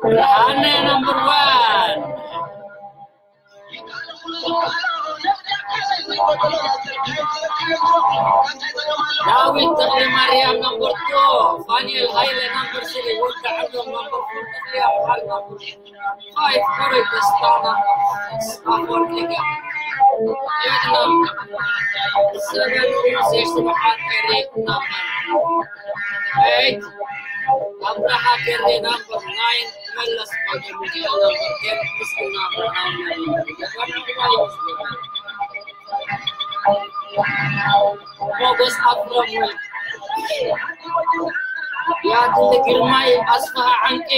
ብርሃነ ነምበር ዋን። ዳዊት ተኽለ ማርያም ነምበር ቱ። ፋኒኤል ሃይለ ነምበር ስሪ። ወዲ ዓብዶም ነምበር ፎር። ተኽለ ኣብርሃ ነምበር ፋይቭ። ኮረይ ደስታ ነምበር ሲክስ። ኣፈወርቂ ገ-፣ ኤት ነምበር ሰቨን። ሙሴ ስብሓት ኤሪ ነምበር ኤይት። ኣብርሃ ገሬ ነምበር ናይን። መለስ ወልደ ሚካኤል ነምበር ቴን። ምስጋና ኣብርሃም ነምበር ሞገስ ኣፍረም። ያድሊ ግርማይ ኣስፍሃ ዓንቂ፣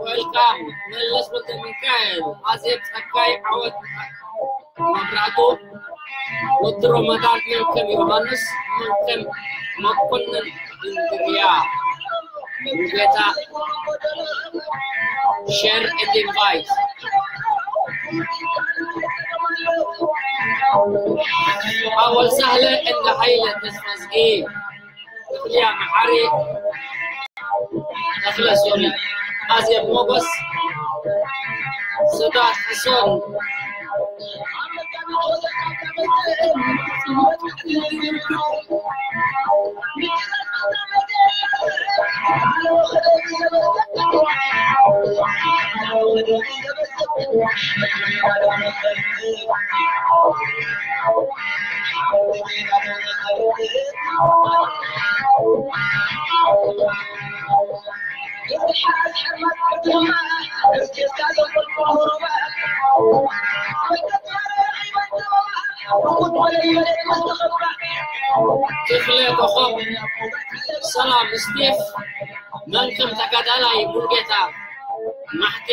ዌልካም። መለስ ወልደ ሚካኤል፣ ኣዜብ ጸጋይ፣ ዓወት መብራቱ፣ ወዲ ሮመዳን፣ መንከም ዮሃንስ፣ መንከም መኮንን፣ እንድርያ ሙሉጌታ፣ ሸር ኤንድ ኢንቫይት። ኣወል ሳህለ እንዳ ሃይለ ተስፋዝጊ፣ ተኽልያ መሓሪ፣ ተኽለ ሶሪ፣ ኣዜብ ሞገስ፣ ስዳት ሕሶን። ክፍለ ኮኾብ። ሰላም ስቲፍ፣ መንከም ተጋዳላይ ሙሉጌታ ማሕቲ፣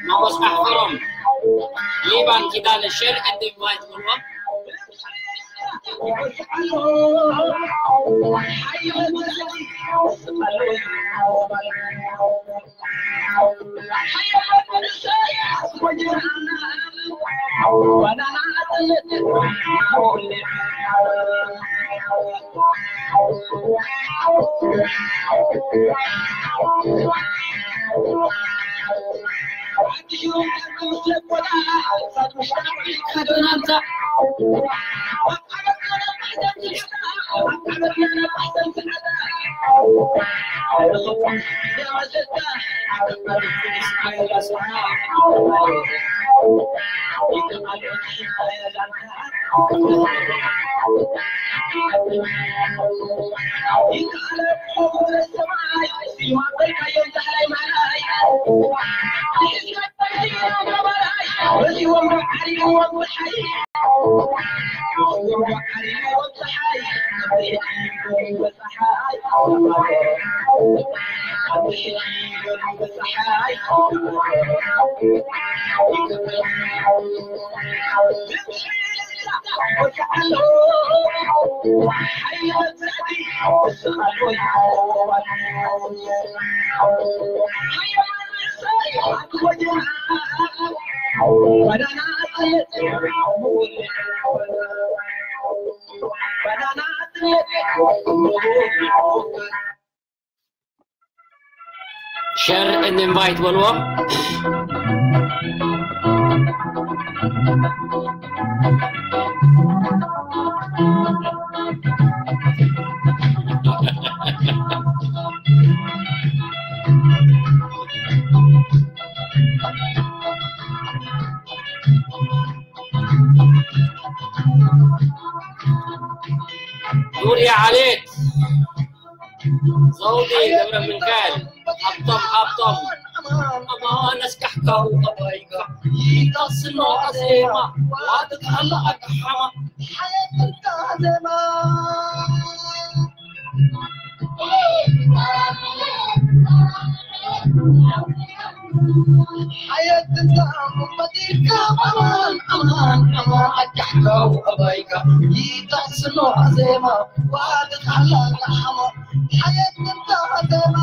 ሞገስ ኣሕፈሮም፣ ሊባን ኪዳነ፣ ሸር ኤንድ ኢንቫይት በልዎም። ሸር ኤንድ ኢንቫይት በልዎ። ዙርያ ዓሌት ዘውዲ ገብረ ሚካኤል፣ ሃብቶም፣ ሃብቶም። ኣማን ኣስካሕካው ኣባይካ፣ ይጣስኖ ኣዜማ፣ ዋጥጥ ኣላ ኣቅሓማ። ሓየት እንታ ዜማ። ሓየት እንታ መፈጢርካ፣ ኣማን፣ ኣማን፣ ኣማን፣ ኣስካሕካው ኣባይካ፣ ይጣስኖ ኣዜማ፣ ዋጥጥ ኣላ ኣቅሓማ። ሓየት እንታ ዜማ።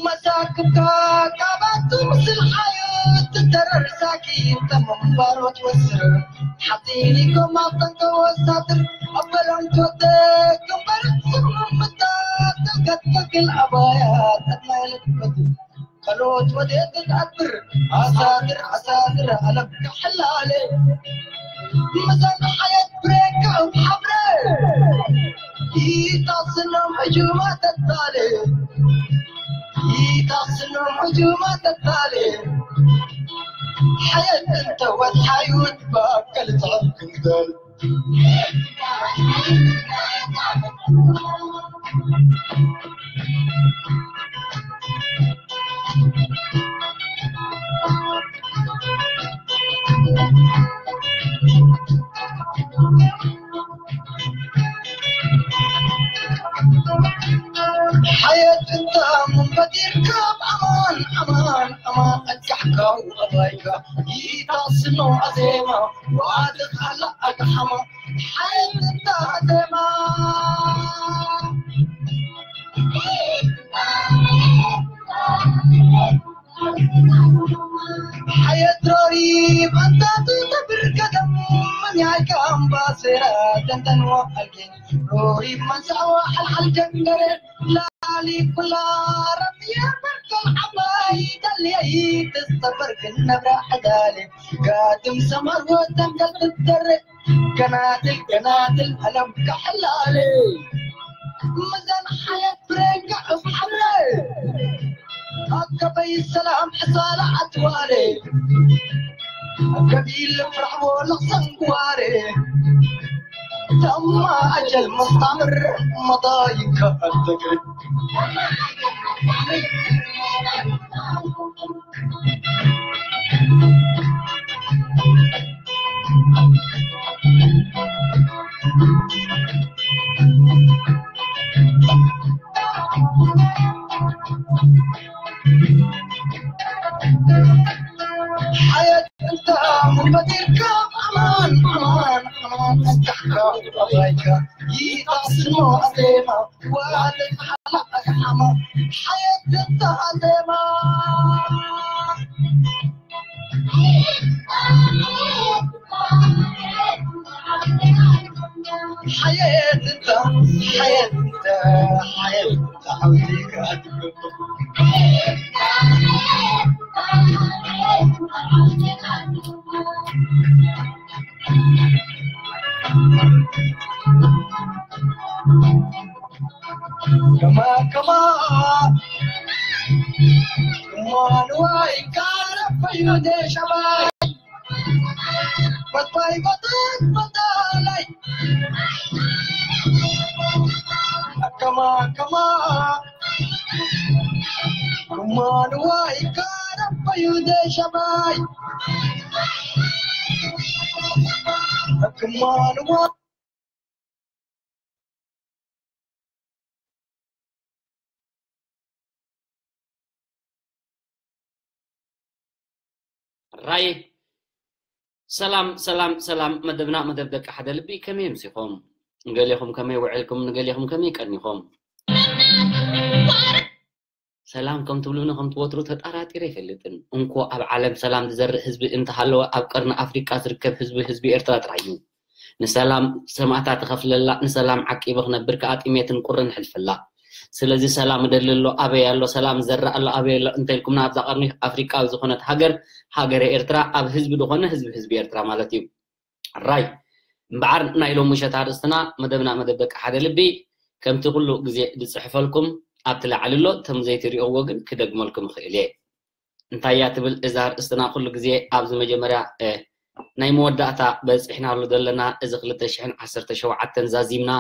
መሳክብካ ካባቱ ምስል ሓዩት ትደረር ሳኪን ተመንባሮ ትወስር ሓፂን ኢኮም ኣብ ጠንቀ ወሳትር ኣበሎም ትወደ ግንበር ስምምታ ተልከት ተክል ኣባያ ተድማይለት በትር ከሎት ወዴት ትኣትር ኣሳትር ኣሳትር ኣለብካ ሕላለ መዛን ሓየት ብሬካ ሓብረ ይታስኖም ሕጁማ ተታለ ይታስኖም ሕጁማ ተታለ ሓየት እንተ ወትሓዩት ባከል ትዕብ ክንግደል ሓየት እንተ ምንበዲርካ ኣማን ኣማን ኣማን ኣጋሕካው ኣባይካ ይታስኖ ኣዜማ ዋድኻላ ኣግሓማ ሓየት እንተ ኣዜማ ሓየት ሮሪብ ኣንታቱ ተብር ቀደም መኛይካ ኣምባሴራ ደንደንዋ ኣልጌ ሮሪብ መንሳዋ ሓልሓል ጀንገረ ላሊ ኩላ ረብያ በርከል ዓባይ ደልየይ ትሰበር ግን ነብራ ሕዳሌ ጋድም ሰማር ወተንገል ትደረ ገናትል ገናትል ኣለም ካሕላለ ምዘን ሓየት ብሬንጋ እፍሓለ ኣከበይ ሰላም ሕሳላ ኣትዋለ ገቢል ፍራሕቦ ለኽሰንግዋለ ተማ ኣጀል መስታምር መጣይካ ኣተግር ሓየት እንተ ምንበዲርካ ኣማን ኣማን ኣማን ኣስካሕካ ኣባይካ ይጣስኖ ኣዜማ ዋለ ሓላ ኣግሓማ ሓየት እንተ ኣዜማ ሓየት እንተ ሓየት እንተ ሓየት እንተ ሓውዜካ ኣትገብር ከማ ከማ እሞ ንዋይ ካረፈዩ ደሸባይ በባይ በጣት በጣላይ ከማ ከማ እሞ ንዋይ ካረፈዩ ደሸባይ ከማ ንዋይ ራይ ሰላም ሰላም ሰላም መደብና መደብ ደቂ ሓደ ልቢ ከመይ ምሲኹም ንገሌኹም ከመይ ውዕልኩም ንገሌኹም ከመይ ቀኒኹም ሰላም ከም ትብሉኒ ከም ትወትሩ ተጣራጢረ ይፈልጥን እንኮ ኣብ ዓለም ሰላም ዝዘርእ ህዝቢ እንተሃለወ ኣብ ቀርኒ ኣፍሪቃ ዝርከብ ህዝቢ ህዝቢ ኤርትራ ጥራይ እዩ ንሰላም ሰማእታ ትኸፍለላ ንሰላም ዓቂበ ክነብር ከዓ ጥሜትን ቁርን ሕልፈላ ስለዚ ሰላም እደሊ ኣሎ ኣበይ ኣሎ ሰላም ዝዘራእ ኣሎ ኣበይ ኣሎ እንተልኩምና ኣብዛ ቀርኒ ኣፍሪቃ ኣብ ዝኾነት ሃገር ሃገረ ኤርትራ ኣብ ህዝቢ ዝኾነ ህዝቢ ህዝቢ ኤርትራ ማለት እዩ ራይ እምበዓር ናይ ሎም ምሸት ኣርእስትና መደብና መደብ ደቂ ሓደ ልቢ ከምቲ ኩሉ ግዜ ዝፅሕፈልኩም ኣብቲ ላዕሊ ኣሎ እቶም ዘይትሪእዎ ግን ክደግመልኩም ይኽእል እየ እንታይ እያ ትብል እዛ ኣርእስትና ኩሉ ግዜ ኣብዚ መጀመርያ ናይ መወዳእታ በፂሕናሉ ዘለና እዚ ክልተ ሽሕን ዓሰርተ ሸውዓተን ዛዚምና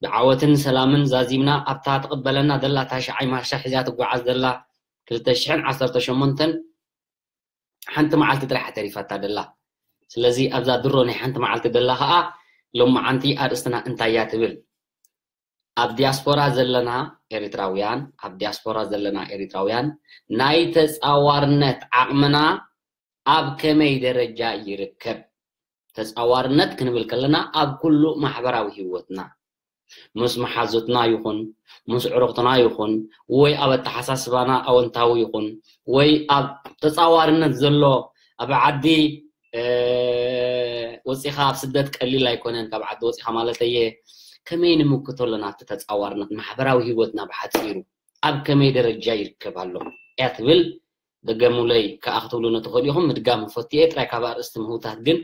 ብዓወትን ሰላምን ዛዚምና ኣብታ ትቕበለና ዘላ ታሽዓይ ማርሻ ሒዛ ትጓዓዝ ዘላ ክልተ ሽሕን ዓሰርተ ሸሞንተን ሓንቲ መዓልቲ ጥራሕ ተሪፋታ ደላ ስለዚ ኣብዛ ድሮ ናይ ሓንቲ መዓልቲ ደላ ከዓ ሎመዓንቲ ኣርእስትና እንታይ እያ ትብል ኣብ ዲያስፖራ ዘለና ኤሪትራውያን ኣብ ዲያስፖራ ዘለና ኤሪትራውያን ናይ ተፃዋርነት ዓቕምና ኣብ ከመይ ደረጃ ይርከብ ተፃዋርነት ክንብል ከለና ኣብ ኩሉ ማሕበራዊ ህይወትና ምስ መሓዙትና ይኹን፣ ምስ ዕሩኽትና ይኹን፣ ወይ ኣብ ኣተሓሳስባና ኣወንታዊ ይኹን፣ ወይ ኣብ ተጻዋርነት ዘሎ ኣብ ዓዲ ወፂኻ ኣብ ስደት ቀሊል ኣይኮነን። ካብ ዓዲ ወፂኻ ማለት እየ። ከመይ ንምክቶ ኣለና ኣብቲ ተፃዋርነት ማሕበራዊ ህይወትና ብሓፂሩ ኣብ ከመይ ደረጃ ይርከብ ኣሎ እያ ትብል። ደገሙለይ ከዓ ክትብሉ ንትኽእሉ ኢኹም። ምድጋም ፈትየ ጥራይ ካብ ኣርእስቲ ምህውታት ግን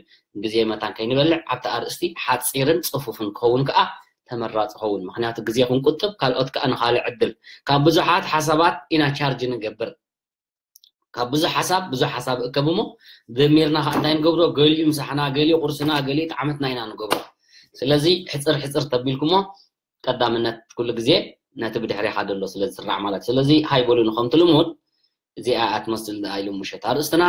ግዜ መታን ከይንበልዕ ኣብቲ ኣርእስቲ ሓፂርን ፅፉፍን ክኸውን ከዓ ተመራፂ ኸውን። ምክንያቱ ግዜ ክንቁጥብ ካልኦት ከዓ ንካልእ ዕድል ካብ ብዙሓት ሓሳባት ኢና ቻርጅ ንገብር። ካብ ብዙሕ ሓሳብ ብዙሕ ሓሳብ እከብ እሞ ደሚርና ከዓ እንታይ ንገብሮ? ገሊኡ ምሳሕና፣ ገሊኡ ቁርስና፣ ገሊኡ ጣዕመትና ኢና ንገብሮ። ስለዚ ሕፅር ሕፅር ተቢልኩሞ ቀዳምነት ኩሉ ግዜ ነቲ ብድሕሬኻ ዘሎ ስለ ዝስራዕ ማለት። ስለዚ ሃይ በሉኒ ከምቲ ልሙድ እዚኣ እያ ትመስል ደኣ ኢሉ ምሸት ኣርእስትና።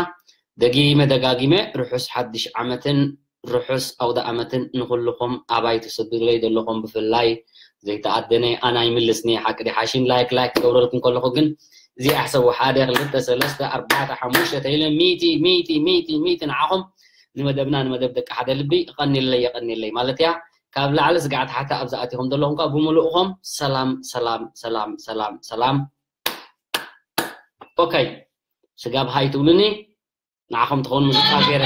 ደጊመ ደጋጊመ ርሑስ ሓድሽ ዓመትን ርሑስ ኣውደ ኣመትን ንኹልኹም ኣባይ ትስድለይ ዘለኹም ብፍላይ ዘይተኣደነ ኣና ይምልስኒ ሓቂ ዲሓሽን ላይክ ላይክ ክገብረልኩም ከለኹ ግን እዚኣ ሕሰቡ ሓደ ክልተ ሰለስተ ኣርባዕተ ሓሙሽተ ተይለ ሚእቲ ሚእቲ ሚእቲ ሚእቲ ንዓኹም ንመደብና ንመደብ ደቂ ሓደ ልቢ እቐኒለይ የቐኒለይ ማለት እያ ካብ ላዕሊ ስጋዕ ታሕቲ ኣብ ዝኣቲኹም ዘለኹም ከዓ ብምሉእኹም ሰላም ሰላም ሰላም ሰላም ሰላም ኦከይ ስጋብ ሃይ ትብሉኒ ንዓኹም ትኸውን ሙዚቃ ገይረ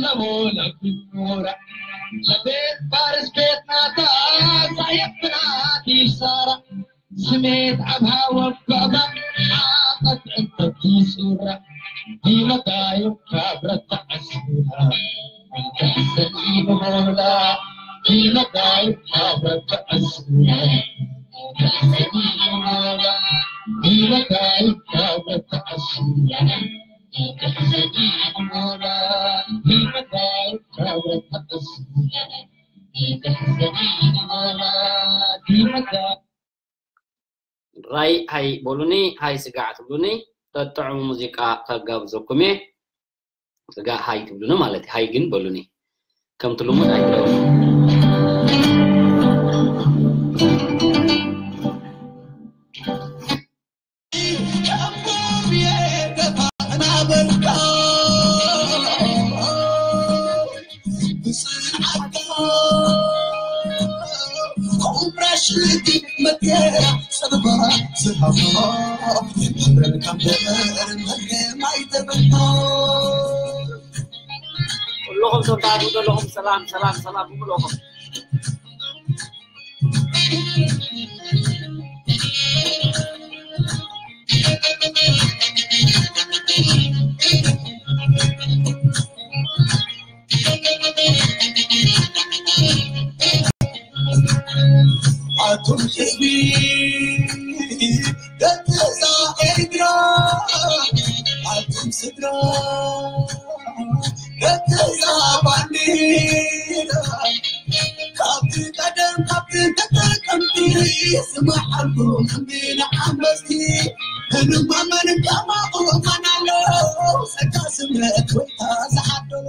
ለቦ ለኩራ ለቤት ፋርስ ቤት ናታ ሳየፍና ዲሳራ ስሜት ኣብ ሃወ ባባ ዓቐት እንተቲ ሱራ ዲመታዩ ካብረታ ኣስራ እንተሰኒ ብሞላ ዲመታዩ ካብረታ ኣስራ እንተሰኒ ብሞላ ዲመታዩ ካብረታ ኣስራ ራይ ሃይ በሉኒ፣ ሃይ ስጋዕ ትብሉኒ፣ ተጥዕሙ ሙዚቃ ከጋብዘኩም እየ። ስጋዕ ሃይ ትብሉኒ ማለት እዩ። ሃይ ግን በሉኒ። ከምቲ ልሙድ ኣይትደውሉ። ኩልኹም ተንታቱ ዘለኹም ሰላም ሰላም ሰላም ብኩልኹም። ኣቱም ህዝቢ ደቂ እዛ ኤርትራ ኣቱም ስድራ ደቂ እዛ ባንዲራ ካብቲ ቀደም ካብቲ ተጠቀምቲ ዝመሓልኩም ንዓመዝቲ ምንም ኣመን ከማኹም ማን ኣሎ ጸጋ ስምረት ወይታ ዝሓደሮ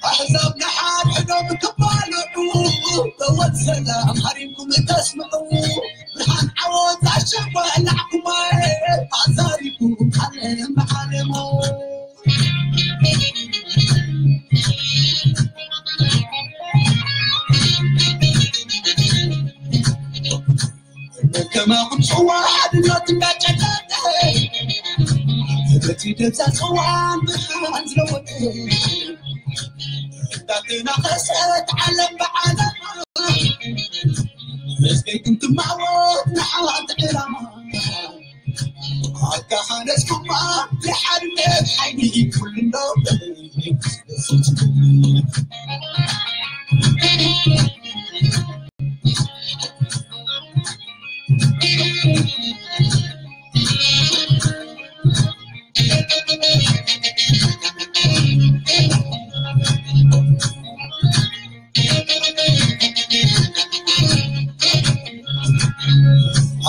ኣሕዛብ ንሓድሕዶም ክባልዑ ተወት ሰላም ሃሪምኩም ተስምዑ ብርሃን ዓወት ኣሸንኳ ላዕኩማ ኣዛሪኩም ዓለም ብዓለሞ ከማኹም ጽዋ ሓድነት እንዳጨቀጠ በቲ ደብዛ ጽዋን ብርሃን ዝለወጠ እንዳተናኸሰት ዓለም ብዓለማ ህዝበይ ክንትማወት ንሓንቲ ዕላማ ኣካሓደስኩማ ብሓድነት ሓይሊ ኩሉ እንዶ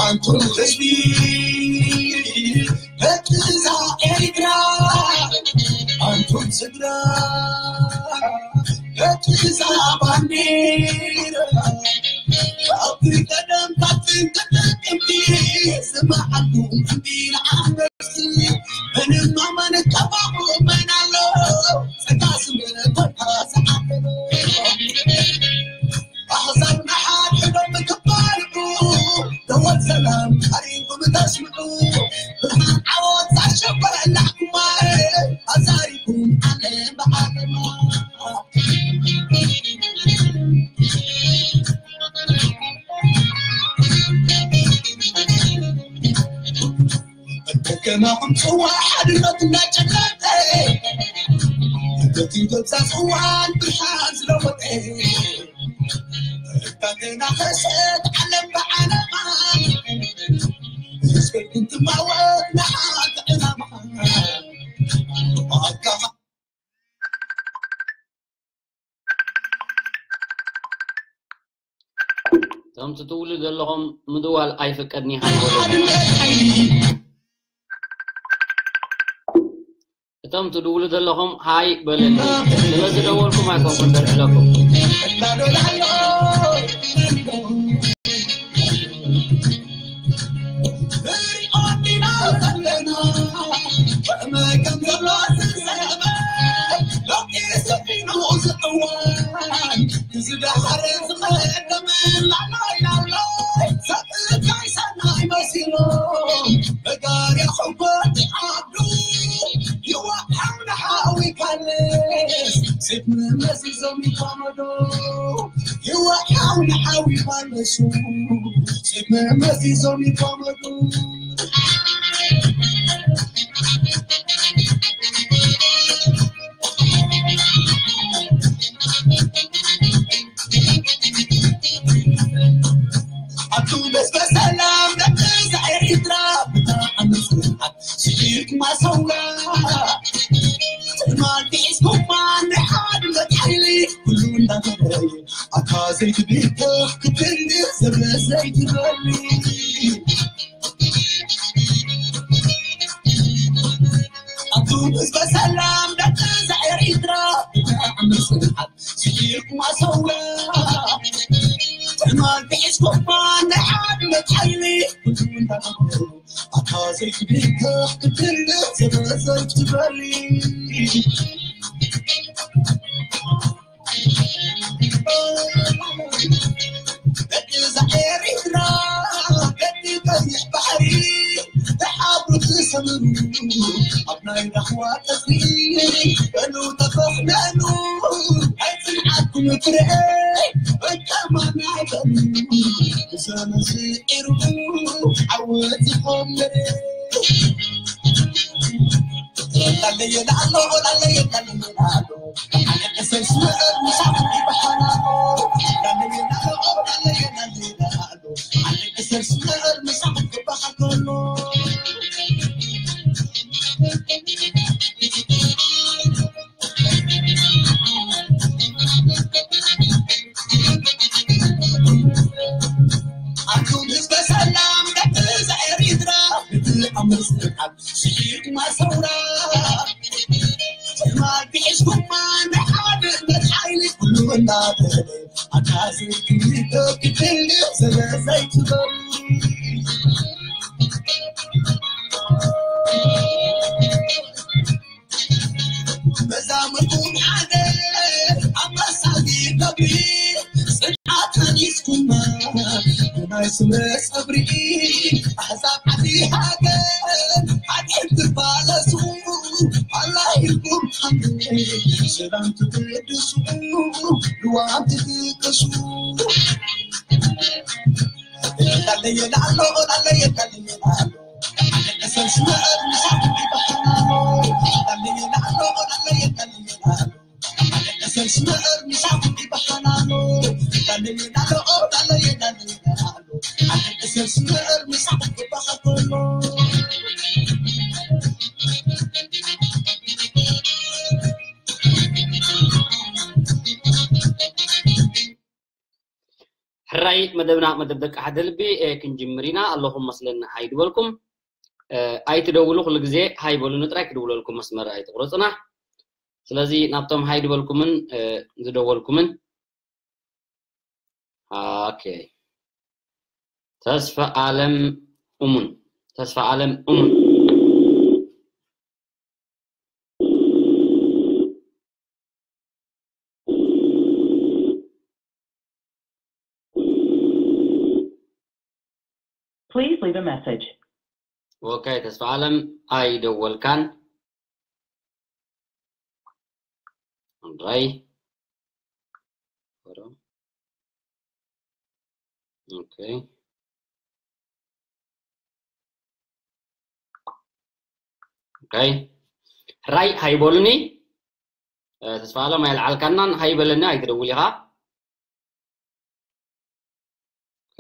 ኣንቱም ህዝቢ ደቂ እዛ ኤርትራ ኣንቱም ስድራ ደቂ እዛ ባንዲራ ካብቲ ቀደም ካብቲ ተጠቅምቲ ዝመዓልኩም እንዲና ኣንበስቲ ምንም ኣማነት ካባኹም መን ኣሎ ጸጋ ስምረት ኮንካ ዝዓለሎ ኣሕዛብ ንሓድሕዶም ክባልዑ ደወል ሰላም ኣሪኩም ተስምዑ ብርሃን ዓወት ኣሸበላዕኩማ ኣዛሪኩም ዓለም ብዓለማ ከማኹም ጽዋ ሓድነት እንዳጨቀጠ በቲ ገብዛ ጽዋን ብርሃን ዝለወጠ እካተና ኸሰት ዓለም ብዓለማ ህዝበይ ክንትማወት ንሓንቲ ዕላማ ኣካኻ እቶም ትድውሉ ዘለኹም ምድዋል ኣይፍቀድን እዩ። እቶም ትድውሉ ዘለኹም ሃይ በለኒ። ስለዝደወልኩም ኣይኮንኩን ደልዕለኩም። ዝደሓረ ዝቐደመ ላዕላይ ላዕላይ ሰብእታይ ሰናይ መሲሎም መጋርያ ሕጎ ዓዱ ይወዓል ንሓዊ ሴት መመሲዞም ይቋመዱ፣ ይዋቃው ንሓዊ ይፋለሱ። ሴት መመሲዞም ይቋመዱ። ኣቱም በስ በሰላም ደቂ ኤርትራ፣ ብጣዕሚ ጽንዓት ስኢልኩም ኣሰውራ። ትማል ሒዝኩማ ናይ ሓድነት ሓይሊ፣ ኩሉ እንዳተረየ ኣታ ዘይትብተኽ ክትንድር ዘበ ዘይትበሊ። ኣቱም ህዝበ ሰላም ደቂ ኤርትራ፣ ብጣዕሚ ጽንዓት ስኢልኩም ኣሰውራ። ትማል ሒዝኩማ ናይ ሓድነት ሓይሊ፣ ኣታ ዘይትብተኽ ክትንድር ዘበ ዘይትበሊ። ደቂ እዛ ኤርትራ፣ ደቂ ቀይሕ ባሕሪ፣ ተሓብሩ ትሰምሩ፣ ኣብ ናይ ራህዋ ቀጽሪ፣ በሉ ተፈሕለሉ፣ ናይ ጽንዓትኩም ፍረ፣ በቃ ማናተም፣ ብዘመን ስዒሩ፣ ዓወት ይኾምር። ኣቱም ህዝበ ሰላም ደቂ ኤርትራ፣ ብትኣምር ስርዓት ስዒርኩም ኣሰውራ። ትማል ሒዝኩማ ናይ ሓድነት ሓይሊ፣ ኩሉ እናተለ ኣታ ዘይትብተኽ ክትንድር ዘበ ዘይትበሊ። መዛሙርኩም ሓደ ኣመሳዲ ነብሪ፣ ጽንዓት ሃኒጽኩማ ብናይ ስምረ ጸብሪ። ኣሕዛብ ዓዲ ሃገር ሓድሕድ ትፋለሱ፣ ኣላ ኢልኩም ሓንቲ ሰላም ትቅድሱ፣ ልዋም ትጥቀሱ። ላለየ ላሎ፣ ላለየ ላለየ ላሎ። ሕራይ መደብና፣ መደብ ደቂ ሓደ ልቢ፣ እ፣ ክንጅምር ኢና። ኣለኹም መስለኒ፣ ሃይ ድበልኩም። እ፣ ኣይትደውሉ፣ ኩሉ ግዜ ሃይ በሉኒ ጥራይ ክድውለልኩም፣ መስመር ኣይትቑረጹና። ስለዚ ናብቶም ሃይ ድበልኩምን፣ እ፣ ዝደወልኩምን፣ ኦኬ። ተስፋ ኣለም እሙን፣ ተስፋ ኣለም እሙን። Please leave a message. ኦኬ፣ ተስፋ ኣለም ኣይደወልካን። ኣንድራይ። ኦኬ። ኦኬ። ሕራይ ሃይ በሉኒ። እ፣ ተስፋ ኣለም ኣይልዓልካናን፣ ሃይ በለኒ፣ ኣይትደውል ኢኻ። ኦኬ።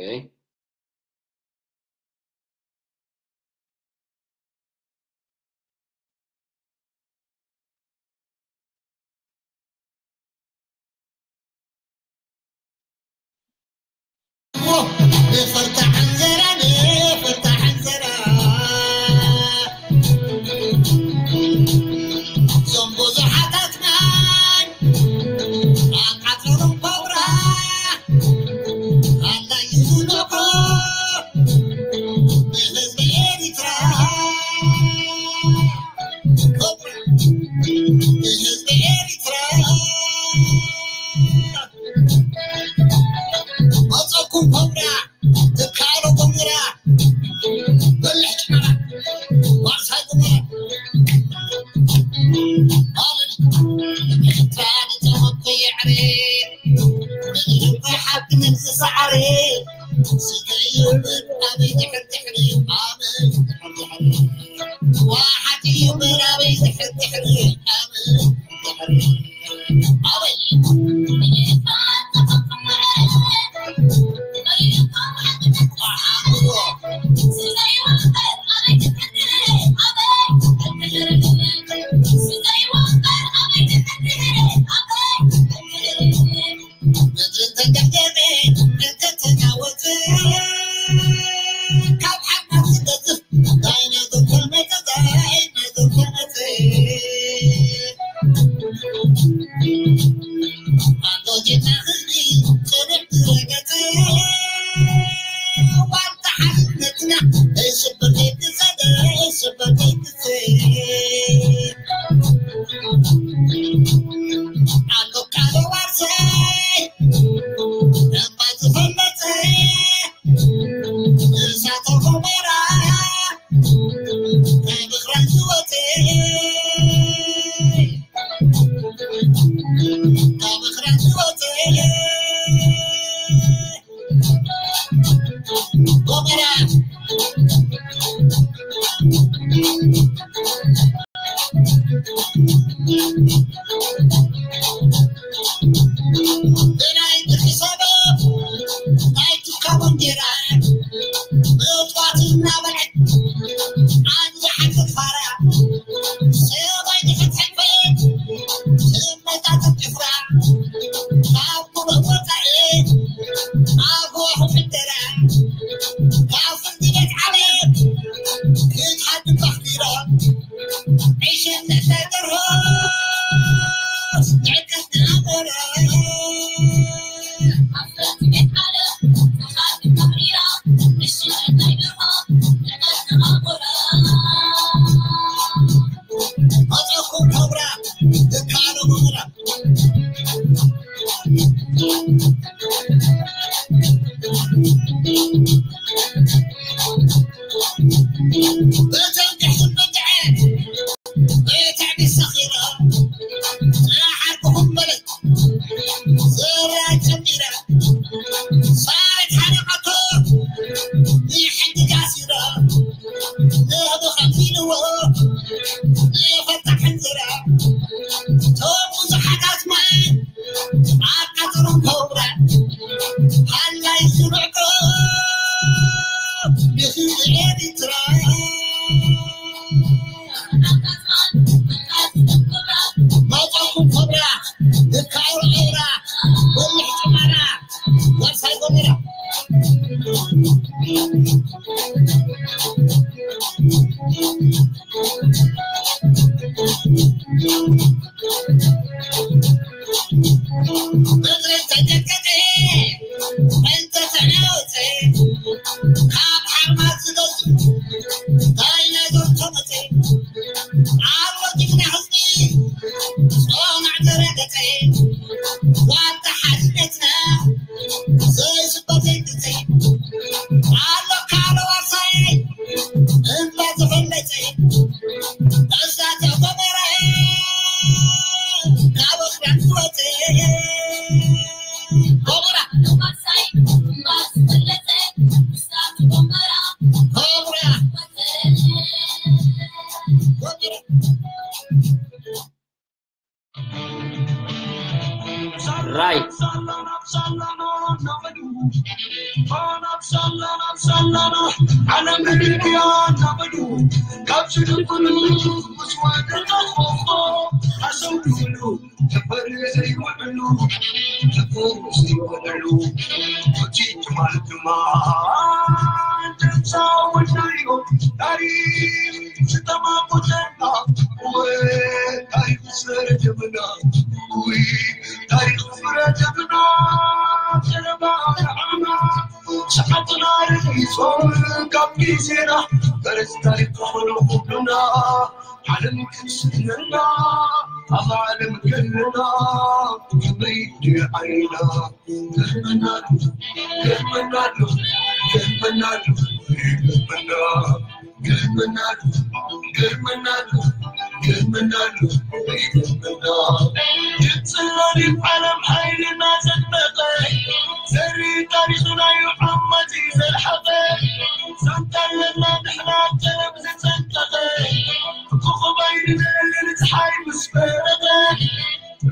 Right.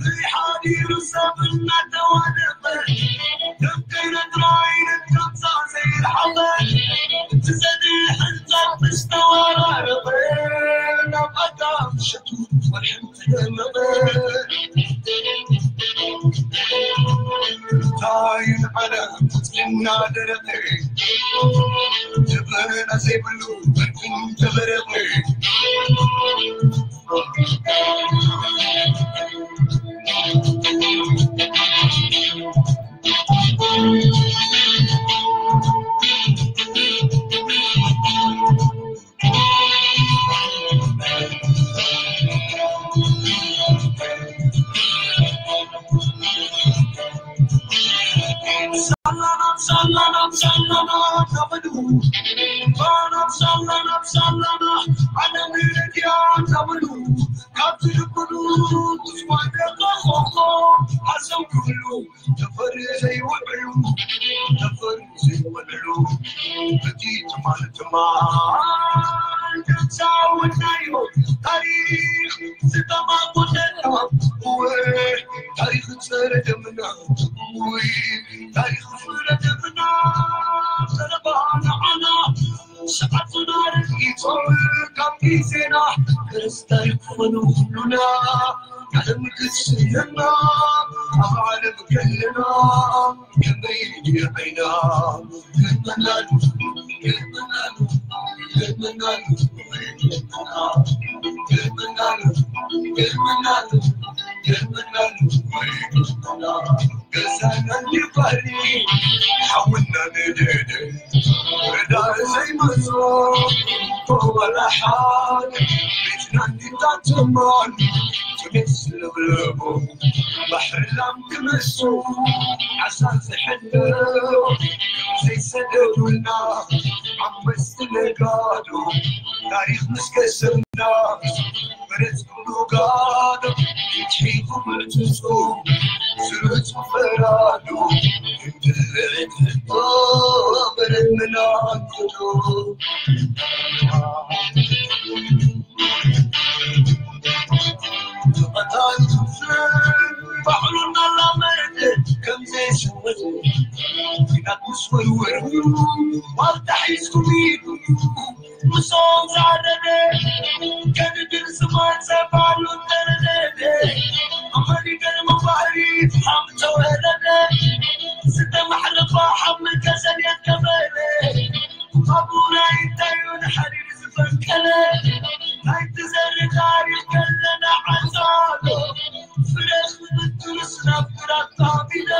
ዘይሓዲሩ ሰብ እናተዋደቐ፣ ደቀይነ ጥራይ ነካብዛ ዘይረሓቐ፣ እቲ ዘድሕን ዛፍ ዝተወራረቐ፣ ናብ ኣዳም ሸቱ ወርሕን ዝደመቐ። እንታይ ንዓና ቆጽልና ደረቐ፣ ደበና ዘይብሉ በርቅን ተበረቐ። ሳላና ሳላና ሳላና ናበሉ፣ ባና ሳላና ሳላና ዓለም ነዲያ ናበሉ፣ ካብቲ ልብሉ ትስዋደቀ ኾኾ ሓሰብ ክብሉ፣ ተፈሪ ዘይውዕሉ፣ ተፈሪ ዘይውዕሉ፣ እቲ ትማል ትማል ተጻወትናዮ ታሪኽ ዝተማጎተና፣ እወ፣ ታሪኽ ጸረ ደምና፣ እወ፣ ታሪኽ ጸረ ደምና፣ ዘረባ ንዓና፣ ሰዓትና ርኢቶም ካብ ግዜና፣ ክርስታይ ክኾኑ ኩሉና፣ ዓለም ክትስለና፣ ኣብ ዓለም ከለና፣ ከመይ ርኣይና፣ ገርመናሉ፣ ገርመናሉ፣ ገርመናሉ፣ ገርመናሉ፣ ገርመናሉ፣ ገርመናሉ፣ ገርመናሉ፣ ገርመናሉ፣ ገዛና ንባሪ፣ ሓውና ንደደ፣ ረዳእ ዘይመጾ፣ ወላ ሓደ፣ ቤትና እንዲታተማን፣ ትቤት ስለብለቦ፣ ባሕሪ ላም ክመሱ፣ ዓሳ ዝሕለብ፣ ዘይሰደዱልና፣ ዓመስ ነጋዶ፣ ታሪኽ ምስ ከሰብና፣ በረጽ ኩሉ ጋዶ፣ ሒኹም ዕጽጹ፣ ስርጹ ፈራዶ፣ እንድዕት በረድ መናግዶ። ተቐታቱ ባዕሉ እናላመደ ከም ዘይስወደ፣ ኲናት ምስ ወርወሩ፣ ዋልታ ሒዝኩም ኢሉ፣ ምስኦም ዝዓረደ፣ ከንድር ዝመጸ ባሉ እንተረደደ፣ ኣመሪካን መባህሪ ሓም ተወረደ፣ ዝተማሕረፋ ሓም ከሰል የከበለ፣ ኣብኡ ናይ እንታዩ ንሓዲር ዝፈንቀለ፣ ናይ ትዘሪ ታሪኽ ከለና ዓንጻሎ፣ ፍረ ክብትርስ ናብ ግራት ታቢለ፣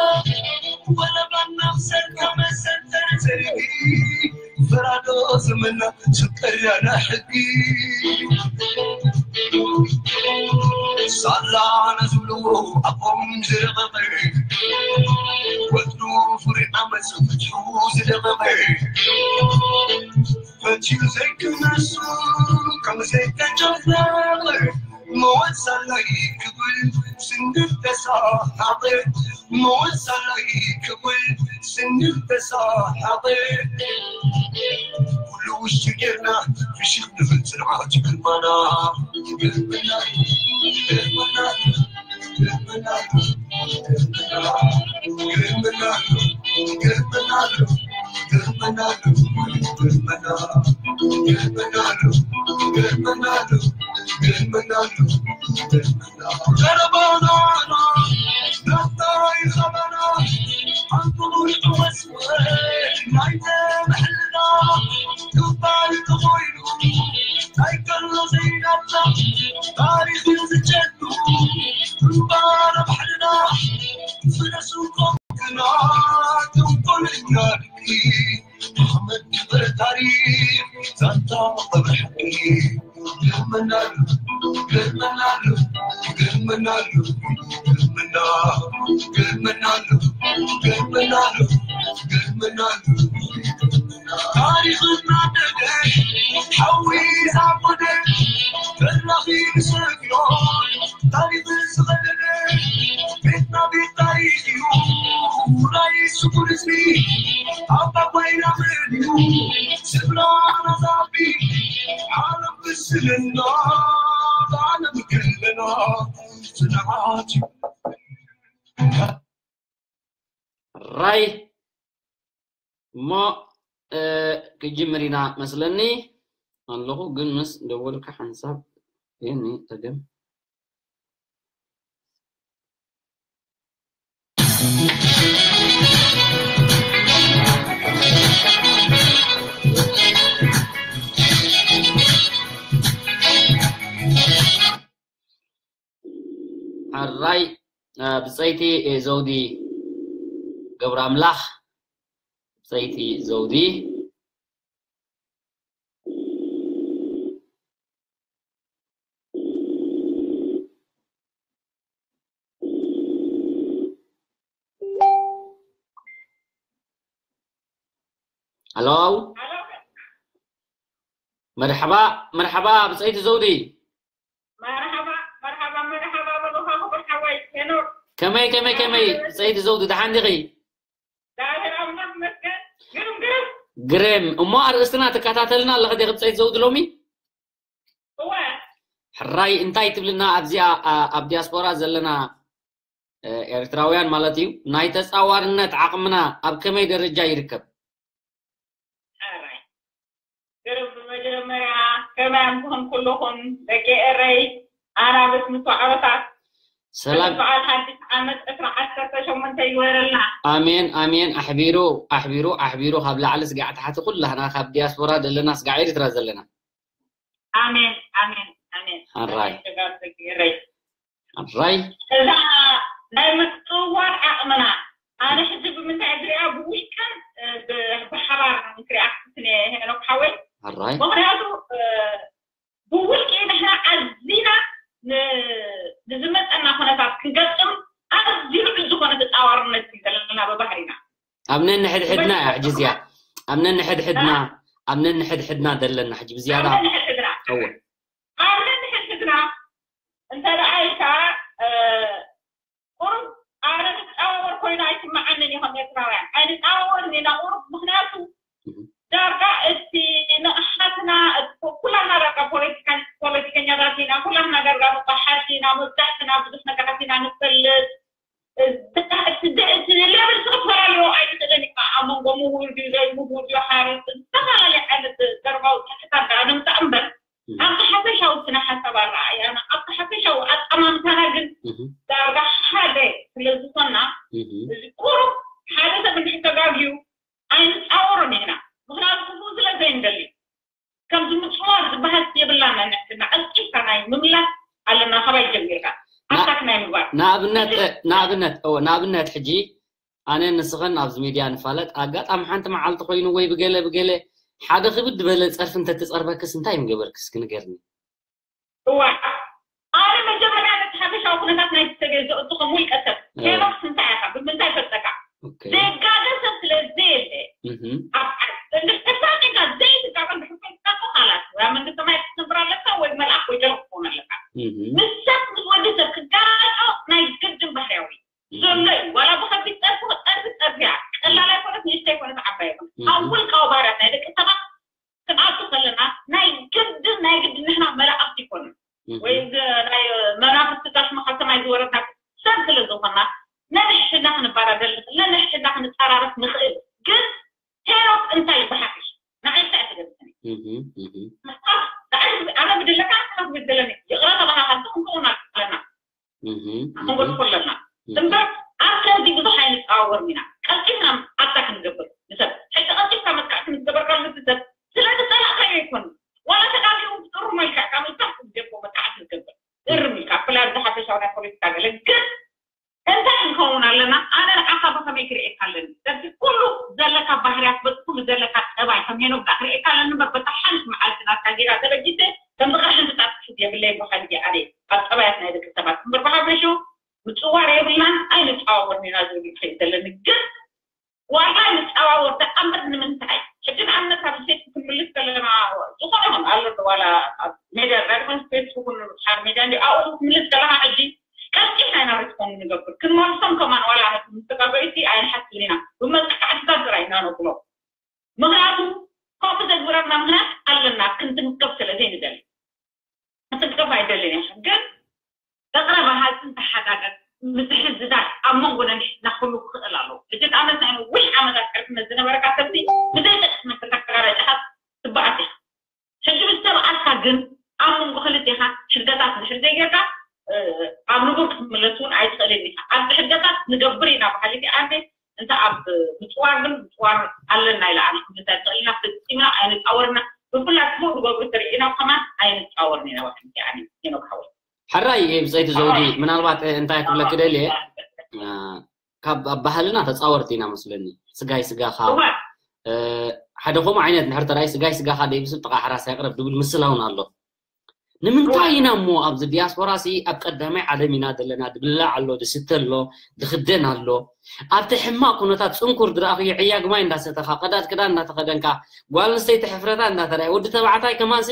ወለባና ምሰል ከመሰል ተርዘሪ፣ ፈራዶ ዘመና ስቀርያና ሕጊ። ሳላ ነዝብልዎ ኣቦም ዝረቐቐ፣ ወትሩ ፍሩይ ዓመት ፍትሑ ዝደቐቐ፣ ፈትዩ ዘይክነሱ ከም ዘይተጨነቐ፣ መወት ሳላይ ክብል ስንግር ተሳሓቐ፣ መወት ሳላይ ክብል ስንግር ተሳሓቐ። ኩሉ ውሽጢ ጌርና ፍሽኽ ንብል ጽንዓት ግርማና። ግርምና፣ ግርምና፣ ግርምና፣ ግርምና፣ ግርምና፣ ግርምና፣ ግርምና፣ ግርምና፣ ቀረባና ናታ ይኸበና፣ ሓንቲ ውሽጡ መስወድ ናይተ ምሕልና ክባል ተኾይኑ፣ ናይ ከሎ ዘይናታ ታሪኽ ዝጨዱ፣ ግንባር ባሕልና ፍለሱ ኮንክና፣ ተንኮለኛ ድቂ ኣሕመድ ክብር ታሪኽ ዛንታ መቐብር ሓቂ። ገርመናሉ፣ ገርመናሉ፣ ገርመናሉ፣ ገርመና፣ ገርመናሉ፣ ገርመናሉ፣ ገርመናሉ፣ ታሪኽና ደደ ሓዊ ዛጎደ፣ በራኺ ንሰግዮ፣ ታሪኽ ዝቐደደ፣ ቤትና ቤት ታሪኽ እዩ፣ ራእይ ስጉር ህዝቢ፣ ኣባባይና መን እዩ፣ ስድራና ዛቢ፣ ዓለም ብስልና፣ ብዓለም ከለና፣ ጽንዓት እዩ። ራይ እሞ፣ እ፣ ክጅምር ኢና መስለኒ ኣለኹ፣ ግን ምስ ደወልካ ሓንሳብ የኒ ጸገም። ሕራይ፣ እ፣ ብጸይቲ፣ እ፣ ዘውዲ ገብረ ኣምላኽ፣ ብጸይቲ ዘውዲ። ሃሎ። መርሓባ፣ መርሓባ ብጸይቲ ዘውዲ። መርሓባ፣ መርሓባ፣ መርሓባ በሉኻ ክቡር ሓወይ ሄኖክ። ከመይ፣ ከመይ፣ ከመይ፣ ብጸይቲ ዘውዲ፣ ደሓን ዲኺ? እግዚኣብሔር ኣምላኽ ይመስገን። ግርም፣ ግርም። ግርም። እሞ ኣርእስትና ትከታተልና ኣለኺ ዲኺ ብጸይቲ ዘውዲ ሎሚ? እወ። ሕራይ፣ እንታይ ትብልና ኣብዚኣ፣ ኣ-፣ ኣብ ዲያስፖራ ዘለና፣ እ፣ ኤርትራውያን ማለት እዩ፣ ናይ ተጻዋርነት ዓቕምና ኣብ ከመይ ደረጃ ይርከብ? ሕራይ። ግርም፣ ብመጀመርያ ከመይ ኣምስኹም ኩልኹም ደቂ ኤረይ፣ ኣናብስ ምስ ዋዕሮታት፣ ሰላም። በዓል ሓድሽ ዓመት ዕስራ ዓሰርተ ሸሞንተ ይግበረልና። ኣሜን፣ ኣሜን። ኣሕቢሩ፣ ኣሕቢሩ፣ ኣሕቢሩ፣ ካብ ላዕሊ ስጋዕ ታሕቲ ኩላህና፣ ካብ ዲያስፖራ ዘለና ስጋዕ ኤርትራ ዘለና። ኣሜን፣ ኣሜን፣ ኣሜን። ሕራይ። ኣሜን፣ ጀጋኑ ደቂ ኤረይ። ሕራይ። እዛ ናይ ምጽዋር ዓቕምና፣ ኣነ ሕጂ ብምንታይ እየ ዝሪኣ? ብውልቅን፣ እ፣ ብ-፣ ብሓባር ክሪኣ ክትትን እየ ሄኖክ ሓወይ። ሕራይ። ምኽንያቱ፣ እ፣ ብውልቂ ንሕና ኣዚና ን-፣ ንዝመጸና ኩነታት ክንገጥም ኣዝዩ ልዑል ዝኾነ ተጻዋርነት እዩ ዘለና ብባህሪና። ኣብ ነንሕድሕድና እያ ሕጂ እዚኣ። ኣብ ነንሕድሕድና፣ እ? ኣብ ነንሕድሕድና ዘለና ሕጂ ብዝያዳ። ኣብ ነንሕድሕድና። እወ። ኣብ ነንሕድሕድና እንተ ደኣ ኢልካ፣ እ፣ ቁሩብ ኣነ ንጻወር ኮይኑ ኣይስምዓንን እዩ ከም ኤርትራውያን። ኣይንጻወርን ኢና ቁሩብ፣ ምኽንያቱ እህ። ዳርጋ እቲ ንቕሓትና፣ እቲ ኩ-፣ ኩላትና ዳርጋ ፖለቲካ-፣ ፖለቲከኛታት ኢና፣ ኩላትና ዳርጋ ንቕሓት ኢና፣ መብዛሕትና ብዙሕ ነገራት ኢና ንፈልጥ። እቲ ደ-፣ እቲ ሌብል ዝተፈላለዩ ኣይንኽእልን ኢና። ኣብ መንጎ ምሁር ድዩ ዘይምሁር ድዩ ሓሪፍ፣ ዝተፈላለዩ ዓይነት ዘረባዊ ጽሑፋት ዳኣ ንምጻእ እምበር፣ እህ። ኣብቲ ሓፈሻዊ ስነ ሓሳብ ኣረኣእያና፣ ኣብቲ ሓፈሻዊ ኣጠማምታና ግን እህ። ዳርጋ ሓደ ስለ ዝኾንና፣ እህ። እዚ ቁሩብ ሓደ ሰብ እንድሕር ተጋግዩ ኣይንጻወሮን ኢና። ምኽንያቱ ክፉእ ስለ ዘይንደሊ። ከምዚ ምጽዋር ዝበሃል የብላና፣ ንሕና ቀልጢፍካ ናይ ምምላስ ኣለና፣ ካባይ ጀሚርካ ና-፣ ኣታክ ናይ ምግባር። ንኣብነት፣ እ፣ ንኣብነት፣ እወ፣ ንኣብነት ሕጂ ኣነ ንስኽን ኣብዚ ሚድያ ንፋለጥ፣ ኣጋጣሚ ሓንቲ መዓልቲ ኮይኑ ወይ ብገለ ብገለ ሓደ ክብድ ዝበለ ጸርፊ እንተትጸርበክስ እንታይ ምገበርክስ ክንገርኒ? እዋ፣ ኣነ መጀመርያ ነቲ ሓፈሻዊ ኩነታት ናይቲ ሰገ ዘእቱ ከም ውልቀ ሰብ፣ እዋ። ሄኖክስ እንታይ ኢኻ? ብምንታይ ፈልጠካ? ኦኬ። ዘጋገ ሰብ ስለ ዘየለ፣ እህ። ኣብ ዓድ-፣ እንድሕር ጌጋ ዘይትጋገ እንድሕር ኮይንካ እኮ ካላት፣ ወይ ኣብ መንግስቲ ማይ ክትነብር ኣለካ፣ ወይ መልኣኽ ወይ ጀርክ ክትኮን ኣለካ። እህ። ምስ ሰብ፣ ምስ ወዲ ሰብ ክጋጮ ናይ ግድን ባህርያዊ። እህ። ዘሎ እዩ። ዋላ ብኸቢድ ጸርፊ፣ ጸርፊ፣ ጸርፊ እያ። ቀላል ኣይኮነት፣ ንእሽተይ ኣይኮነት፣ ዓባይ ኣይኮነት። እህ። ኣብ ውልቃዊ ባህርያት ናይ ደቂ ሰባት ክንኣቱ ከለና ናይ ግድን፣ ናይ ግድን ንሕና መላእኽቲ ኣይኮንን። እህ። ወይ ዝ-፣ ናይ መናፍስቲ ጋሽ መኸተ ማይ ዝወረድና ሰብ ስለ ዝኾንና፣ ነንሕድሕድና ክንባራደር ንኽእል፣ ነንሕድሕድና ክንጸራረፍ ንኽእል። ግን ሄኖክ እንታይ እዩ ብሓፈሽ? ንዓይ እንታይ ትገብርኒ? እህ፣ እህ። ንስኻ ንዓይ ኣነ ብድለካ፣ ንስኻ ብድለኒ። ይቕረ ተባሃሃልቲ ክንከውን ኣለና። እህ፣ ክንጎድፎ እህ። ኣለና። እህ። እምበር ኣብ ከምዚ ብዙሕ ኣይንጸዋወርን ኢና። ቀልጢፍና ኣታክ ንገብር ንሰብ። ሕጂ ቀልጢፍካ መጥቃዕቲ ምስ ገበርካሉ እቲ ሰብ ስለ ዝጸላእካዮ ኣይኮነን። ዋላ ተጋግዩ ብጥሩ መልክዕ ካብ ምብታኽ ክትገብሮ መጥቃዕቲ ዝገብር። እርም ኢልካ፣ ብፍላይ ኣብዚ ሓፈሻዊ ናይ ፖለቲካ ገለ ግን እንታይ ክንከውን ኣለና? ኣነ ንዓኻ ብኸመይ ክርእየካ ኣለኒ? በቲ ኩሉ ዘለካ ባህርያት፣ በቲ ኩሉ ዘለካ ጠባይ ከም ሄኖክ ደኣ ክርእየካ ኣለኒ እምበር፣ በታ ሓንቲ መዓልቲ ናትካ ጌራ ተበጊሰ፣ ከምዚ ቅርሕንቲ ጣጥፊት የብለይ ብሃልየ ኣነ ኣብ ጠባያት ናይ ደቂ ሰባት። እምበር ብሓፈሽኡ ምጽዋር የብልናን፣ ኣይንጸዋወርን ኢና ዝብል ክርኢ ዘለኒ። ግን ዋላ ንጸዋወር ደኣ እምበር ንምንታይ? ሕጂ ንኣብነት ኣብ ሴት ክንምልስ ከለና ዝኾነ ይኹን ኣሎ ዶ ዋላ ኣብ ሜድያ ዳግመ ፌስቡክ ይኹን ሶሻል ሜድያ እንዲ ኣብኡ ክንምልስ ከለና ሕጂ ቀልጢፍና ኢና ሪስፖንድ ንገብር። ክንመልሶም ከማን ዋላ ነቲ ምስ ተጋገዩቲ ኣይንሓስብን ኢና። ብመጥቃዕትታት ጥራይ ኢና ነብሎ። ምኽንያቱ ከምኡ ዘግብረና ምኽንያት ኣለና፣ ክንትንከፍ ስለ ዘይንደሊ። ክትንከፍ ኣይደልን እያ። ግን እቕረ በሃልትን ተሓጋገዝ ምትሕዝዛግ ኣብ መንጎ ነንሕድና ክህሉ ክኽእል ኣለዎ። ሕጂ ንኣብነት ናይ ነዊሕ ዓመታት ዕርክነት ዝነበረካ ሰብሲ ብዘይ ጠቅስ መተጋገራ ጨሓት ትበኣስ ኢኻ። ሕጂ ምስ ተበኣስካ ግን ኣብ መንጎ ክልቴኻ ሕድገታት ድሕር ዘይጌርካ ኣብ ንቡር ክትምለስ እውን ኣይትኽእልን ኢኻ። ኣብዚ ሕድገታት ንገብር ኢና በሃሊቲ ኣነ እንተ ኣብ ምፅዋር ግን ምፅዋር ኣለና ኢለ ኣነ ክምልሳ ይኽእል ኢና። ፈፂምና ኣይንፃወርና። ብፍላይ ክፉእ ዝገብሩ ተሪኢና ከማን ኣይንፃወርን ኢና በሃሊቲ ኣነ ሄኖክ ሓወይ። ሕራይ ብፀይቲ ዘውዲ ምናልባት እንታይ ክብለኪ ደልየ ካብ ኣብ ባህልና ተፃወርቲ ኢና መስለኒ ስጋይ ስጋኻ ሓደ ከምኡ ዓይነት እንድሕር ተራይ ስጋይ ስጋኻ ደይብስል ጥቓ ሓራስ ኣይቕረብ ዝብል ምስላ እውን ኣሎ ንምንታይ ኢና እሞ ኣብዚ ዲያስፖራ ሲ ኣብ ቀዳማይ ዓለም ኢና ዘለና ድብላዕ ኣሎ ድስተ ኣሎ ድኽደን ኣሎ ኣብቲ ሕማቕ ኩነታት ፅንኩር ዝረኣኽዮ ዕያግ ማይ እንዳሰተኻ ቀዳድ ክዳን እንዳተኸደንካ ጓል ኣንስተይቲ ሕፍረታ እንዳተረኣየ ወዲ ተባዕታይ ከማንሲ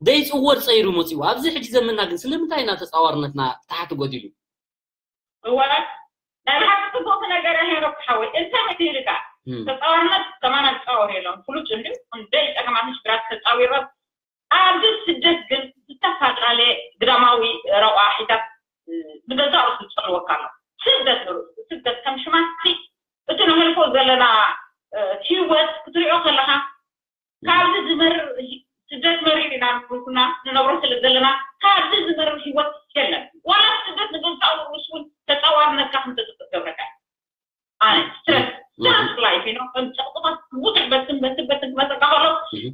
ደይፅወር ፀይሩ መፂኡ ኣብዚ ሕጂ ዘመና ግን ስለምንታይ ኢና ተፃዋርነትና ታሕቲ ጎዲሉ እወ ናይ ብሓቂ ፅቡቅ ነገር ሄኖክ ሓወይ እንታይ መሲልካ ተፃዋርነት ከማና ዝፃወር የለን ፍሉጥ እንድዩ ክንደይ ፀገማትን ሽግራት ተፃዊሮም ኣብዚ ስደት ግን ዝተፈላለየ ግዳማዊ ረቋሒታት ንገዛእ ርእሱ ዝፀልወካ ኣሎ ስደት ንርእሱ ስደት ከም ሽማሲ እቲ ነሕልፎ ዘለና ህይወት ክትሪኦ ከለካ ካብዚ ዝመርር ስደት መሪር ኢና ንብልኩና ንነብሮ ስለ ዘለና ካብዚ ዝመርር ህይወት የለን ዋላ ስደት ንገዛእ ርእሱ እውን ተፃዋርነትካ ከም ተዝክር ገብረካ ኣነ ስትረስ ስትረስ ላይፍ ዩ ከም ፀቕጥታት ብዙሕ በትን በትን በትን ክመፀካ ከሎ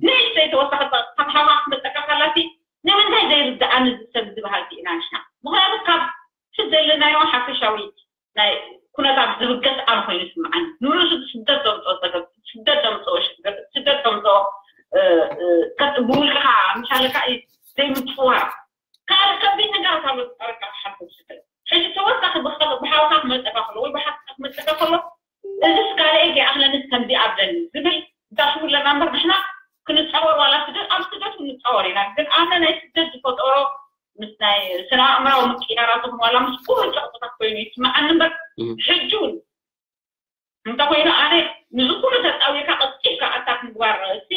ንእሽተይ ተወሳኺ ፀቕጥታት ሃባ ክመፀካ ከላሲ ንምንታይ ዘይርድኣኒ እዚ ሰብ ዝበሃልቲ ኢና ንሕና ምክንያቱ ካብ ዘለናዮ ሓፈሻዊ ናይ ኩነታት ዝብገስ ኣነ ኮይኑ ይስምዓኒ ንርእሱ ስደት ዘምፅኦ ፀገም ስደት ዘምፅኦ ሽግር ስደት ዘምፅኦ ብውልቅኻ ምሻለካ እዩ ዘይምፅዋር ካልእ ከቢድ ነገራት ኣሎ ዝፀረካ ክሓልፎ ዝኽእል ሕጂ ተወሳኺ ብሓውካ ክመፀካ ከሎ ወይ ብሓፍትካ ክመፀካ ከሎ እዚስ ካልኤ ከይኣኽለንስ ከምዚ ኣብለኒ ዝብል እንታይ ሽሙ ኣለና እምበር ንሕና ክንፃወር ዋላ ስደት ኣብ ስደት ክንፃወር ኢና ግን ኣነ ናይ ስደት ዝፈጠሮ ምስ ናይ ስነ ኣእምራዊ ምቅያራትኩም ዋላ ምስ ኩሉ ጨቕጥታት ኮይኑ ይስምዓኒ እምበር ሕጂ እውን እንተኮይኑ ኣነ ንዚ ኩሉ ተፃዊርካ ቀልጢፍካ ኣታክ ምግባር ርእሲ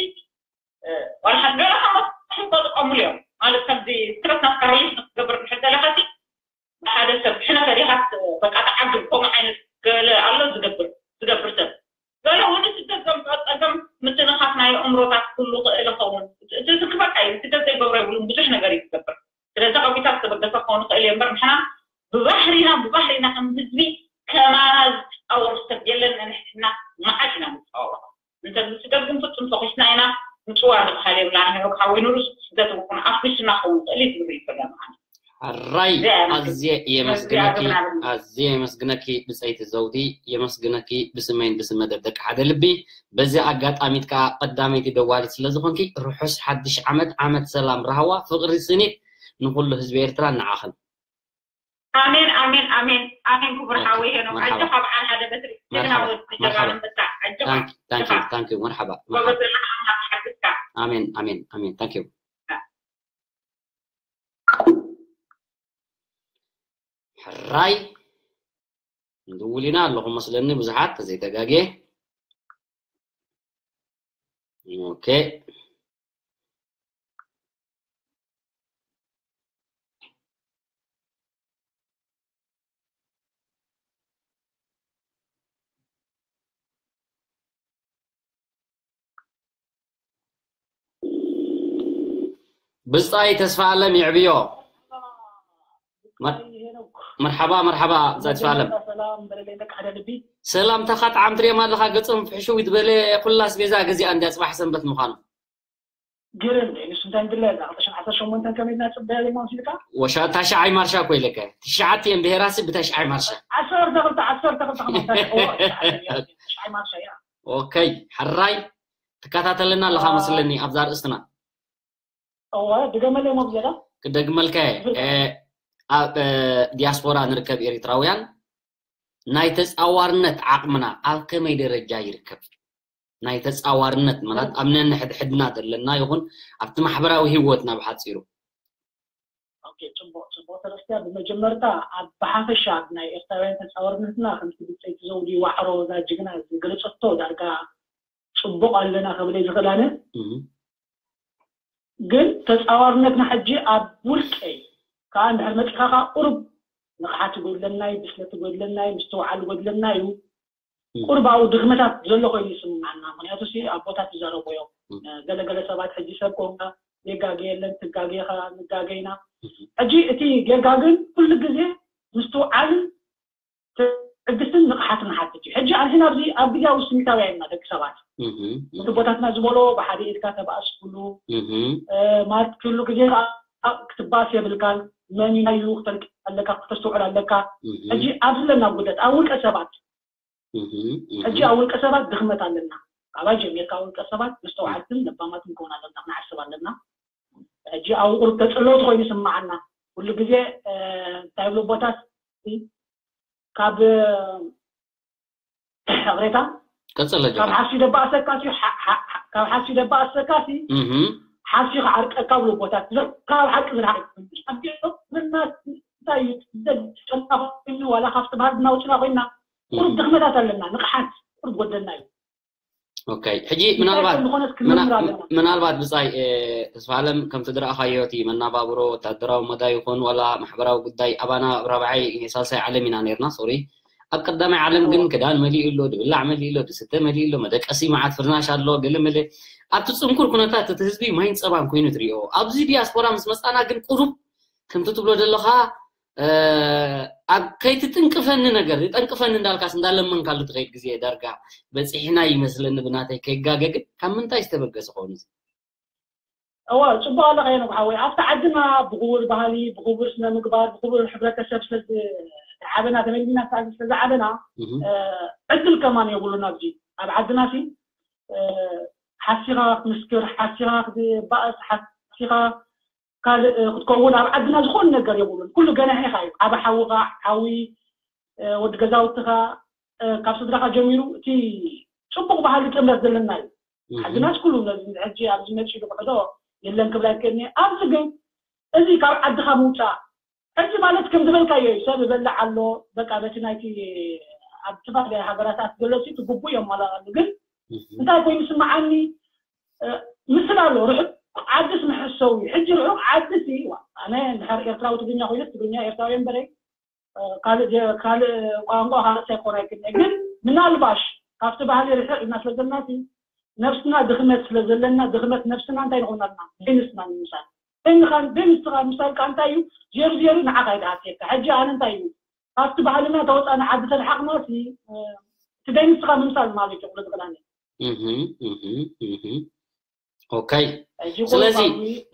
ዋላ ሓንቲ ገለ ከመ ክጠጥቀሙሉ እዮም ማለት ከምዚ ስትረስ ናትካ ሪሊፍ ንክትገብር ድሕር ዘለካ ሲ ብሓደ ሰብ ሕነ ፈሪኻስ በቃ ተዓግብ ከምኡ ዓይነት ገለ ኣሎ ዝገብር ዝገብር ሰብ ገለ እውን ስደት ዘምፅኦ ፀገም ምትንኻፍ ናይ ኣእምሮታት ኩሉ ክእል ኸውን እቲ ዝክፈካ እዩ ስደት ዘይገብሮ የብሉን ብዙሕ ነገር እዩ ዝገብር ስለዚ ከዊታት ዝተበገሰ ክኸውን ይኽእል እዩ እምበር ንሕና ብባህሪና ብባህሪና ከም ህዝቢ ከማና ዝፃወር ሰብ የለን ንሕና መዓት ኢና ንፃወር እንተ ስደት ግን ፍፁም ተኺስና ኢና ምፅዋር ዝበሃል የብላን ሄኖክ ሓወይ ንሩስ ስደት እውን ኣፍሪስና ክኸውን ይኽእል እዩ ዝብል ይፈለና ሕራይ ኣዝየ የመስግነኪ ኣዝየ የመስግነኪ ብፀይቲ ዘውዲ የመስግነኪ ብስመይን ብስመ ደብደቂ ሓደ ልቢ በዚ ኣጋጣሚት ከዓ ቀዳመይቲ ደዋሊት ስለ ዝኾንኪ ርሑስ ሓድሽ ዓመት ዓመት ሰላም ራህዋ ፍቅሪ ስኒት ንኩሉ ህዝቢ ኤርትራ ንዓኽን ኣሜን ኣሜን ኣሜን ኣሜን ክቡር ሓወይ ሄኖክ ኣጆኻ በዓል ሓደ በትሪ ጀግና ወዲ ጀጋኑ ኣንበሳ ኣጆኻ Thank you, thank you, መርሓባ ጎበዝ ዘለኻ ኣምላኽ ይሓግዝካ ኣሜን ኣሜን ኣሜን thank you ሕራይ ንድውል ኢና ኣለኹም መስለኒ ብዙሓት ተዘይተጋግየ okay ብጻይ ተስፋ ኣለም ይዕብዮ መርሓባ መርሓባ ብጻይ ተስፋ ኣለም ሰላምታኻ ጣዕም ትሪኦም ኣለኻ ገጾም ፍሕሽው ዝበለ ኩላ ኣስቤዛ ገዚኣ እንድያ ጽባሕ ሰንበት ምዃኑ ግርም እዩ ንሱ እንታይ ንድለ እዛ ክልተ ሽሕን ዓሰርተ ሸሞንተን ከመይ ኢልና ጽበያ ዘይማ ወሲድካ ወሻ ታሽዓይ ማርሻ እኮ ኢለካ ትሽዓተ እየን ብሄራሲ ብታሽዓይ ማርሻ ዓሰርተ ክልተ ዓሰርተ ክልተ ከማን ታሽዓይ ማርሻ እያ ኦከይ ሕራይ ትከታተለና ኣለኻ መስለኒ ኣብዛ ኣርእስትና እወ ድገመለይ ሞ ብዝያዳ ክደግመልካ እየ ኣብ ዲያስፖራ ንርከብ ኤሪትራውያን ናይ ተፃዋርነት ዓቕምና ኣብ ከመይ ደረጃ ይርከብ ናይ ተፃዋርነት ማለት ኣብ ነንሕድሕድና ዘለና ይኹን ኣብቲ ማሕበራዊ ህይወትና ብሓፂሩ ኦኬ፣ ጽቡቕ፣ ጽቡቕ ተረስቲያ። ብመጀመርታ ኣብ ብሓፈሻ ኣብ ናይ ኤርትራውያን ተጻዋርነትና ከምቲ ብጸይቲ ዘውዲ ዋዕሮ እዛ ጅግና ዝገለጸቶ ዳርጋ ጽቡቕ ኣለና ከብለ ይኽእል ኣነ። እም። ግን ተጻዋርነትና ሕጂ ኣብ ውልቀይ ከኣ እንድሕር መጺኻ ከኣ ቁሩብ ንቕሓት ይጎድለና እዩ፣ ብስለት ይጎድለና እዩ፣ ምስትውዓል ይጎድለና እዩ። ቁርባኡ ድኽመታት ዘሎ ኮይኑ ይስምዓና። ምክንያቱ ሲ ኣቦታት ይዛረቡ እዮም። ገለገለ ሰባት ሕጂ ሰብ ኮንካ ጌጋ የለን፣ ትጋገ ኢኻ፣ ንጋገ ኢና። ሕጂ እቲ ጌጋ ግን ኩሉ ግዜ ምስትውዓልን ትዕግስትን ንቕሓትን ሓትት እዩ። ሕጂ ኣዚና ኣብዚ ኣብ ግዜያዊ ስሚታውያን ኢና ደቂ ሰባት። እቲ ቦታትና ዝበሎ ብሓደ ኢድካ ተባእስ ኩሉ ማለት ኩሉ ግዜ ክትባእስ የብልካን። መን እዩ ናዩ ክተንቅ ኣለካ፣ ክተስተውዕል ኣለካ። ሕጂ ኣብዚ ኣለና ጉደት ኣብ ውልቀ ሰባት ሕጂ ኣብ ውልቀ ሰባት ድኽመት ኣለና። ካባይ ጀሚርካ ውልቀ ሰባት መስተውዓልትን ለባማትን ክኾን ኣለና፣ ክንሓስብ ኣለና። ሕጂ ኣብ ቁሩብ ተፅለውቲ ኮይኑ ይስምዓና። ኩሉ ግዜ እንታይ ብሎ ቦታት ካብ ቅሬታ ቀጸለ ካብ ሓሲ ደባእሰካ ሲ ካብ ሓሲ ደባእሰካ ሲ ሓሲ ክዓርቀካ ብሎ ቦታት ካብ ሓቂ ዝረሓቅ እንታይ እዩ ዝጸናፈኒ ዋላ ካብቲ ባህል እናውፅና ኮይና ቁሩብ ድኽመታት ኣለና። ንቕሓት ቁሩብ ጎደልና እዩ። ኦኬ ሕጂ ምናልባት ምናልባት ብጻይ ተስፋ ዓለም ከምቲ ዝረኣኻዮ እቲ መናባብሮ ወታደራዊ መዳይ ይኹን ዋላ ማሕበራዊ ጉዳይ ኣባና ኣብ ራብዓይ ሳልሳይ ዓለም ኢና ነርና ሶሪ ኣብ ቀዳማይ ዓለም ግን ክዳን መሊኡ ኣሎ ድብላዕ መሊኡ ኣሎ ድስተ መሊኡ ኣሎ መደቀሲ መዓት ፍርናሽ ኣሎ ገለ መለ ኣብቲ ጽንኩር ኩነታት እቲ ህዝቢ ማይን ጸባን ኮይኑ ትሪኦ ኣብዚ ዲያስፖራ ምስ መጻና ግን ቁሩብ ከምቲ ትብሎ ዘለኻ ኣብ ከይትጥንቅፈኒ ነገር ይጠንቅፈኒ እንዳልካስ እንዳለመንካሉ ትኸይድ ግዜ ዳርጋ በፂሕና ይመስለኒ ብናተይ ከይጋገ ግን ካብ ምንታይ ዝተበገሰ ከውን እዚ እዋ ፅቡቅ ኣለካ የነ ሓወይ ኣብቲ ዓድና ብክቡር ባህሊ ብክቡር ስነ ምግባር ብክቡር ሕብረተሰብ ስለዝዓበና ተመሊና ስለዝዓበና ዕድል ከማን የብሉና ኣብዚ ኣብ ዓድና ሲ ሓሲኻ ክትምስክር ሓሲኻ ክትባእስ ሓሲኻ ካልእ ክትከውን ኣብ ዓድና ዝኾነ ነገር የብሉን። ኩሉ ገናሒ ኢኻ እዩ። ዓቢ ሓውኻ፣ ሓዊ ወዲ ገዛውትኻ፣ ካብ ስድራኻ ጀሚሩ እቲ ጽቡቕ ባህሊ ጥምረት ዘለና እዩ። ዓድናስ ኩሉ ነዚ ሕጂ ኣብዚ መጺኡ ዝኽሕዶ የለን ክብል ኣይክእልኒ። ኣብዚ ግን እዚ ካብ ዓድኻ ምውጻእ ሕጂ ማለት ከም ዝበልካዮ እዩ። ሰብ ይበልዕ ኣሎ በቃ በቲ ናይቲ ኣብ ዝተፈላለዩ ሃገራት ኣትገለሱ እቲ ግቡእ የማላእሉ ግን እንታይ ኮይኑ ስምዓኒ ምስል ኣሎ ርሑቅ ዓድስ መሐሰዊ ሕጂ ርሑቅ ዓድሲ ኣነ ድሕር ኤርትራዊ ትግርኛ ኮይነስ ትግርኛ ኤርትራዊ እምበረይ ካልእ ካልእ ቋንቋ ካልእ ሳይኮን ኣይክነ ግን ምናልባሽ ካብቲ ባህሊ ርሕቅ ኢልና ስለዘለና ነብስና ድኽመት ስለዘለና ድኽመት ነብስና እንታይ ንኾናልና ንስና ንምሳል ንስኻ ምሳልካ እንታይ እዩ ዜሩ ዜሩ ንዓኻ ይድሃስየካ ሕጂ ኣነ እንታይ እዩ ካብቲ ባህልና ተወፃእና ዓዲ ተልሓቕና እቲ ደይ ንስኻ ምምሳል ማለት እዩ ክብሎ ዝኽእል ኣነ ኦካይ ስለዚ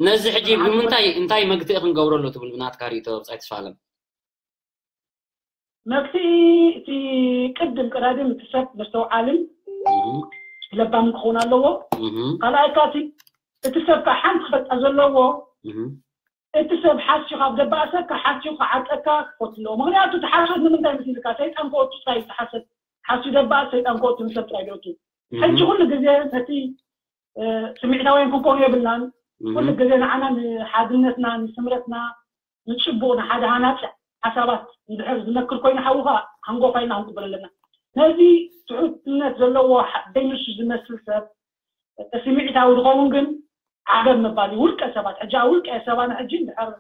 ነዚ ሕጂ ብምንታይ እንታይ መግትኢ ክንገብረሉ ትብል ብናትካ ርእቶ ብፃይ ተስፋለም መግትኢ እቲ ቅድም ቀዳድም እቲ ሰብ መስተውዓልን ለባም ክኸውን ኣለዎ ካልኣይካ እቲ ሰብ ከዓ ሓንቲ ክፈልጣ ዘለዎ እቲ ሰብ ሓስዩ ካብ ደባእሰካ ሓስዩ ክዓርቀካ ክፈቱ ኣለዎ ምክንያቱ እቲ ሓሶት ንምንታይ ምስ ኢልካ ሰይጣን ከወቱ ጥራይ እዩ ሓሰት ሓስዩ ደባእስ ሰይጣን ከወቱ ንሰብ ጥራይ ይወቱ ሕጂ ኩሉ ግዜ ነቲ ስምዒታውያን ክንኮኑ የብልናን ኩሉ ግዜ ንዓና ንሓድነትና ንስምረትና ንፅቡቅ ንሓደ ሃናፂ ሓሳባት እንድሕር ዝመክር ኮይኑ ሓውካ ሃንጎፋ ኢልና ክንቅበል ኣለና ነዚ ትሑትነት ዘለዎ ደይንሱ ዝመስል ሰብ ስምዒታዊ ዝኸውን ግን ዓገብ ምባል እዩ ውልቀ ሰባት ሕጂ ኣብ ውልቀ ሰባና ሕጂ እንድሕር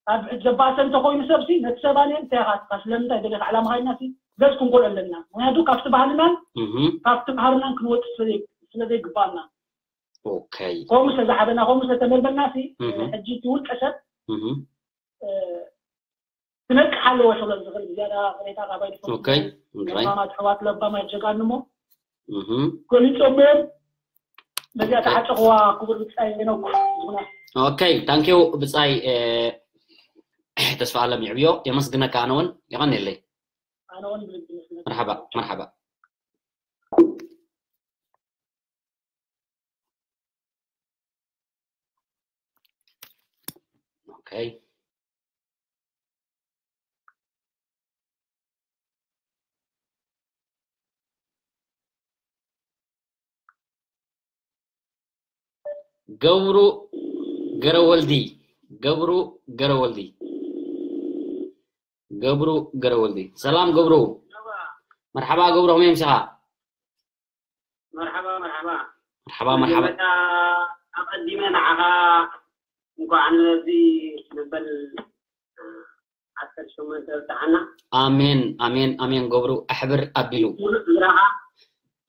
ኣብ ዘባእሰ እንተኮይኑ ሰብሲ ነቲ ሰባን እንታይ ኢኻ ስለምንታይ ደሊኻ ዕላማ ሃይና ሲ ገዝ ክንኮል ኣለና ምክንያቱ ካብቲ ባህልናን ካብቲ ባህልናን ክንወፅእ ስለዘይግባኣና ከምኡ ስለዝዓበና ከምኡ ስለተመልመልና ሲ ሕጂ እቲ ውልቀ ሰብ ክነቅሕ ኣለዎ ክብሎ ዝኽእል ዝያዳ ቅሬታ ካባይ ዝፈቱ ለባማት ኣሕዋት ለባማት ጀጋኑ እሞ ገሊፆም እዮም በዚኣ ተዓፀኽዋ ክቡር ብፃይ ሄኖክ ዝኹና ኦኬ ታንኪዩ ብፃይ ተስፋ ኣለም ይዕብዮ የመስግነካ ኣነ እውን የቐንየለይ ኣነ እውን ብልቢ መስግነካ መርሓባ መርሓባ Okay. ገብሩ ገረወልዲ ገብሩ ገረወልዲ ገብሩ ገረወልዲ ሰላም ገብሩ መርሓባ ገብሩ ከመይ ምሲኻ መርሓባ መርሓባ መርሓባ መርሓባ ኣቐዲመ ንዓኻ እንኳዕ ነዚ ንበል ዓሰርተ ሸሞንተ ብጽሓና። ኣሜን ኣሜን ኣሜን። ገብሩ ኣሕብር ኣቢሉ። ሙሉእ ስድራኻ፣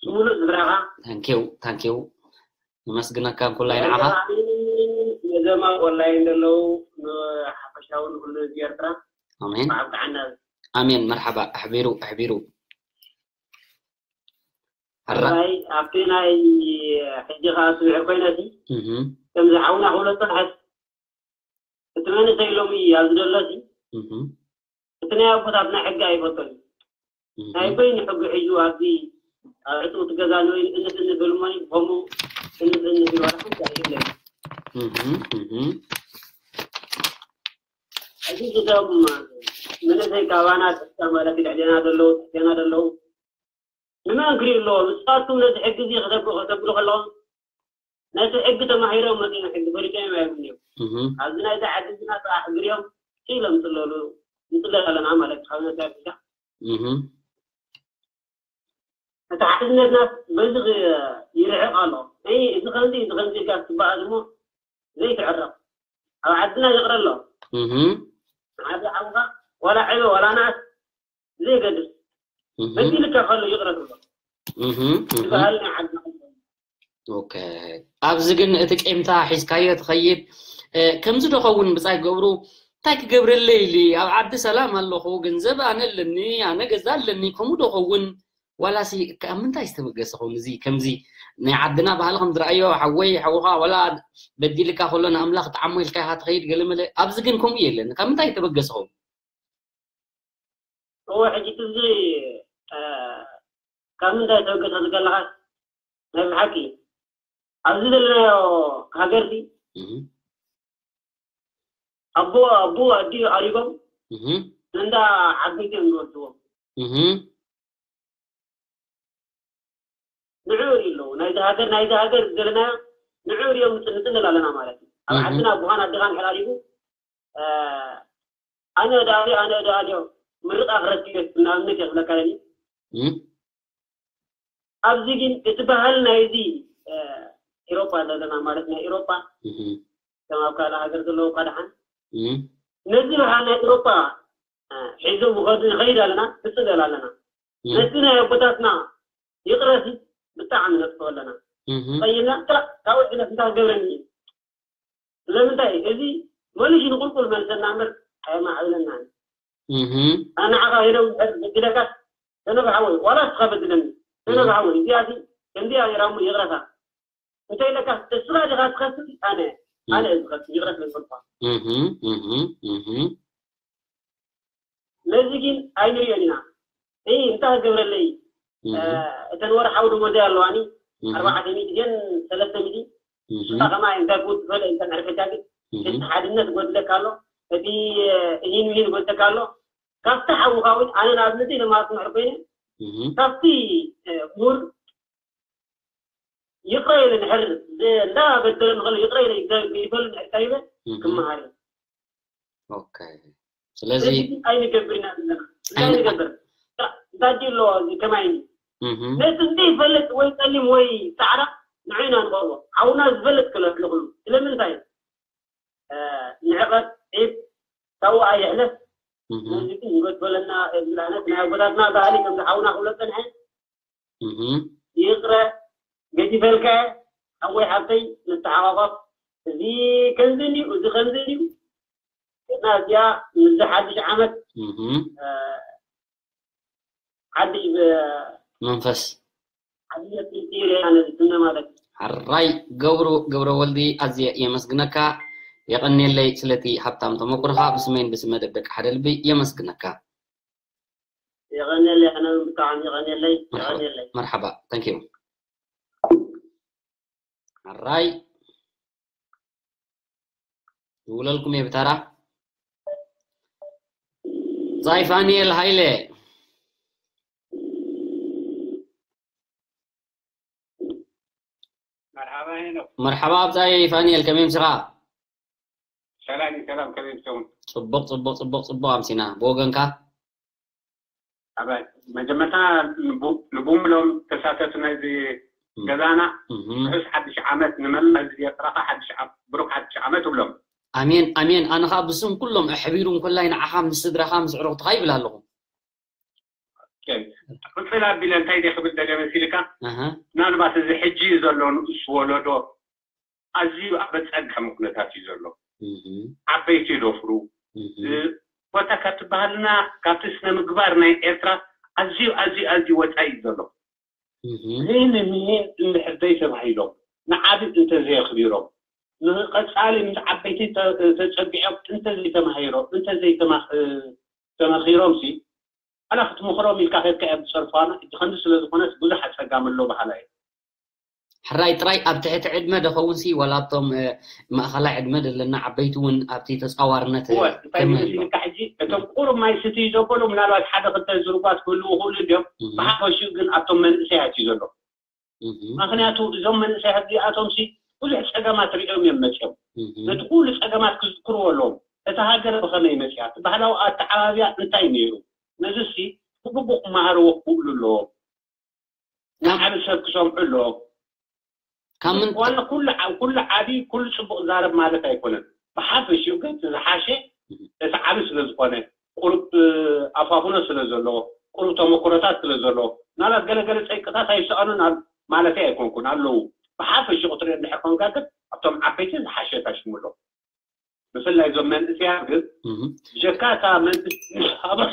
ሙሉእ ስድራኻ። ታንኪው ታንኪው። ነመስግነካ እንኩላይ ንዓኻ። ነዘማ ኦንላይን ዘለዉ፣ ንሓፈሻዊ ንኩሉ ህዝቢ ኤርትራ። ኣሜን ብዓብጥዓና። ኣሜን። መርሓባ ኣሕቢሩ ኣሕቢሩ። ኣራ ራይ ኣብቲ ናይ ሕጂ ከዓ ስምዕር ኮይነሲ እህ ከምዚ ሓውና ክብለቶ ንሓስ እቲ መንእሰይ ሎሚ ኣብዚ ደሎሲ እህ እቲ ናይ ኣቦታትና ሕጊ ኣይፈቶን እዩ። ናይ በይኑ ሕጊ ሕዩ ኣብዚ ኣብ ዕፅውቲ ገዛ ንበይኑ እንፍ እንፍ ብል እሞኒ ብኸምኡ እንፍ እንፍ ብል ዋላ ሓንቲ ኣይብለን። እህ እህ ሕጂ እቶም መንእሰይ ካባና ተስታ ማለት ልዕሌና ዘለዉ ትሕቴና ዘለዉ ንመን ክሪኡ ኣለዎ? ንስኻትኩም ነዚ ሕጊ እዚ ከተብ- ከተብሉ ከለኹም ነቲ ሕጊ ተማሂሮም መፂኦም ሕጊ ፈሊጦም እዮም ኣይብሉን እዮም። እህ ኣብዚ ናይዚ ዓዲ ዝና ጥራሕ ግሪኦም ኢሎም ፅለሉ ንፅለል ኣለና ማለት እዩ። ካብ ነቲ ኣፍሪካ እህ እቲ ሓድነትና በዚ ክ- ይርሕቕ ኣሎ። እይ፣ እዚ ከምዚ እዚ ከምዚ ኢልካ ክትበኣስ እሞ ዘይትዕረቕ ኣብ ዓድና ይቕረ ኣሎ። እህ ንዓዲ ዓብኻ ዋላ ዕበ ዋላ ናእስ ዘይገድስ እህ በዚ ልካ ከሎ ይቕረ ትብሎ እህ ዝበሃል ናይ ዓድና ኦኬ። ኣብዚ ግን እቲ ቄምታ ሒዝካዮ ትኸይድ። እ፣ ከምዚ ዶ ኸውን ብጻይ ገብሩ እንታይ ክገብረለይ ኢሊ ኣብ ዓዲ ሰላም ኣለኹ፣ ገንዘብ ኣነ ኣለኒ፣ ኣነ ገዛ ኣለኒ፣ ከምኡ ዶ ኸውን? ዋላሲ ካብ ምንታይ ዝተበገሰ ኸውን? እዚ ከምዚ ናይ ዓድና ባህሊ ከም ዝረኣዮ ሓወይ ሓውኻ ዋላ በዲልካ ከሎ ንኣምላኽ ጠዓሞ ኢልካ ኢኻ ትኸይድ ገለመለ። ኣብዚ ግን ከምኡ የለን። ካብ ምንታይ ዝተበገሰ ኸውን? እወ ሕጂ ትዚ ካብ ምንታይ ተበገሰ ዝገለኻስ ናይ ብሓቂ ኣብዚ ዘለናዮ ሃገርሲ እህ ኣቦ ኣቦ ኣዲ ኣሪጎም እህ እንዳ ዓበይቲ እዮም ዝወስድዎም። እህ ንዑ ርኢ ኣለዉ ናይዚ ሃገር ናይዚ ሃገር ዘለናዮ ንዑ ሪኦም ንፅንፅል ኣለና ማለት እዩ። ኣብ እህ ዓድና ኣቦኻን ኣዴኻን ሕራሪጉ ኣነ ዳሪ ኣነ ዳሪ ምርቃ ክረክብ ንኣብነት የኽብለካ ለኒ እህ ኣብዚ ግን እቲ ባህል ናይዚ ኤሮፓ ዘለና ማለት ናይ ኤሮፓ እህ ከም ኣብ ካልእ ሃገር ዘለዉ እኳ ደሓን እህ ነዚ ባህል ናይ ኤሮፓ ሒዞም ምኸዱ ንኸይድ ኣለና ክፅለል ኣለና። እህ ነቲ ናይ ኣቦታትና ይቕረሲ ብጣዕሚ ነጥፍኦ ኣለና። እህ ቀይና ጥራሕ ካብ ወድነት እንታይ ክገብረኒ እዩ? ስለምንታይ እዚ መሊሹ ንቁልቁል መልሰና እምበር ኣየማዕብለናን። እህ ኣነ ንዓኻ ሄደው ድሕር በድለካስ ተነብሓወይ ዋላ እስኻ በድለኒ ተነብሓወይ እዚኣሲ ከምዚኣ ነይራ እሞ ይቕረታ እንተ ኢለካስ እስኻ ዲኻ ትኸስብ ኣነ ኣነ እየ ዝኸስብ ይቕረ ስለ ዝፈልኳ እህ እህ እህ ነዚ ግን ኣይንሪኦን ኢና። እይ እንታይ ክገብረለይ እህ እተን ወርሓዊ ደሞዘይ ኣለዋኒ እህ ኣርባዕተ ሚእቲ ድየን ሰለስተ ሚእቲ እህ ንሳ ከማይ እንታይ ክውድ ትኽእል እንታይ ዕርፈጃ ግን እህ እቲ ሓድነት ጎድለካ ኣሎ እቲ እሂን ምሂን ጎድለካ ኣሎ ካብቲ ሓውኻ እውን ኣነ ንኣብነተይ ለማለት ምሕር ኮይነ እህ ካብቲ ምሁር ይቕረ ኢለ ንሕር እንዳ በደለ ንኸሎ ይቕረ ኢለ ይበሉ ንሕር ካይበ እህ ክመሃር እዩ ኦኬ ስለዚ ስለዚ ኣይንገብር ኢና ዘለና እንታይ ኣይን- ንገብር እንታይ ኣለዎ እዚ ከማይ እህ ነቲ ዘይፈልጥ ወይ ፀሊም ወይ ፃዕዳ ንዑ ኢና ንቐርቦ ሓውና ዝፈልጥ ክለ ኣለኹሉ ስለምንታይ ንዕቐት ዒብ ታውኣ ይሕለፍ እህ ነዚ ግን ይጎድበለና ዝብላነት ናይ ኣቦታትና ባህሊ ከም ዝሓውና ክብሎ ፀንሐ እህ ይቕረ ገዲፈልካ ሓወይ ሓብተይ ንተሓቋቋፍ እዚ ከምዚ እንድዩ እዚ ከምዚ እንድዩ እና እዚኣ ምዚ ሓድሽ ዓመት እህ ሓድሽ መንፈስ ሓድነት ይርያ ነዚ ስነ ማለት እዩ ሕራይ ገብሩ ገብረ ወልዲ ኣዝየ የመስግነካ የቐንየለይ ስለቲ ሃብታም ተመኩርኻ ብስመይን ብስመ ደብደቂ ሓደ ልቢ የመስግነካ የቐንየለይ ኣነ እውን ብጣዕሚ የቐንየለይ የቐንየለይ መርሓባ thank you ሕራይ ይውለልኩም እየ ብታራ ብጻይ ፋኒኤል ሃይለ መርሓባ ሄኖክ መርሓባ ብጻይ ፋኒኤል ከመይ ምስኻ ሰላም እዩ ሰላም ከመይ ምሰውን ጽቡቕ ጽቡቕ ጽቡቕ ጽቡቕ ኣምሲና ብወገንካ ኣባይ መጀመርታ ልቡምሎም ተሳተፍቲ ናይዚ ገዛና እህ ርሑስ ሓድሽ ዓመት ንመላ ህዝቢ ኤርትራኻ ሓድሽ ዓመት ብሩክ ሓድሽ ዓመት እብሎም ኣሜን ኣሜን። ኣነ ከዓ ብስም ኩሎም ኣሕቢሩ እንኮላይ ንዓኻ ምስ ስድራኻ ምስ ዕሩኽትኻ ይብል ኣለኹ። ቅፅል ኣቢለ እንታይ ደ ክብል ደለ መሲልካ? ኣሃ፣ ምናልባት እዚ ሕጂ ዘሎ ንኡስ ወለዶ ኣዝዩ ኣብ ኣፀጋሚ ኩነታት እዩ ዘሎ። እህ፣ ዓበይቲ ይደፍሩ እህ፣ ቦታ ካብ ትበሃልና ካብቲ ስነ ምግባር ናይ ኤርትራ ኣዝዩ ኣዝዩ ኣዝዩ ወፃኢ እዩ ዘሎ። እህ፣ ዘይንምሄ እንድሕር ዘይተባሂሎም ንዓቢ እንተዘየኽቢሮም ንቐፃሊ ምስ ዓበይቲ ተ- ተፀጊዖም እንተዘይተማሂሮም እንተዘይተማኺሮም ሲ ኣላ ክትምኽሮም ኢልካ ከድካ እዮም ዝፀርፋና። እቲ ከምዚ ስለ ዝኾነስ ብዙሕ ኣፀጋሚ ኣሎ በሃላ እዩ። ሕራይ ጥራይ ኣብ ትሕቲ ዕድመ ደኸውን ሲ ዋላ ኣብቶም ማእኸላይ ዕድመ ዘለና ዓበይቲ እውን ኣብቲ ተፃዋርነት እወ እንታይ ይመስልካ ሕጂ እቶም ቁሩብ ማይ ስትዩ ዘበሉ ምናልባት ሓደ ክልተ ዝርጓት ክህልዉ ክእሉ እንዲዮም። ብሓፈሽኡ ግን ኣብቶም መንእሰያት እዩ ዘሎ። ምክንያቱ እዞም መንእሰያት እዚኣቶም ሲ ብዙሕ ፀገማት ሪኦም እዮም መፅኦም። ነቲ ኩሉ ፀገማት ክዝክርዎ ኣለዎም። እታ ሃገር ብኸመይ መፅያ እቲ ባህላዊ ኣተዓባብያ እንታይ ነይሩ? ነዚ ሲ ብግቡእ ክመሃርዎ ክኽእሉ ኣለዎም። ንዓብ ሰብ ክሰምዑ ኣለዎም። ካብ ምን ዋላ ኩሉ ዓ- ኩሉ ዓብዪ ኩሉ ፅቡቅ ዛረብ ማለት ኣይኮነን። ብሓፈሽኡ ግን እቲ ዝሓሸ እቲ ዓብዪ ስለ ዝኾነ ቁሩብ ኣፋፍኖ ስለ ዘለዎ ቁሩብ ተመክሮታት ስለ ዘለዎ ናላት ገለገለ ፀይቅታት ኣይሰኣኑን ኣል- ማለተይ ኣይኮንኩን ኣለዉ። ብሓፈሽኡ ክትሪኦ እንድሕር ኮንካ ግን ኣብቶም ዓበይቲ ዝሓሸ ታሽሙ ኣሎ። ብፍላይ እዞም መንእሰያት ግን ብጀካ እታ መንግስቲ ምስ ሃቦም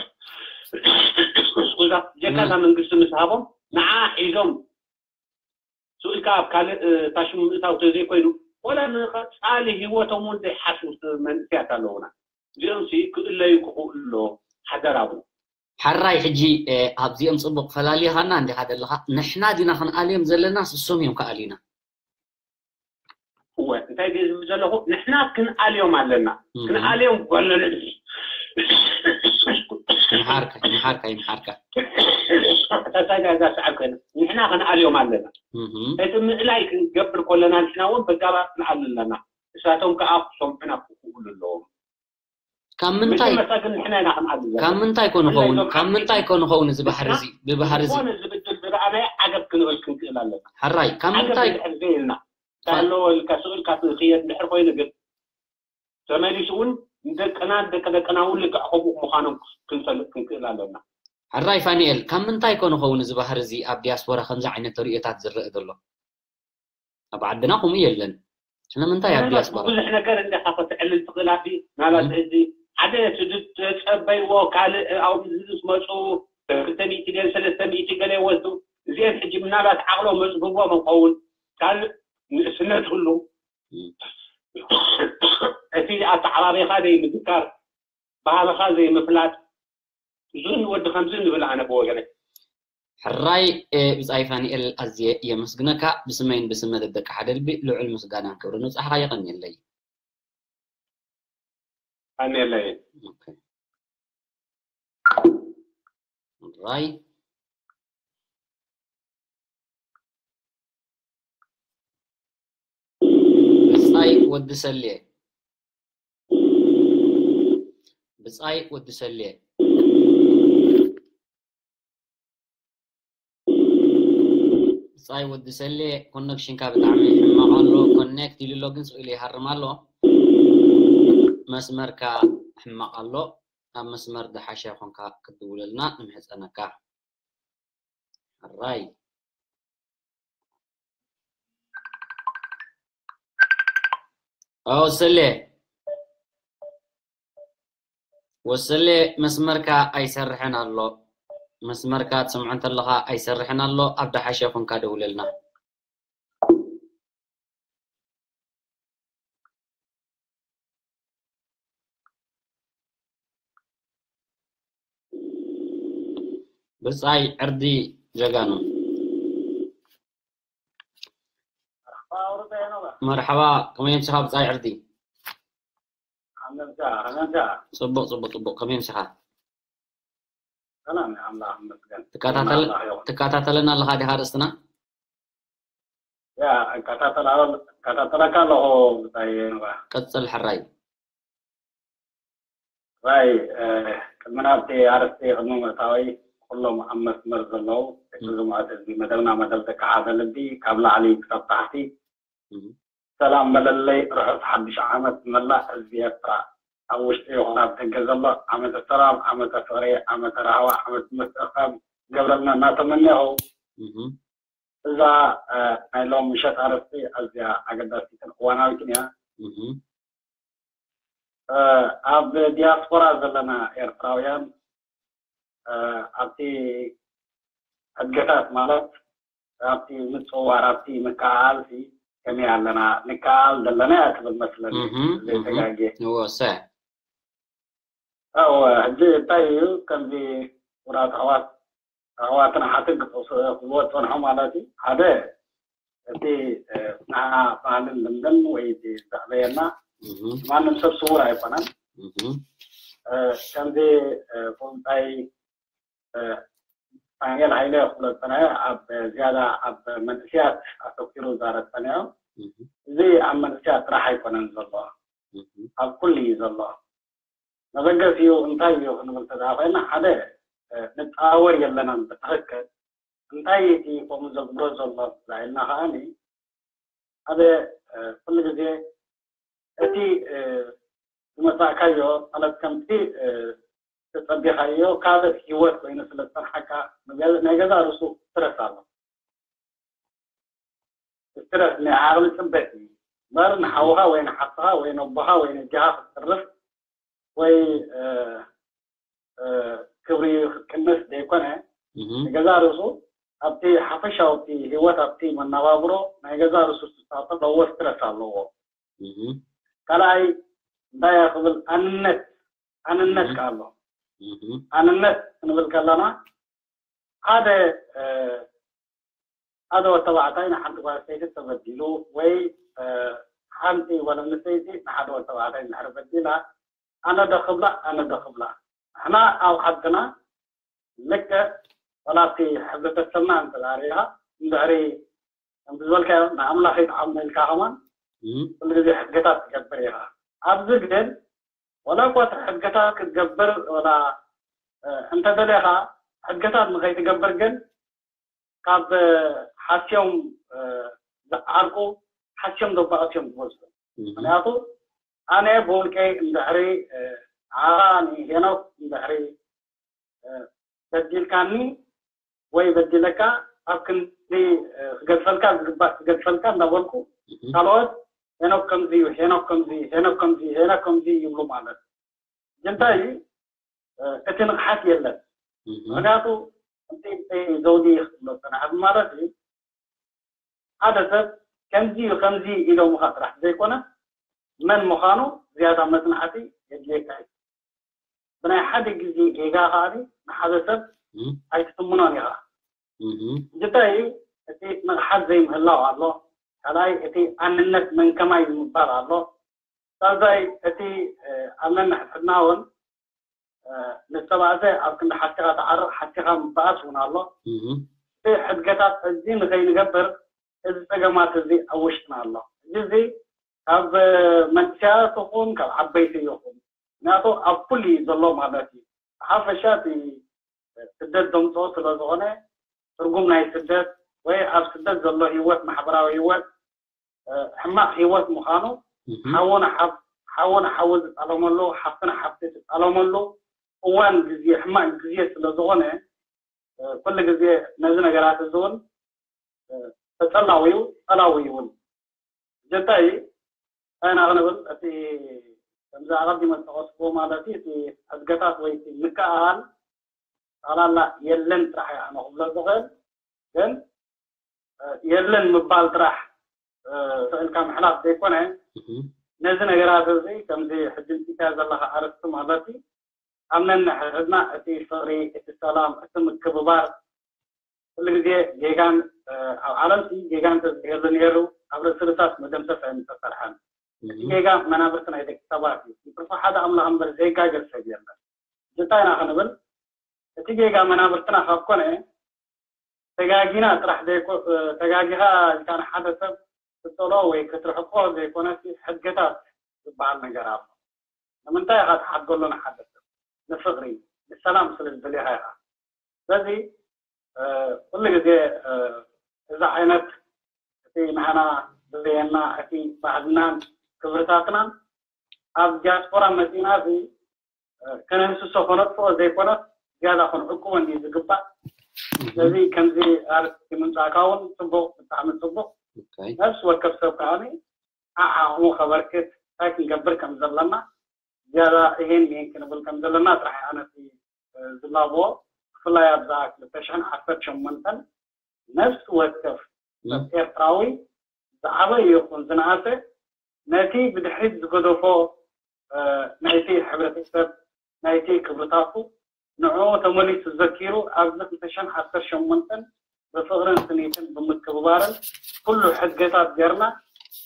ስኩዛ ብጀካ እታ መንግስቲ ምስ ሃቦም ንዓ ሒዞም ስኡ ኢልካ ኣብ ካልእ ታሽሙ ምእታው ተዘይኮይኑ ወላ ንቐፃሊ ህይወቶም እውን ዘይሓስቡ መንእሰያት ኣለውና። እዚኦም ሲ ክእለዩ ክኽእሉ ኣለዎም። ሓደራቡ ሓራይ ሕጂ ኣብዚኦም ፅቡቅ ፈላሊኻና እንዲኻ ዘለኻ ንሕና ዲና ክንኣልዮም ዘለና ስሶም እዮም ክኣልዩና እወ እንታይ ድየ ዝብል ዘለኹ ንሕና ክንኣልዮም ኣለና። ክንኣልዮም ጓለነ ይምሓርካ ይምሓርካ ይምሓርካ ተሳጋ እዛ ሰዓት ኮይና ንሕና ክንኣልዮም ኣለና። እቲ ምእላይ ክንገብር ከለና ንሕና እውን በጋባ ክንኣል ኣለና። እሳቶም ከዓ ክሰምዑና ክኽእሉ ኣለዎም። ካብ ምንታይ መጀመርታ ግን ንሕና ኢና ክንኣል ዘለና። ካብ ምንታይ ኮ ንኸውን ካብ ምንታይ ኮ ንኸውን እዚ ባህሪ እዚ ብባህሪ እዚ ዝኾነ ዝብድል ዝረኣናዮ ዓገብ ክንብል ክንክእል ኣለና። ሕራይ ካብ ምንታይ ዘይልና ታለወልካ ስእልካ ትኽየድ ድሕር ኮይኑ ግን ተመሊሱ እውን ንደቅና ደቂ ደቅና እውን ልክዕ ከምኡ ምዃኖም ክንፈልጥ ክንክእል ኣለና። ሕራይ ፋኒኤል ካብ ምንታይ ኮ ንኸውን እዚ ባህሪ እዚ ኣብ ዲያስፖራ ከምዚ ዓይነት ተርእዮታት ዝረአ ዘሎ? ኣብ ዓድና ከምኡ የለን። ስለምንታይ ኣብ ዲያስፖራ ብዙሕ ነገር እንዲኻ ክትዕልል ትኽእል ኣቢ ናላት እዚ ሓደ ትድተፀበይዎ ካልእ ኣብ ዝመፁ ክልተ ሚእቲ ገለ ሰለስተ ሚእቲ ገለ ይወስዱ። እዚአን ሕጂ ምናልባት ዓቕሎም መፅብቦም እንኸውን ካልእ ንእስነት ህሉ እቲ ኣተዓባቢኻ ዘይምዝካር ባህልኻ ዘይምፍላጥ እዙን ወዲ ከምዚ ንብል ኣነ ብወገነ ሕራይ ብፃይ ፋኒኤል ኣዝየ የመስግነካ ብስመይን ብስመ ደቂ ሓደ ልቢ ልዑል ምስጋናን ክብሪ ንብፃሕኻ የቐንየለይ ኣሜለይ ራይ ብፃይ ወዲ ሰልየ ብፃይ ወዲ ሰልየ ብፃይ ወዲ ሰልየ ኮነክሽንካ ብጣዕሚ ሕማቕ ኣሎ ኮኔክት ኢሉ ኣሎ ግን ስእሉ ይሃርም ኣሎ መስመርካ ሕማቕ ኣሎ ኣብ መስመር ዝሓሸ ኮንካ ክትድውለልና ንምሕፀነካ ሕራይ ወሰሌ ወሰሌ መስመርካ ኣይሰርሕን ኣሎ መስመርካ ትሰምዖ እንተለኻ ኣይሰርሕን ኣሎ ኣብ ደሓሸ ኮንካ ደውለልና ብፃይ ዕርዲ ጀጋኑ መርሓባ ከመይ ኣምሲኻ ብፃይ ዕርዲ ፅቡቅ ፅቡቅ ፅቡቅ ከመይ ኣምሲኻ ትከታተለና ኣለኻ ዲኻ ርእስትና እከታተለካ ኣለኹ ብፃይ ቀፅል ሕራይ ራይ ቅድሚ ናብቲ ኣርስቲ ቅድሚ ምእታወይ ኩሎም ኣብ መስመር ዘለዉ ዝምዕት ህዝቢ መደብና መደብ ደቂ ሓደ ልቢ ካብ ላዕሊ ክሳብ ታሕቲ ሰላም መለለይ ርሑስ ሓድሽ ዓመት ንመላእ ህዝቢ ኤርትራ፣ ኣብ ውሽጢ ይኹን ኣብ ደገ ዘሎ። ዓመተ ሰላም፣ ዓመተ ፍቕሪ፣ ዓመተ ራህዋ፣ ዓመት ምትእኽኻብ ገብረልና እናተመነኹ፣ እዛ ናይ ሎም ምሸት ኣርእስቲ ኣዝያ ኣገዳሲትን እዋናዊትን እያ። ኣብ ዲያስፖራ ዘለና ኤርትራውያን ኣብቲ ሕድገታት ማለት ኣብቲ ምጽዋር ኣብቲ ምክዕኣልሲ ከመይ ኣለና ንከዓል ዘለና እያ ትብል መስለኒ ዘይተጋጌ። ወሰ እወ ሕጂ እንታይ እዩ ከምዚ ውራት ኣሕዋት ኣሕዋትን ኣሓትን ክብልዎ ዝጸንሑ ማለት እዩ። ሓደ እቲ ንዓ ባህልን ልምድን ወይ እቲ ዘዕበየና ማንም ሰብ ስውር ኣይኮነን። ከምዚ ፍሉጣይ ዳንኤል ሃይለ ክብሎ ዝጸንሐ ኣብ ዝያዳ ኣብ መንእስያት ኣተኪሩ ዝዛረብ ጸኒሑ። እዚ ኣብ መንእስያት ጥራሕ ኣይኮነን ዘሎ፣ ኣብ ኩሉ እዩ ዘሎ። መበገሲኡ እንታይ እዩ ክንብል ተደኣ ኮይና፣ ሓደ ንጻወር የለናን ብትኽክል እንታይ እቲ ከምኡ ዘግብሮ ዘሎ ኢልና ከዓኒ ሓደ ኩሉ ግዜ እቲ ዝመጻእካዮ ማለት ከምቲ ተጸቢኻዮ ካልእ ህይወት ኮይኑ ስለ ዝጸንሓካ ናይ ገዛ ርእሱ ስትረስ ኣሎ። ስትረስ ናይ ዓቕሊ ጽበት እዩ እምበር ንሓውኻ ወይ ንሓፍትኻ ወይ ነቦኻ ወይ ነጃኻ ክትተርፍ ወይ ክብሪ ክትቅንስ ዘይኮነ ንገዛ ርእሱ ኣብቲ ሓፈሻዊ ኣብቲ ህይወት ኣብቲ መነባብሮ ናይ ገዛ ርእሱ ዝሳተፍ ኣለዎ ስትረስ ኣለዎ። ካልኣይ እንታይ እያ ክብል ኣንነት ኣንነት ከ ኣሎ። ኣንነት ክንብል ከለና ሓደ ሓደ ወተባዕታይ ንሓንቲ ጓል ኣንስተይቲ ተበዲሉ ወይ ሓንቲ ጓል ኣንስተይቲ ንሓደ ወተባዕታይ እንድሕር በዲላ ኣነ ዶ ክብላ ኣነ ዶ ክብላ ንሕና ኣብ ዓድና ልክዕ ዋላ ኣብቲ ሕብረተሰብና እንተዳሪኻ እንድሕሪ ከምቲ ዝበልካዮ ንኣምላኽ ይጥዓሞ ኢልካ ከማን ኩሉ ግዜ ሕድገታት ትገብር ኢኻ። ኣብዚ ግን ዋላ እኳ እቲ ሕድገታት ክትገብር ዋላ እንተደሌኻ ሕድገታት ንኸይትገብር ግን ካብ ሓስዮም ዝዓርቁ ሓስዮም ዘባእስዮም ዝበዝሑ። ምክንያቱ ኣነ ብውልቀይ እንድሕሪ ንዓኻ ንሄኖክ እንድሕሪ በዲልካኒ ወይ በዲለካ ኣብ ክንዲ ክገድፈልካ ዝግባእ ክገድፈልካ እንዳበልኩ ካልኦት ሄኖክ ከምዚ እዩ ሄኖክ ከምዚ ሄኖክ ከምዚ ሄኖክ ከምዚ ይብሉ ማለት እዩ። እንታይ እዩ እቲ ንቕሓት የለን። ምክንያቱ ከምቲ ዘውዲ ክብሎ ዝፀናሐ ማለት እዩ ሓደ ሰብ ከምዚ እዩ ከምዚ ኢሎምኻ ጥራሕ ዘይኮነ መን ምዃኑ ዝያዳ መፅናዕቲ የድልየካ እዩ። ብናይ ሓደ ግዜ ጌጋ ከዓ ንሓደ ሰብ ኣይትትምኖን ኢኻ። እንታይ እዩ እቲ ንቕሓት ዘይምህላው ኣሎ። ካልኣይ እቲ ኣንነት መንከማይ ምባል ኣሎ። ሳልሳይ እቲ ኣብ ነንሕድሕድና እውን ንዝተባእሰ ኣብ ክንዲ ሓሲኻ ትዓርቕ ሓሲኻ ምባኣስ እውን ኣሎ። እዚ ሕድገታት እዚ ንኸይንገብር እዚ ፀገማት እዚ ኣብ ውሽጥና ኣሎ። እዚ ካብ መንእሰያት ይኹን ካብ ዓበይቲ ይኹን ምክንያቱ ኣብ ኩሉ እዩ ዘሎ ማለት እዩ። ብሓፈሻ እቲ ስደት ዘምፅኦ ስለ ዝኾነ ትርጉም ናይ ስደት ወይ ኣብ ስደት ዘሎ ህይወት ማሕበራዊ ህይወት ሕማቕ ህይወት ምዃኑ ሓዉ ንሓው ዝጣለመሉ ሓፍቲ ንሓፍቲ ትጣለመሉ እዋን ግዜ ሕማቕ ግዜ ስለ ዝኾነ ኩሉ ግዜ ነዚ ነገራት እዚ እውን ተጸላዊ እዩ ጸላዊ እውን ጀንታይ እንታይ ኢና ክንብል እቲ ከምዚ ኣቐዲመ ዝጠቐስኩዎ ማለት እዩ እቲ ሕድገታት ወይ እቲ ምክእኣል ጠቕላላ የለን ጥራሕ እየ ኣነ ክብሎ ዝኽእል ግን የለን ምባል ጥራሕ ስእልካ ምሕላፍ ዘይኮነ ነዚ ነገራት እዚ ከምዚ ሕጂ ምፅኢታዮ ዘለካ ኣርእስቲ ማለት እዩ ኣብ ነንሕድሕድና እቲ ፍቕሪ እቲ ሰላም እቲ ምክብባር ኩሉ ግዜ ጌጋን ኣብ ዓለም ሲ ጌጋን ተዝህሉ ነይሩ ኣብ ርእሲ ርእሳት መደምሰስ ኣይምተሰርሐን እቲ ጌጋ መናብርቲ ናይ ደቂ ሰባት እዩ ይትርፎ ሓደ ኣምላኽ እምበር ዘይጋገር ሰብ የለን እንታይ ኢና ክንብል እቲ ጌጋ መናብርትና ካብ ኮነ ተጋጊና ጥራሕ ዘይኮ ተጋጊኻ ኢልካ ንሓደ ሰብ ክትጥሎ ወይ ክትርሕቆ ዘይኮነሲ ሕድገታት ዝበሃል ነገር ኣሎ ንምንታይ ኢኻ ትሓድገሉ ንሓደ ሰብ ንፍቕሪ ንሰላም ስለ ዝደልየኻ ኢኻ ስለዚ ኩሉ ግዜ እዚ ዓይነት እቲ ንዓና ዝበየና እቲ ባህልናን ክብርታትናን ኣብ ዲያስፖራ መፂና እዚ ከነህስሶ ከነጥፍኦ ዘይኮነስ ዝያዳ ክንዕቅቦ እንዲ ዝግባእ። ስለዚ ከምዚ ኣርእስቲ ምምፃእካ እውን ፅቡቕ፣ ብጣዕሚ ፅቡቕ። ነፍሲ ወከፍ ሰብ ከዓ ዓዓቕሙ ከበርክት እንታይ ክንገብር ከም ዘለና ዝያዳ ይሄን ይሄን ክንብል ከም ዘለና ጥራሕ ኣነቲ ዝላቦ። ብፍላይ ኣብዛ ክልተ ሽሕን ዓሰርተ ሸሞንተን ነፍሲ ወከፍ ሰብ ኤርትራዊ ዝዓበየ ይኹን ዝነኣሰ ነቲ ብድሕሪት ዝገደፎ ናይቲ ሕብረተሰብ ናይቲ ክብርታቱ ንዕኡ ተመሊሱ ዘኪሩ ኣብዚ ክልተ ሽሕን ዓሰርተ ሸሞንተን ብፍቕርን ስኒትን ብምክብባርን ኩሉ ሕድገታት ጌርና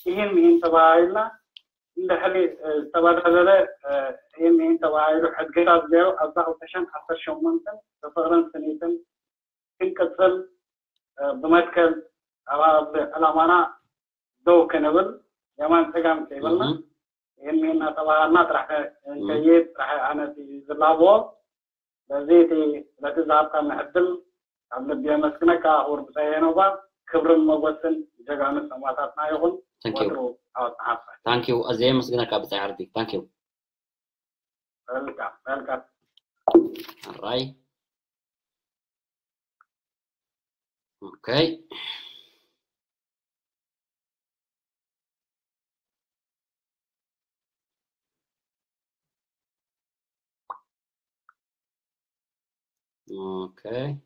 ይህን ይህን ተባሂልና እንድሕሪ ዝተባዳደረ ይህን ይህን ተባሂሉ ሕድገታት ገይሩ ኣብዛ ክልተ ሽሕን ዓሰርተ ሸሞንተን ብፍቕርን ስኒትን ክንቅፅል ብመትከል ኣብ ዕላማና ደው ክንብል የማን ፀጋም ከይበልና ይህን እናተባሃልና ጥራሕ ከይድ ጥራሕ ኣነ ዝላቦ። ስለዚ እቲ ስለቲ ዝሃብካ ምዕድል ካብ ልቢ የመስግነካ። ክቡር ብፀየ ኖባ ክብርን መጎስን ጀጋኑ ሰማእታትና ይኹን። ወትሩ ኣወፅሓፈ። ታንኪዩ ኣዘ የመስግነካ ብፀይ ዓርዲ ታንኪዩ። Welcome, welcome. All right. Okay. Okay.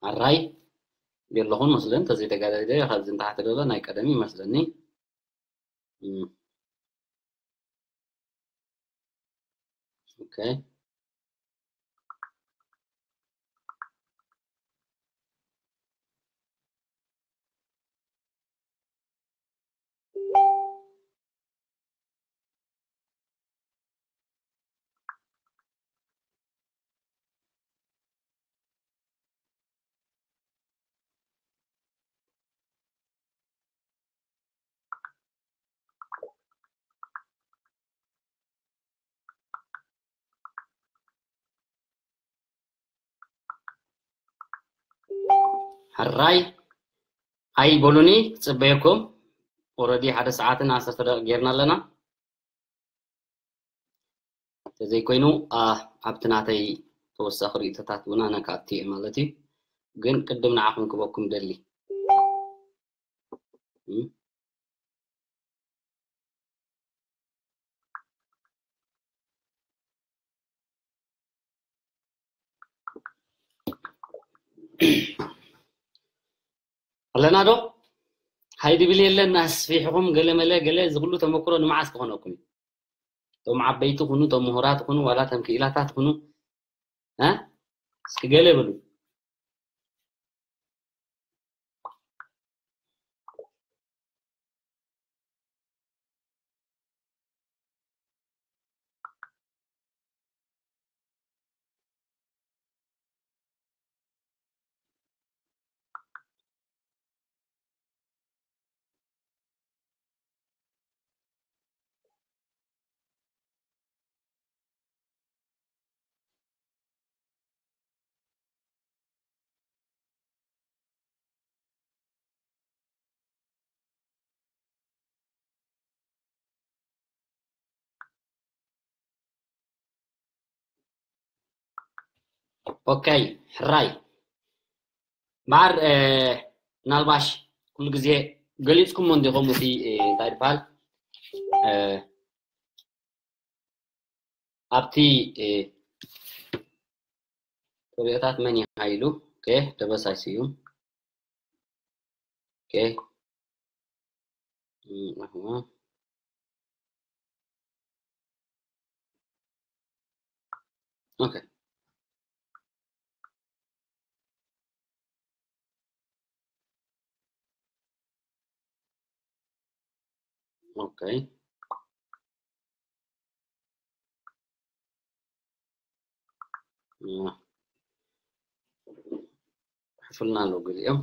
ኣራይ የለኹን መስለን ተዘይተጋዳይደ ካብዚ ንታሕቲ ደሎ ናይ ቀደም ይመስለኒ። ኦኬ። ሕራይ ኣይበሉኒ፣ ክጽበየኩም። ኦረዲ ሓደ ሰዓትን ዓሰርተ ደቂቕ ጌርና ኣለና። ተዘይኮይኑ ኣብቲ ናተይ ተወሳኺ ርእይቶታት እውን ኣነ ካብቲ እየ ማለት እዩ። ግን ቅድም ንዓኹም ክበኩም ደሊ። ኣለና ዶ? ሃይ ድብል የለን ኣስፊሕኹም ገለ መለ ገለ እዚ ኩሉ ተመክሮ ንመዓስ ክኾነኩም እዩ? እቶም ዓበይቲ ኩኑ እቶም ምሁራት ኩኑ ዋላ እቶም ክኢላታት ኩኑ እ እስኪ ገለ በሉ። ኦኬ ሕራይ እምበኣር ምናልባሽ ኩሉ ግዜ ገሊፅኩሞ እንዲኹም እቲ እንታይ ይበሃል ኣብቲ ተሪኦታት መን እዩ ሃይሉ ደበሳይ ስዩም Okay. Okay. ሕፍልና ኣለዉ ገሊኦም።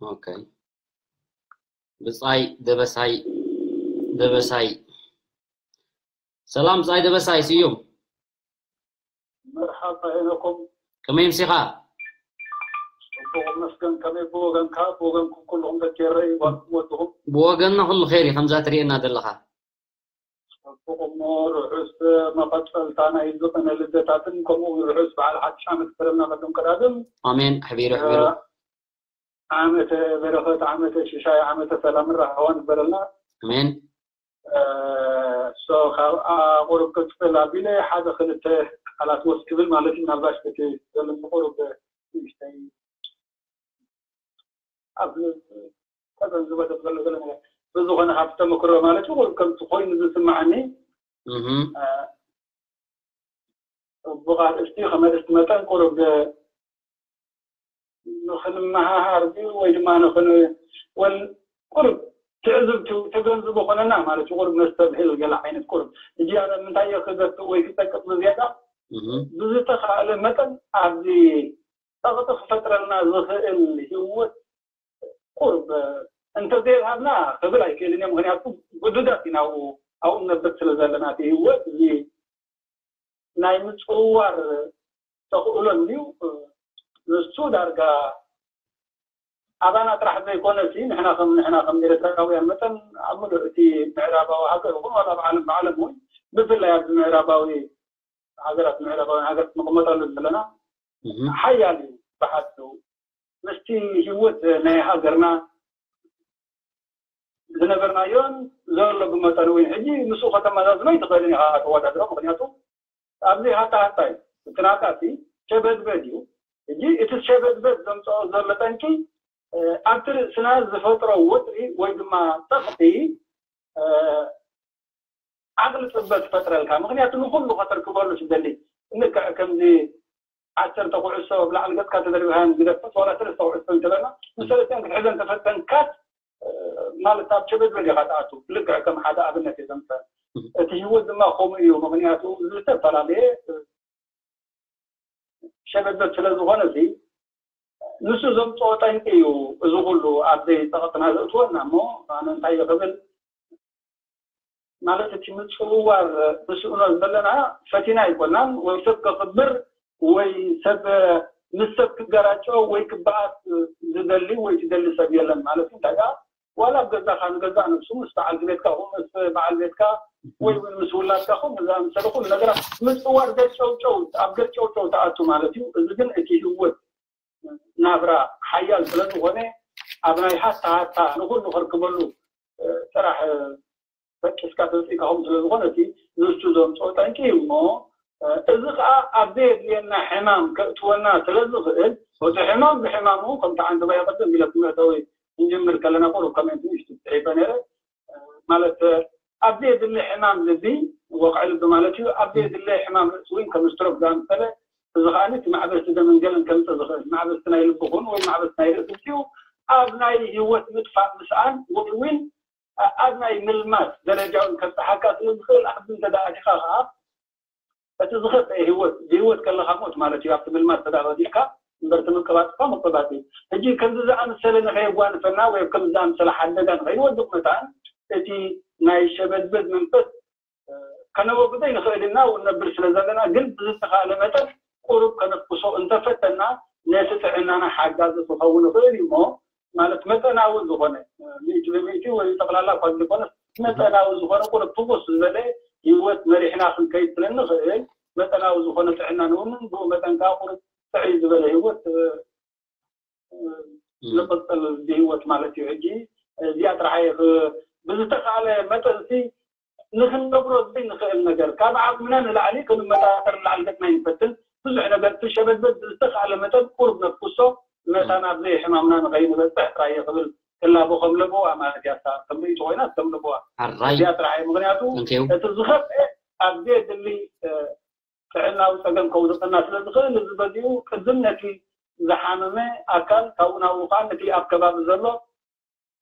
ኦኬ። ብጻይ ደበሳይ፣ ደበሳይ። ሰላም ብጻይ ደበሳይ ስዩም። መርሓባ ሄኖኮም። ከመይ ምሲኻ? ጽቡቕ መስገን። ከመይ ብወገንካ? ብወገንኩም ኩልኹም ደቂ ኤረይ ጓልኩም ወድኹም? ብወገንና ኩሉ ኸይር እዩ፣ ከምዛ ትርእየና ዘለኻ። ጽቡቕ እሞ ርሑስ መቐጸልታ ናይ ዝቕነ ልደታትን ከምኡ እውን ርሑስ በዓል ሓድሽ ዓመት ይግበረልና። ቀደም ቀዳድም ኣሜን። ኣሕቢሩ ኣሕቢሩ። ዓመተ በረኸት፣ ዓመተ ሽሻይ፣ ዓመተ ሰላምን ራህዋን ይግበረልና። ኣሜን። ሶ ካብ ቁሩብ ክቅጽል ኣቢለ ሓደ ክልተ ቃላት ወስ ክብል ማለት እዩ። ምናልባሽ እቲ ዘለኒ ቁሩብ ንእሽተይ ኣብ ተገንዝቦ ደም ዘሎ ዘሎ ነገር ብዝኾነ ካብቲ ተመክሮ ማለት እዩ ቁሩብ ከምቲ ኮይኑ ዝስማዓኒ እህ ጽቡቕ ኣርእስቲ ከም ኣርእስቲ መጠን ቁሩብ ንኽንመሃሃር ድዩ ወይ ድማ ንኽን ወል ቁሩብ ትዕዝብቲ ተገንዝቦ ኮነና ማለት እዩ። ቁሩብ ነስተብህል ገለ ዓይነት ቁሩብ እዚያዳ ምንታይ እየ ክገትእ ወይ ክጠቅጥ ብዝያዳ እህ ብዝተኻእለ መጠን ኣብዚ ጸቕጢ ክፈጥረልና ዝኽእል ህይወት ቁሩብ እንተዘይሃብና ክብል ኣይክእልን እየ። ምኽንያቱ ግዱዳት ኢና ኣብኡ ኣብኡ ንነብር ስለ ዘለና እቲ ህይወት እዚ ናይ ምጽውዋር ተኽእሎ እንድዩ። ንሱ ዳርጋ ኣባና ጥራሕ ዘይኮነ ሲ ንሕና ከም ንሕና ከም ኤርትራውያን መጠን ኣብ ምሉእ እቲ ምዕራባዊ ሃገር እውን ዋላ ኣብ ዓለም ብዓለም እውን ብፍላይ ኣብዚ ምዕራባዊ ሃገራት ምዕራባውያን ሃገራት ንቕመጠሉ ዘለና እህ ሓያል እዩ ብሓቱ ምስቲ ህይወት ናይ ሃገርና ዝነበርናዮን ዘሎ ብመጠኑ እውን ሕጂ ምስኡ ከተመዛዝኖ ይትኽእልን ኢኻ ተወዳድሮ። ምክንያቱ ኣብዚ ሃታ ሃታ እዩ እቲ ናታሲ ሸበድበድ እዩ። ሕጂ እቲ ሸበድበድ ዘምፅኦ ዘሎ ጠንቂ ኣብቲ ርእስና ዝፈጥሮ ወጥሪ ወይ ድማ ፀቕጢ ዓቕሊ ፅበት ይፈጥረልካ። ምክንያቱ ንኩሉ ከተርክበሉ ትደሊ። እንክዕ ከምዚ ዓሰርተ ኩዕሶ ብላዕሊ ገፅካ ተደርቢኻን ግደፈት ዋላ ሰለስተ ኩዕሶ እንተበልና ንሰለስቲኣን ክትሕዘን ተፈተንካት ማለት ኣብ ሸበድበድ ኢኻ ትኣቱ። ልክዕ ከም ሓደ ኣብነት እየ ዘምፀ። እቲ ህይወት ድማ ከምኡ እዩ። ምክንያቱ ዝተፈላለየ ሸበድበድ ስለ ዝኾነ እዚ ንሱ ዘምፅኦ ጠንቂ እዩ። እዚ ኩሉ ኣብ ዘይፀቕጥና ዘእትወና እሞ ኣነ እንታይ እየ ክብል ማለት እቲ ምፅውዋር ንስእኖ ዘለና ፈቲና ኣይኮናን ወይ ሰብ ከኽብር ወይ ሰብ ምስ ሰብ ክገራጨው ወይ ክበኣስ ዝደሊ ወይ ትደሊ ሰብ የለን ማለት እዩ። እንታይ ደኣ ዋላ ኣብ ገዛኻ ንገዛእ ነብሱ ምስ በዓልቲ ቤትካ ይኹን ምስ በዓል ቤትካ ወይ እውን ምስ ውላድካ ይኹን ዝኣመሰለ ኩሉ ነገራት ምፅዋር ገርጨውጨው ኣብ ገርጨውጨው ትኣቱ ማለት እዩ። እዚ ግን እቲ ህይወት ናብራ ሓያል ስለ ዝኾነ ኣብ ናይ ሃታ ሃታ ንኹሉ ከርክበሉ ጥራሕ በቂስካ ተውፅኢካ ከምኡ ስለ ዝኾነ እቲ ንሱ ዘምፅኦ ጠንቂ እዩ እሞ እዚ ከዓ ኣብ ዘየድልየና ሕማም ከእትወና ስለ ዝኽእል እቲ ሕማም ብሕማሙ ከምቲ ዓንተባ ይቐድም ኢለ ክምእተዊ ክንጅምር ከለና ቁሩብ ከመንት ንእሽቱ ፅሒፈ ነይረ ማለት ኣብ ዘየድሊ ሕማም ልቢ ወቕዒ ልቢ ማለት እዩ ኣብ ዘየድሊ ሕማም ርእሲ እውን ከም ስትሮክ ዝኣመሰለ እዚ ከዓ እቲ ማዕበስቲ ደምን ገለን ከምፅእ ዝኽእል ማዕበስቲ ናይ ልቢ ኹን ወይ ማዕበስቲ ናይ ርእሲ እዩ ኣብ ናይ ህይወት ምጥፋእ ምስኣን ወይ እውን ኣብ ናይ ምልማስ ደረጃ እውን ከብፅሓካ ስለ ዝኽእል ኣብዚ እንተ ደኣ ኣቲኻ ከዓ እቲ ዝኸፍአ ህይወት ብህይወት ከለኻ ሞት ማለት እዩ ኣብቲ ምልማስ ተዳረዲእካ እምበር እቲ ምቅባጥ እኳ ምቅባጥ እዩ ሕጂ ከምዚ ዝኣመሰለ ንኸየጓንፈና ወይ ኣብ ከምዚ ዝኣመሰለ ሓደጋ ንኸይወድቕ መታን እቲ ናይ ሸበድበድ መንፈስ ከነወግዶ ይንኽእል ኢና እውን ነብር ስለ ዘለና ግን ብዝተኻእለ መጠን ቁሩብ ከነፍኩሶ እንተፈተና ነቲ ጥዕናና ሓጋዚ ክኸውን ይኽእል እዩ እሞ ማለት መጠናዊ ዝኾነ ሚእቲ ብሚእቲ ወይ ጠቕላላ እኳ ዘይኮነስ መጠናዊ ዝኾነ ቁሩብ ፍኹስ ዝበለ ህይወት መሪሕና ክንከይድ ስለ ንኽእል መጠናዊ ዝኾነ ጥዕና ንውንን ብኡ መጠን ከዓ ቁሩብ ጥዕይ ዝበለ ህይወት ንቕፅል ብህይወት ማለት እዩ ሕጂ እዚኣ ጥራሕ ብዝተኻእለ መጠን ሲ ንክንገብሮ ዘይንኽእል ነገር ካብ ዓቕምና ንላዕሊ ክንመጣጠር ንላዕሊ ገጥና ይንፈትን ብዙሕ ነገር እቲ ሸበድበድ ብዝተኻእለ መጠን ቁሩብ ነፍኩሶ መታን ኣብ ዘይሕማምና ንኸይንበፅሕ ጥራይ ክብል ክላቦ ከም ለበዋ ማለት እያ ከም ርእይቶ ኮይና ከም ለበዋ ሕራይ እዚኣ ጥራሕ እዩ ምክንያቱ Thank you. እቲ ዝኸፍአ ኣብ ዘየድሊ ጥዕናዊ ፀገም ከውድቀና ስለ ዝኽእል እዚ በዚኡ ቅድም ነቲ ዝሓመመ ኣካል ካብኡ ናብኡ ከዓ ነቲ ኣብ ከባቢ ዘሎ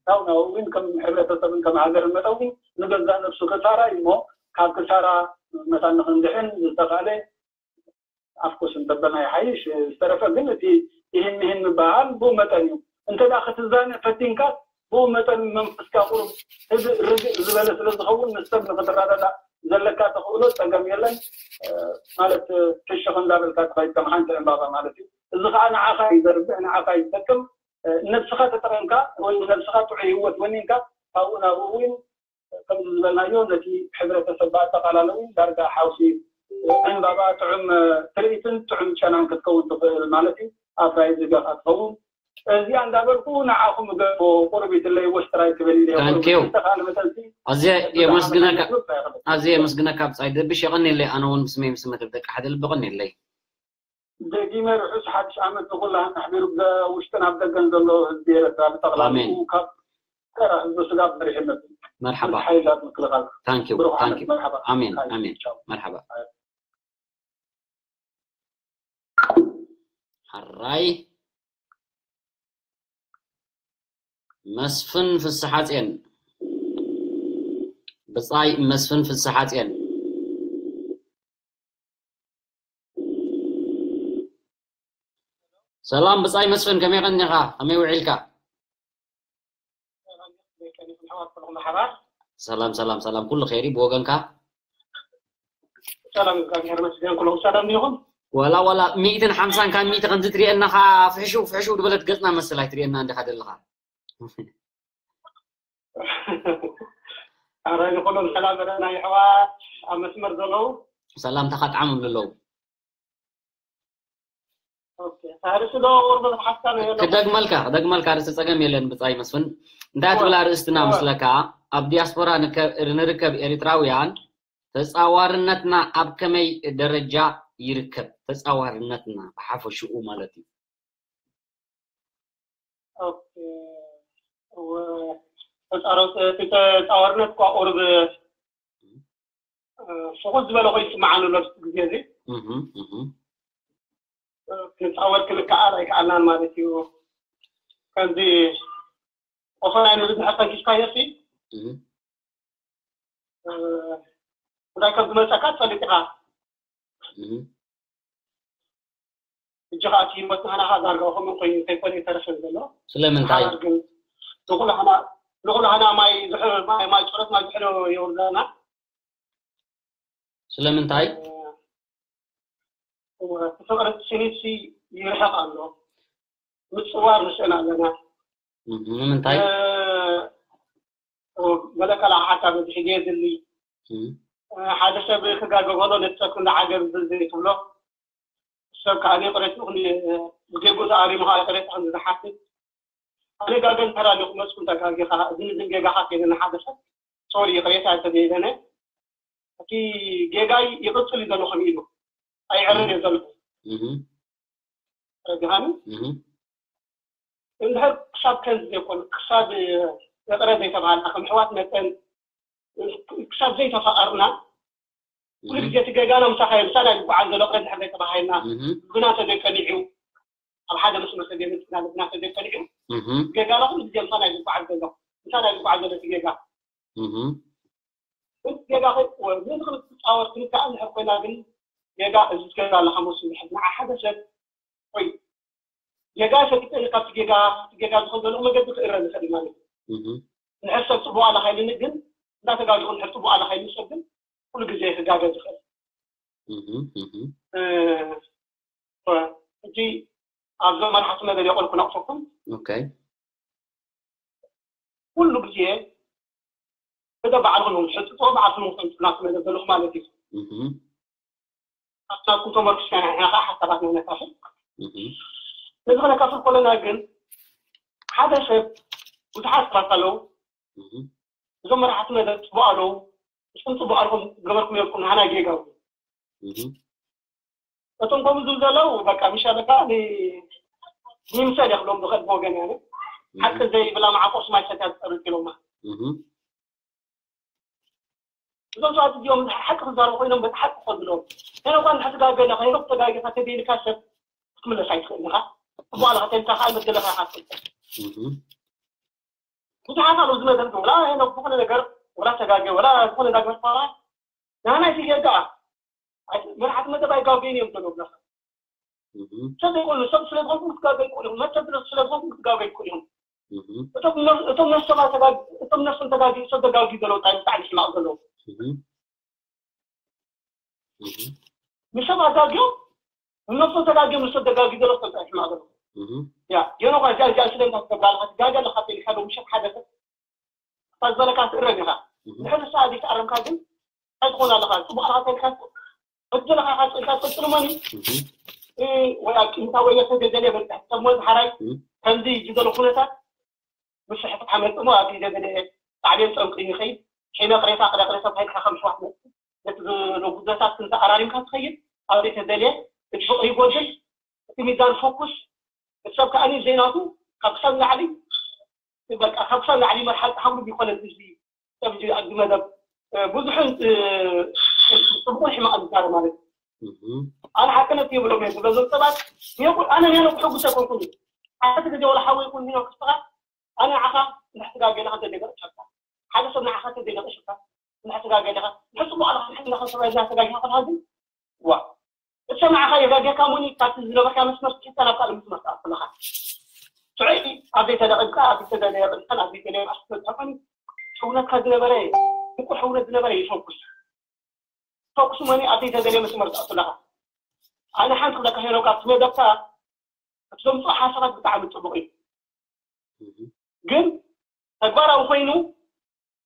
ካብኡ ናብኡ እውን ከም ሕብረተሰብን ከም ሃገርን መጠን እውን ንገዛእ ነብሱ ክሳራ እዩ እሞ ካብ ክሳራ መታን ንክንድሕን ዝተኻእለ ኣፍኮስ እንተበልና ይሓይሽ ዝተረፈ ግን እቲ ይህን ይህን ምበሃል ብኡ መጠን እዩ እንተ ደኣ ክትዛነ ፈቲንካ፣ ብኡ መጠን መንፈስካ ቁሩብ ህድእ ርግእ ዝበለ ስለ ዝኸውን፣ ምስ ሰብ ንኽትረዳዳእ ዘለካ ተኽእሎ ጸገም የለን። እ፣ ማለት፣ እ፣ ፍሽኽ እንዳበልካ ተኸይድ ከም ሓንቲ ዕምባባ ማለት እዩ። እዚ ኸኣ ንዓኻ እዩ ዘርብሕ፣ ንዓኻ እዩ ዝጠቅም። እ፣ ነብስኻ ተጠቐምካ ወይ ንነብስኻ ጥዑይ ህይወት ወኒንካ፣ ካብኡ ናብኡ እውን ከምዚ ዝበልናዮ ነቲ ሕብረተሰብ ብኣጠቓላሊ እውን ዳርጋ ሓውሲ ዕምባባ ጥዑም ትርኢትን ጥዑም ጨናን ክትከውን ትኽእል ማለት እዩ። ኣፍራይ ዜጋ ከኣ ትኸውን። እዚኣ እንዳበልኩ ንዓኹም ገፎ ቁርቢትለይ ወሽጥራይ ትበል ኢለ Thank you። ክልተ ካልእ መጠንሲ ኣዝየ የመስግነካ። ኣዝየ የመስግነካ ብጻይ ደብሽ፣ የቐንየለይ። ኣነ እውን ብስመይ ምስ መተብ ደቂ ሓደ ልቢ ቀንየለይ። ደጊመ ርሑስ ሓድሽ ዓመት ንኹላህን ኣሕቢሩ ብውሽጥን ኣብ ደገን ዘሎ ህዝቢ ኤርትራ ብጠቕላላ ኣሜን። ካብ ተራ ህዝቢ ስጋብ መሪሕነት መርሓባ። ሓይላት ምክልኻል። Thank you. ብሩኽ ዓመት። Thank you. መርሓባ። ኣሜን። ሓይ። ኣሜን። ቻው። መርሓባ። ሓራይ መስፍን ፍስሓጽዮን። ብጻይ መስፍን ፍስሓጽዮን። ሰላም ብጻይ መስፍን፣ ከመይ ቀኒኻ? ከመይ ውዒልካ? ሰላም፣ ሰላም፣ ሰላም። ኩሉ ኸይሪ ብወገንካ? ሰላም፣ እግዚኣብሔር ይመስገን። ኩሉ ሰላም ይኹን። ወላ፣ ወላ፣ ሚእትን ሓምሳን ካብ ሚእቲ ከምዚ ትርእየና ኻ ፍሕሹው፣ ፍሕሹው ዝበለት ገጽና መስል ኣይትርእየና እንዲኻ ዘለኻ። ኣረ፣ ንኹሎም ሰላም በለና፣ የሕዋት ኣብ መስመር ዘለዉ። ሰላምታኻ ጣዕሞም ኣለዉ። ኦኬ፣ ኣርእስቲ ዶ ወርዶ ሓፍታ ነው ያለው? ክደግመልካ፣ ክደግመልካ፣ ርእሲ ጸገም የለን ብጻይ መስፍን። እንታይ እወ፣ ትብል ኣርእስትና እወ። ምስለካ? ኣብ ዲያስፖራ ንከ-፣ ንርከብ ኤርትራውያን ተጻዋርነትና ኣብ ከመይ ደረጃ ይርከብ? ተጻዋርነትና ብሓፈሽኡ ማለት እዩ። ኦኬ። እወ፣ ተጻረ-፣ እቲ ተጻዋርነት እኳ ቁሩብ፣ እ፣ ፍኹስ ዝበለ ኮይኑ ይስምዓኒ ኣሎ ኣብዚ ግዜ እዚ። እህ፣ እህ። እ፣ ክንጻወር ክንከኣል ኣይከኣልናን ማለት እዩ። ከምዚ ቆፎ ናይ ንብዝሒ ተንኪስካዮ ሲ፣ እህ። እ፣ እንታይ ከም ዝመጸካ ትፈልጥ ኢኻ። እህ። ሕጂ ኸኣ እቲ ህይወትና ናኻ ዳርጋ ከምኡ ኮይኑ ከይኮነ ይተርፍን ዘሎ። ስለምንታይ? ሓዳር ግን ንኹላህና፣ ንኹላህና ማይ ዝሕ-፣ ማይ፣ ማይ ጸሎት ማይ ዝሕሎ የውርደና። ስለምንታይ? እ፣ እቲ ፍቕሪ ስኒትሲ ይርሕቕ ኣሎ። ምጽዋር ንስእን ኣለና። እህ፣ ንምንታይ? እ፣ ገለ ቀላሓታ በዝሒ ዘየድሊ። እህ። እ፣ ሓደ ሰብ ክጋገ ከሎ ነቲ ሰብ ክንዲ ዓገብ ዝብል ዘይትብሎ። ሰብ ከኣ ይቕሬትኡ ክን-፣ ብጌግኡ ተኣሪሙ ከኣ ይቕሬታ ከም ዝሓትት። ኣነ ጋገ እንተ ሃልዩ ክመጽእ ተጋጊኻ፣ እዚ ንዝን ጌጋኻ ከይደ ንሓደ ሰብ፣ ሶሪ፣ ይቕሬታ እንተዘይበለ፣ እቲ ጌጋይ ይቕጽል እዩ ዘሎ ከም ኢሉ። ኣይዕረን እየ ዘሎ። እህ። ተረዲኻኒ? እህ። እንድሕር ክሳብ ከምዚ ዘይኮነ፣ ክሳብ ይቕረ ዘይተባሃልና፣ ከም ኣሕዋት መጠን፣ ክሳብ ዘይተፋቐርና፣ ኩሉ እህ። ግዜ እቲ ጌጋና ምሳኻ እዩ፣ ምሳና እዩ ዝጓዓዝ ዘሎ፣ ቅረ እንድሕር ዘይተባሃልና፣ እህ። ልብና እንተዘይቀኒዑ፣ ኣብ ሓደ መስመር ተዘይመጺና፣ ልብና እንተዘይቀኒዑ፣ እህ። ጌጋና ኩሉ ግዜ ምሳና እዩ ዝጓዓዝ ዘሎ፣ ምሳና እዩ ዝጓዓዝ ዘሎ እቲ ጌጋ። እህ። እቲ ጌጋ ኸ-፣ ወ-፣ ነዚ ክንጻወር ክንከኣል እንድሕር ኮይና ግን፣ ጌጋ፣ እዚ ትገብር ኣለኻ መስሉ እንድሕር ንዓ ሓደ ሰብ፣ ወይ፣ ጌጋ ፈሊጠ ካብቲ ጌጋ፣ ካብቲ ጌጋ ዝኸደሉ መገዲ ክእረም ይኽእል እዩ ማለት እዩ። እህ። እንድሕር ሰብ ጽቡቕ ኣለኻ ኢሉኒ ግን፣ እንዳተጋገኹ እንድሕር ጽቡቕ ኣለኻ ኢሉኒ ሰብ ግን፣ ኩሉ ግዜ ክጋገ ዝኽእል። እህ፣ እህ። እ፣ ሕጂ ኣብዞም መራሕቲ መደብ የቆልኩ ነቕፈኩም። ኦኬ። ኩሉ ግዜ እደ ባዕልኹም ሕጽጾ ባዕልኹም ከምጽና ስለ ዘለኹ ማለት እዩ። እህ። ኣብቲ ናትኩም ተመርኩስና ኢና፣ ንሕና ከዓ ሓሳባትና ነካፍል። እህ። ነዚ ክነካፍል ከለና ግን ሓደ ሰብ ብዙሓት ሰባት ኣለዉ። እህ። እዞም መራሕቲ መደብ ጽቡቕ ኣለዉ። ንስኹም ጽቡቕ ኣለኹም፣ ገበርኩም የብልኩም፣ ንሓና ጌጋ እዩ። እህ። እቶም ከምኡ ዝብሉ ዘለዉ፣ በቃ፣ ምሻ በቃ፣ ኒ-፣ ንምሰል እየ ክብሎም ዝኽእል ብወገን እየ። እህ። ሓቂ ዘይብላ መዓቆስ ማይ ሰትያ ዝጸርግ ኢሎማ። እህ። እዞም ሰባት እዚኦም ሓቂ ክዛረቡ ኮይኖም በቲ ሓቂ ክኸዱ ኣለዎም። ሄኖክ ጓል እንድሕር ተጋገለ፣ ሄኖክ ተጋጊኻ ተደይንካ ሰብ ክትምለስ ኣይትኽእልን ኢኻ። ጽቡቕ ኣለኻ ተልካ ከዓ መገለኻ ኢኻ ትፈልጦ። እህ። ብዙሓት ኣለዉ ዝመደብ ወላ ሄኖክ ዝኾነ ነገር፣ ወላ ተጋገ፣ ወላ ዝኾነ እንዳገበርካ፣ ንሕና እቲ ጌጋ፣ ኣይ-፣ መራሕቲ መደብ ኣይጋገዩን እዮም ተብሎ ብለኻ። ሰብ ዘይኮኑ ሰብ ስለ ዝኾንኩም ክትጋገዩ ትኽእሉ ኢኹም። መሰል ስለ ዝኾንኩም ክትጋገዩ ትኽእሉ ኢኹም። እቶም ነፍሶም ኣተጋጊ እቶም ነፍሶም ተጋጊ ሰብ ዘጋጊ ዘለዉ ጣይ ብጣዕሚ ሕማቕ ዘለዉ ንሰብ ኣጋግዮም ንነብሶም ተጋግዮም ንሰብ ዘጋጊ ዘለዉ ሰብ ጣይ ሕማቕ ዘለዉ ያ ጌኖ ኳ እዚኣ እዚኣ ስለ እንታይ ትገብራ ኣለኻ ትጋገ ኣለኻ ተኢልካ ዶ ምሸት ሓደ ሰብ ካብ ዝበለካ ትእረም ኢኻ። ድሕሪ ንስኻ ዘይተኣረምካ ግን እንታይ ትኾን ኣለኻ? ጽቡቕ ኣለኻ ተልካ እትደለኻ ኢኻ ጽልካ ትቅጽል እሞኒ ወይ ኣብ ቅንታ ወይ ተገደለ በልካ ተሞ ዝሓራይ ከምዚ ዝደለ ኩነታት ምስ ሕፍት ሓመጽ እሞ ኣብ ኢደ ገለ ጣዕቤን ጸምቂ ይኸይድ ሒነ ቅሬታ ቅረ ቅሬታ ተባሂልካ ከም ሽዋት መጽእ ነቲ ዘሎ ጉድለታት ክንተ ኣራሪምካ ትኸይድ ኣብ ዘይተደልየ እቲ ፍቕሪ ይጎድል እቲ ሚዛን ፎኩስ እቲ ሰብ ከኣ ዘይናቱ ካብ ክሳብ ንላዕሊ በቃ ካብ ክሳብ ንላዕሊ መርሓ ሓምሉ ቢኾነ እዚ ሰብ እዚ ኣብዚ መደብ ብዙሕን ጽቡቕን ሕማቕ ዝዛረብ ማለት እዩ። ኣነ ሓቅነት ይብሎም እየ ዝበዞም ሰባት ኣነ ኔሮ ክሕጉስ ኣይኮንኩን። ሓንቲ ግዜ ወላ ሓወይ ይኹን ኒኖ ክስኻ ኣነ ንዓኻ ንሕትጋገ ኢለኻ እንተዘይገጥሸካ ሓደ ሰብ ንዓኻ እንተዘይገጥሸካ ንሕትጋገ ኢለኻ ንሕጽቡቕ ኣለኻ ንሕና ከሰባይ እናተጋጊኻ ከለኻ ግን ዋ እሰማዕኻ የጋገካ ሙኒ ካብቲ ዝነበርካ መስመር ትሕተ ናብ ካልእ መስመር ትኣቱ ኣለኻ። ትዑይ ኣብ ዘይተደቂብካ ኣብ ዘይተደለየ ቅድሕን ኣብ ዘይተደለየ ማእስነት ተኾኒ ሕውነትካ ዝነበረ ብቁ ሕውነት ዝነበረ ይፈኩስ ፈኩስ መኒ ኣብ ዘይተደለየ መስመር ትኣቱ ኣለኻ። ኣነ ሓንቲ ክብለካ ሄኖክ ኣብቲ መደብካ እቲ ዘምፅኦ ሓሳባት ብጣዕሚ ፅቡቅ እዩ። ግን ተግባራዊ ኮይኑ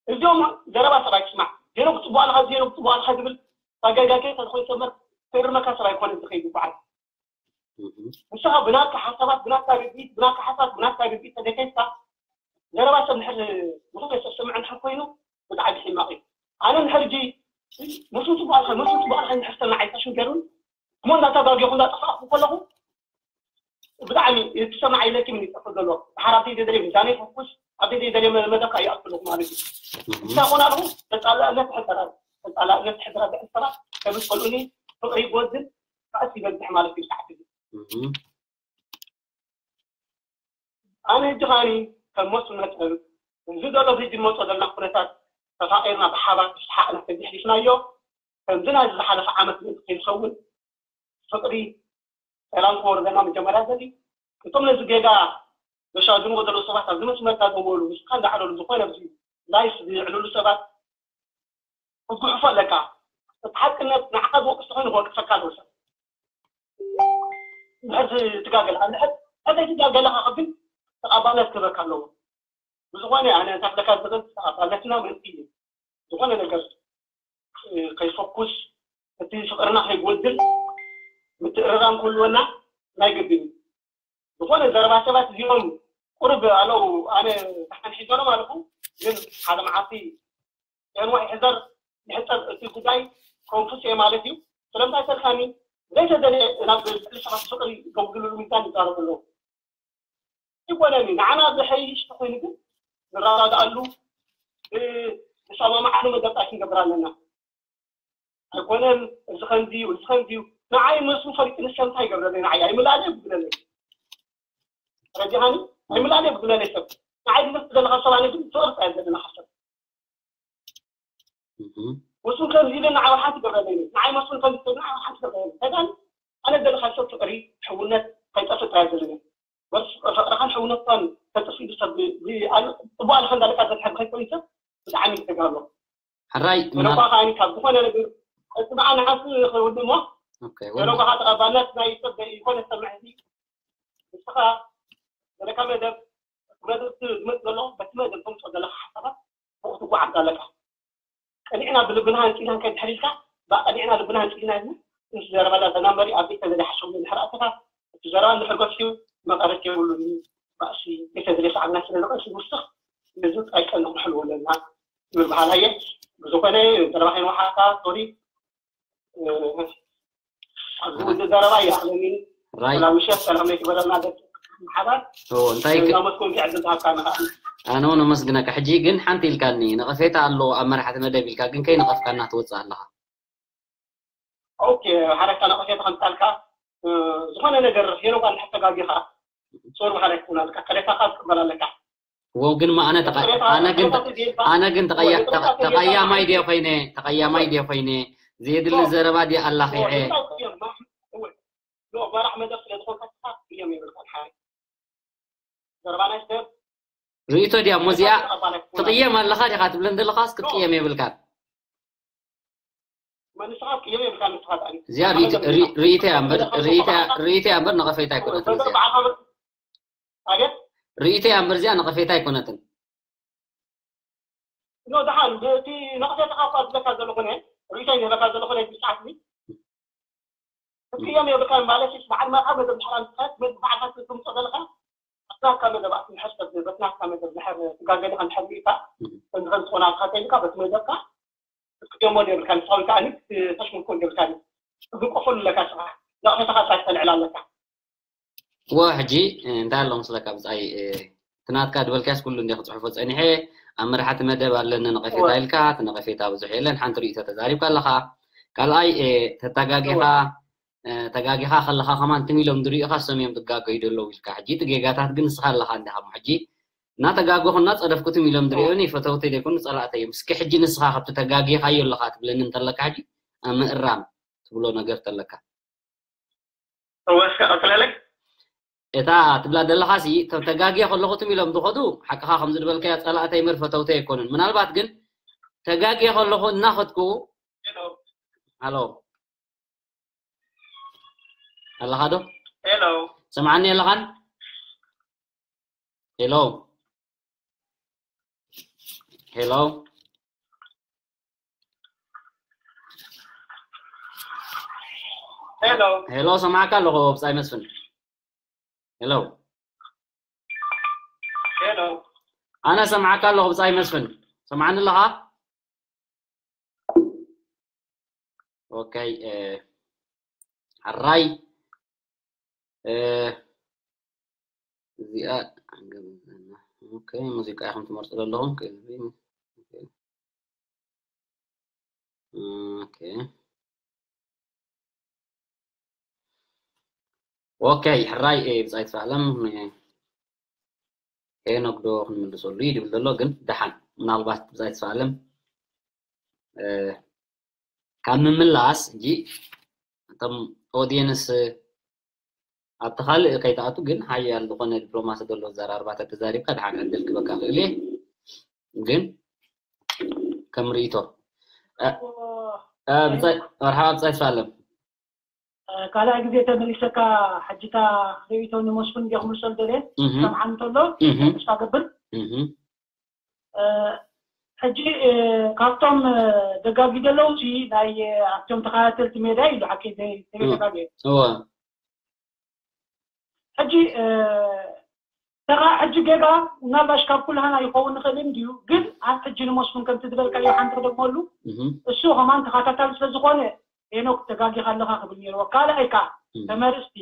እዚኦም ዘረባ ሰብኣይ ትስማዕ ዜኖ ክፅቡቅ ኣለካ ዜኖ ክፅቡቅ ኣለካ ዝብል ታጋይ ዳጌ ተዝኮይኑ ሰመር ክእርመካ ሰብኣይ ኮነ ዝኸይድ ይበዓል ንስኻ ብናትካ ሓሳባት ብናትካ ርድኢት ብናትካ ሓሳባት ብናትካ ርድኢት ተደከይካ ዘረባ ሰብ ንሕር ዝኾነ ሰብ ሰምዕ እንድሕር ኮይኑ ብጣዕሚ ሕማቕ እዩ ኣነ ንሕርጂ ምስ ምፅቡቅ ኣለካ ምስ ምፅቡቅ ኣለካ ንሕር ሰምዕ ኣይታሽን ገሩን እሞ እንዳተጋገኹ እንዳጠፋእኩ ከለኹ ብጣዕሚ እቲ ሰማዓይ ለኪ ምን ይጠፍእ ዘሎ ድሓር ኣብቲ ደደልየ ሚዛነይ ፈኩስ ኣብቲ ደደልየ መደብካ ይኣክለኩ ማለት እዩ እንታይ ኮን ኣለኹ ተፃላእነት ሕሰራ ተፃላእነት ሕሰራ ብዕል ሰባት ከብዝፈልኡኒ ፍቅሪ ይጎድል ባእሲ ይበዝሕ ማለት እዩ ብታሕቲ ኣነ ሕጂ ከኣኒ ከም መስሉ ነጥብ እዚ ዘሎ ሕጂ መፆ ዘለና ኩነታት ተፋቂርና ብሓባር ብስሓቅና ተዘሕሊፍናዮ ከምዚ ናይ ዝሓለፈ ዓመት ምእንቲ ከይኸውን ፍቅሪ ሰላም ክወርደና መጀመርያ ዘሊ እቶም ነዚ ጌጋ ዘሻጅምዎ ዘለዉ ሰባት ኣብዚ መስመርካ ዘበሉ ንስካ እንዳዕለሉ ዝኾነ ኣብዚ ላይፍ ዝዕልሉ ሰባት ክትጉሕፎ ኣለካ እቲ ሓቅነት ንዓኻ ዝወቅስ ተኮይኑ ክወቅሰካ ኣለዎ ሰብ እንድሕር ትጋገል እንድሕር ሕደይ ትጋገለካ ግን ተቃባልነት ክህበካ ኣለዎ ብዝኾነ ኣነ እንታይ ክብለካ ዝኽእል ተቐባልነትና ምእንቲ እዩ ዝኾነ ነገር ከይፈኩስ እቲ ፍቕርና ከይጎድል ምትእርራም ክህልወና ናይ ግድን እዩ ዝኾነ ዘረባ ሰባት እዚኦም ቁርብ ኣለዉ ኣነ ተሓንሒዞሎም ኣለኹ ግን ሓደ መዓልቲ ጨንዋ ይሕዘር ይሕፀር እቲ ጉዳይ ኮንፉስ እየ ማለት እዩ ስለምንታይ ተልካኒ ዘይተደለየ ናብ ልዕሊ ሰባት ፍቕሪ ገምግልሉ ሚዛን ይዛረቡ ኣለዉ ይኮነኒ ንዓና ዝሐይሽ ተኮይኑ ግን ንረዳድኣሉ ንሰማማዓሉ መገዲ ክንገብር ኣለና ኣይኮነን እዚ ከምዚ እዩ እዚ ከምዚ እዩ ንዓይ መስሉ ፈሊጡ ንሰብ እንታይ ይገብረለይ ንዓይ ኣይምልኣለ ብግለለይ ረዲኻኒ ኣይምልኣለ ብግለለይ ሰብ ንዓይ ዝመስል ዘለካ ሰብ ኣነ ግን ትቕርፃ እየ ዘለና ካብ ሰብ ወሱን ከም ዚለ ንዓው ሓንቲ ገብረ ለይነ ንዓይ መስሉን ከም ዚለ ንዓው ሓንቲ ገብረ ለይነ ተጋን ኣነ ዘለካ ሰብ ፍቅሪ ሕውነት ከይጠፍእ ጥራይ ዘለኒ ወስ ፍቅርኻን ሕውነትካን ተጥፊ ብሰብ ጽቡቅ ኣለካ እንዳለካ ዘትሐብ ከይኮይን ሰብ ብጣዕሚ ተጋሎ ሕራይ ምናልባት ካኒ ካብ ዝኾነ ነገር ጽባዓ ንሓስ ይኸውን እሞ ኦኬ ወላ ገለውካ ተቐባልነት ናይ ሰብ ዘይኮነ ሰብ መሕዚ ንስኻ ዘለካ መደብ መደብ ዝመጽእ ዘሎ በቲ መደብ ተምፅኦ ዘለካ ሓሳባት ብኡ ትጓዓዝ ኣለካ ቀኒዕና ብልብና ኣንፂና ከድሕር ኢልካ ብኣቀኒዕና ልብና ኣንፂና ኢልና ምስ ዘረባና ዘናመሪ ኣብ ቤት ተዘዳሕሸሉ እንድሕር ኣተካ እቲ ዘረባ እንድሕር ገፊሑ መቐረት የብሉን ባእሲ ቤተ ዝሬ ሰዓብና ስለ ዝቐስ ዝውስኽ ነዚ ኣይቀን ንክንሕልዎ ኣለና ይብል በሃላ እየ ብዝኾነ ዘረባ ከይንወሓካ ሶሪ ኣብዚ ውድእ ዘረባ ይኣኽለኒ ራይ ወላ ምሸት ሰላም ለይትበለና ደቂ ሓባር ኦ እንታይ ክ- ናመስኩም ዕድል ዝሃብካኒ ከዓ ኣነ እውን ኣመስግነካ ሕጂ ግን ሓንቲ ኢልካኒ ነቐፌታ ኣሎ ኣብ መራሕቲ መደብ ኢልካ ግን ከይነቐፍካና ትወፅእ ኣለኻ ኦኬ ሓረካ ነቐፌታ ከምፃልካ ዝኾነ ነገር ሄኖካ እንድሕር ተጋጊኻ ሶር በሃላይ ክኾን ኣለካ ቅሬታኻ ክትቅበል ኣለካ ወው ግን ኣነ ተቐ- ኣነ ግን ተቐ- ኣነ ግን ተቐያ- ተቐ- ተቐያማይ ድየ ኮይነ ተቐያማይ ድየ ኮይነ ዘየድሊ ዘረባ ድየ ኣላኺዐ ኖ መራሕ መደብ ርእይቶ ድያ እሞ እዚኣ? ትቕየም ኣለኻ ዲኻ ትብለን ዘለኻስ ክትቅየም የብልካን? መንስኻ ቅየም የብልካ ንስኻ። እዚኣ ርእይቶ- ርኢ- ርእይቶ እያ እምበር ርእይቶ እያ- ርእይቶ እያ እምበር ነቐፌታ ኣይኮነትን እዚኣ። ኣቤት ርእይቶ እያ እምበር እዚኣ ነቐፌታ ኣይኮነትን። ኖ ደሓን እቲ ነቕፌታኻ እኳ ዝብለካ ዘለኹ እኔ ርእይቶይ ዝህበካ ዘለኹ ናይ ብዛዕባ ክትቅየም የብልካን ማለት እዩ። በዓል መርዓ መደብ ድሕር ኣምፅኻስ በቲ በዓልካ ክትምፆ ዘለካ ኣብናትካ መደብ ኣትምሐር ሰብ በቲ ናትካ መደብ ድሕር ትጋገ ዲኻ እንድሕር ርኢካ ከምዚ ከም ዝኾነ ኣትካ ተይልካ በቲ መደብካ ክትቅየሞ የብልካን ንስኻ ወይ ከዓ ተሽምልኮ የብልካን። ትግንቀፈሉ ኣለካ ስኻ ነቕፌታኻ ጥራይ ክተልዕል ኣለካ። እወ ሕጂ እንታይ ኣሎ መስለካ ብፃይ እቲ ናትካ ድበልካስ ኩሉ እንደ ክፅሕፎ ፀኒሐ ኣብ መርሓቲ መደብ ኣለኒ ነቐፌታ ኢልካ እቲ ነቐፌታ ብዙሕ የለን ሓንቲ ርእይቶ ተዛሪብካ ኣለኻ ካልኣይ ተታጋጊኻ ተጋጊኻ ከለኻ ከማን ትም ኢሎም ዝርእዩኻ ሰም እዮም ዝጋገዩ ዘለዉ ኢልካ ሕጂ እቲ ጌጋታት ግን ንስኻ ኣለኻ እንዲኻ እሞ ሕጂ እናተጋገኹ እናፀደፍኩ ትም ኢሎም ዝርእዩኒ ፈተውተይ ዘይኮኑ ፀላእተይ እዮም እስኪ ሕጂ ንስኻ ካብቲ ተጋጊኻዮ ኣለኻ ትብለኒ እንተለካ ሕጂ ኣብ ምእራም ትብሎ ነገር ተለካ እወ እስከ ቀፅለለይ እታ ትብላ ዘለኻሲ እቶም ተጋግየ ከለኹ ትም ኢሎም ዝኸዱ ሓቅኻ ከም ዝድበልካዮ ፀላእተይ እምበር ፈተውተይ ኣይኮኑን ምናልባት ግን ተጋግየ ከለኹ እናኸድኩ ሃሎ ኣለኻ ዶ ሄሎ ሰምዓኒ ኣለኻን ሄሎ ሄሎ ሄሎ ሄሎ ሰማዕካ ኣለኹ ብፃይ መስፍን ሄሎ ሄሎ ኣነ ሰማዕካ ኣለኹ ብፃይ መስፍን ሰማዕኒ ኣለኻ ኦኬ ሕራይ እዚኣ ኦኬ ሙዚቃ ኢኹም ትመርፁ ዘለኹም ኦኬ ሕራይ ብፃይ ተፋለም ሄኖክ ዶ ክንምልሰሉ እዩ ድብል ዘሎ ግን ደሓን ምናልባት ብፃይ ተፋለም ካብ ምምላስ እጂ እቶም ኦዲየንስ ኣብቲ ካልእ ከይትኣቱ ግን ሓያል ዝኾነ ዲፕሎማሲ ዘሎ ዘራርባ ተተዛሪብካ ደሓን ዕድል ክበካ ክእል እየ ግን ከም ርእይቶ መርሓባ ብፃይ ተፋለም ካልኣይ ግዜ ተመሊሰካ ሕጂታ ርእይቶ ንመስፍን እንዲ ክምልሰሉ ደልየ ሰምዓን እንተሎ ተስፋ ገብር ሕጂ ካብቶም ደጋጊ ዘለዉ ሲ ናይ ኣብቶም ተኸታተልቲ ሜድያ ኢሉ ሓቂ ዘይተጋገ እወ ሕጂ ተኻ ሕጂ ጌጋ ምናልባሽ ካብ ኩልሃና ይኸውን ንኽእል እንድዩ ግን ኣብ ሕጂ ንመስፍን ከምቲ ዝበልካዮ ሓንቲ ክደግመሉ እሱ ከማን ተኸታታሊ ስለ ዝኾነ ሄኖክ ተጋጊኻ ኣለኻ ክብል ነይርዎ ካልኣይ ከዓ ተመርስቲ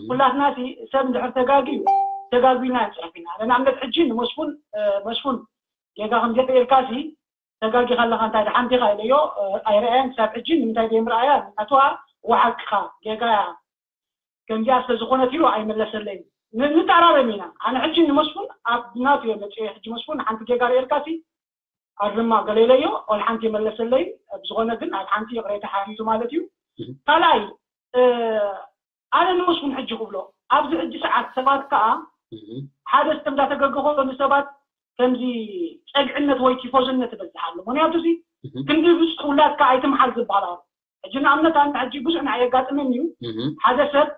ኩላትና ሲ ሰብ እንድሕር ተጋጊ እዩ ተጋጊና ንፅሕፍ ኢና ንኣብነት ሕጂ ንመስፉን መስፉን ጌጋ ከም ጌጋ ኢልካ ሲ ተጋጊኻ ኣለኻ እንታይ ድሓን ዲኻ ኢለዮ ኣይረኣያን ክሳብ ሕጂ ንምንታይ ደይምርኣያ ናትዋ ወሓቅኻ ጌጋ እያ ከምዚኣ ስለ ዝኾነት ኢሉ ኣይመለሰለይን ንተኣራረም ኢና ኣነ ሕጂ ንመስፉን ኣብ ናቱ እየ መፅየ ሕጂ መስፉን ሓንቲ ጌጋ ርእየልካ ሲ ኣርማ ገለ ኢለዮ ኦል ሓንቲ የመለሰለይ ብዝኾነ ግን ኣብ ሓንቲ ይቕሬታ ሓቲቱ ማለት እዩ ካልኣይ ኣነ ንመስፉን ሕጂ ክብሎ ኣብዚ ሕጂ ሰዓት ሰባት ከዓ ሓደ ሰብ እንዳተገገኾ ንሰባት ከምዚ ፀግዕነት ወይ ቲፎዝነት ይበዝሕ ኣሎ ምክንያቱ እዚ ክንዲ ብዙሕ ውላድካ ኣይትምሓል ዝበሃል ኣሎ ሕጂ ንኣብነት ኣነ ሕጂ ብዙሕ ንዓይ የጋጥመኒ እዩ ሓደ ሰብ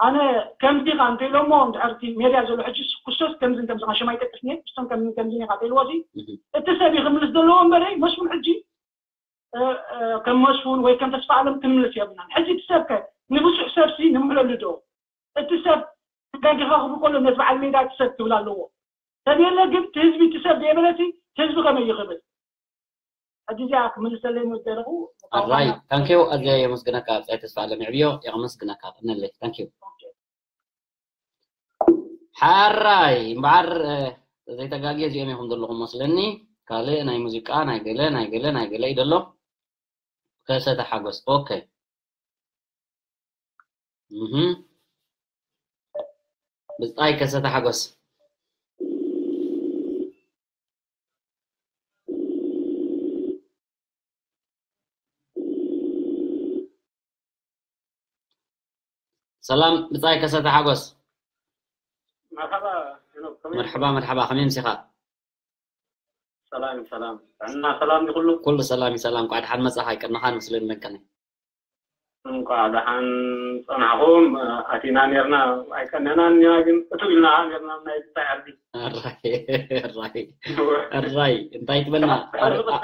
ኣነ ከምዚ ካ እንተኢሎሞ እንድሕር እቲ ሜድያ ዘሎ ሕጂ ኩሶስ ከምዚ እንተምዚ ካ ሸማይ ጠቅስ ኒየ ክስቶም ከምዚ ከምዚ ኒካ ተኢልዎ እዚ እቲ ሰብ እዩ ክምልስ ዘለዎ እምበረይ መስፉን ሕጂ ከም መስፉን ወይ ከም ተስፋ ኣለም ክንምልስ የብልናን ሕጂ እቲ ሰብ ከ ንብዙሕ ሰብ ሲ ንምሕለሉ ዶ እቲ ሰብ ተጋጊኻ ክብል ከሎ ነቲ በዓል ሜዳ እቲ ሰብ ክብል ኣለዎ ሰብ የለ ግን እቲ ህዝቢ እቲ ሰብ ዘየበለ ሲ ህዝቢ ከመይ ይኽብል ሕጂ እዚኣ ክምልሰለይ ምስ ዘለኹ ኣራይ ታንኪዩ ኣዝያ የመስግነካ ኣብፃይ ተስፋ ኣለምዕብዮ የመስግነካ ቀነለይ ታንኪዩ ሓራይ እምበዓር ዘይተጋግየ እዚኦም ኢኹም ዘለኹም መስለኒ ካልእ ናይ ሙዚቃ ናይ ገለ ናይ ገለ ናይ ገለ እዩ ዘሎ ከሰተ ሓጎስ ኦኬ ብፃይ ከሰተ ሓጎስ ሰላም ብፃይ ከሰተ ሓጎስ መርሓባ መርሓባ ከመይ ሰላም ሰላም፣ ጥዕና ሰላም ይኹሉ። ኩሉ ሰላም እዩ፣ ሰላም። እንኳዕ ደሓን መጻኻ። ኣይቀናኻን ምስልን መቀነ። እንኳዕ ደሓን ጸናሕኹም። ኣቲና ኔርና፣ ኣይቀነናን ኢና፣ ግን እቱ ኢልና ኔርና ናይ ብታይ ዓዲ። ኣራይ፣ ኣራይ፣ ኣራይ፣ እንታይ ትብለና? ኣር-፣ ኣ-፣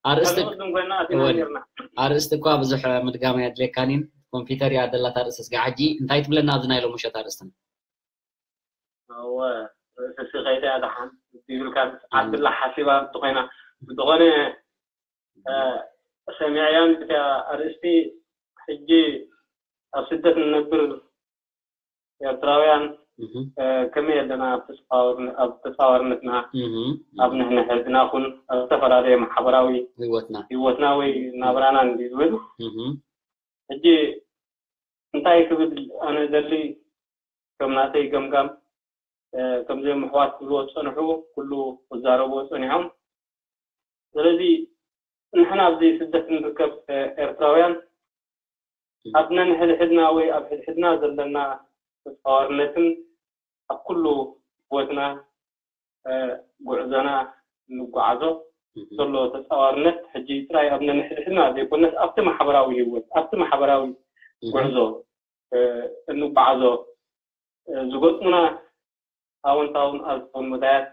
ኣርእስቲ፣ ኣርእስቲ ኮይና ኣቲና እወን። ኔርና። ኣርእስቲ እኳ ብዙሕ ምድጋም ኣየድልየካን እዩ። ኮምፒውተር እያ ደላታ ርእሲ። እስኪ ሕጂ እንታይ ትብለና ኣብዚ ናይ ሎሚ ምሸት ኣርእስትና? እወ፣ ርእስሲ ከይዳ እያ ደሓን ይብልካ፣ ዓድላ ሓሲባ እንተኾይና። እንተኾነ፣ እ፣ ሰሚዐያን እቲኣ ኣርእስቲ፣ ሕጂ ኣብ ስደት እንነብር ኤርትራውያን፣ እህ፣ እ፣ ከመይ ኣለና ኣብ ተጻዋርነ-፣ ኣብ ተጻዋርነትና፣ እህ፣ ኣብ ንሕንሕድና ኩን ኣብ ዝተፈላለየ ማሕበራዊ ህይወትና። ህይወትና ወይ ናብራና እንዲ ዝብል፣ እህ። ሕጂ እንታይ ክብል ኣነ ደሊ፣ ከም ናተይ ገምጋም፣ እ፣ ከምዚኦም ኣሕዋት ክብልዎ ዝጸንሑ፣ ኩሉ ክዛረብዎ ጸኒሖም። ስለዚ ንሕና ኣብዚ ስደት እንርከብ፣ እ፣ ኤርትራውያን፣ ኣብ ነንሕድሕድና ወይ ኣብ ሕድሕድና ዘለና ተጻዋርነትን ኣብ ኩሉ ህይወትና፣ እ፣ ጉዕዞና እንጓዓዞ እህ። ዘሎ ተጻዋርነት፣ ሕጂ ጥራይ ኣብ ነንሕድሕድና ዘይኮነስ ኣብቲ ማሕበራዊ ህይወት፣ ኣብቲ ማሕበራዊ እህ። ጉዕዞ፣ እ፣ እንጓዓዞ፣ እ፣ ዝገጥሙና ኣወንታውን ኣሉታውን መዳያት፣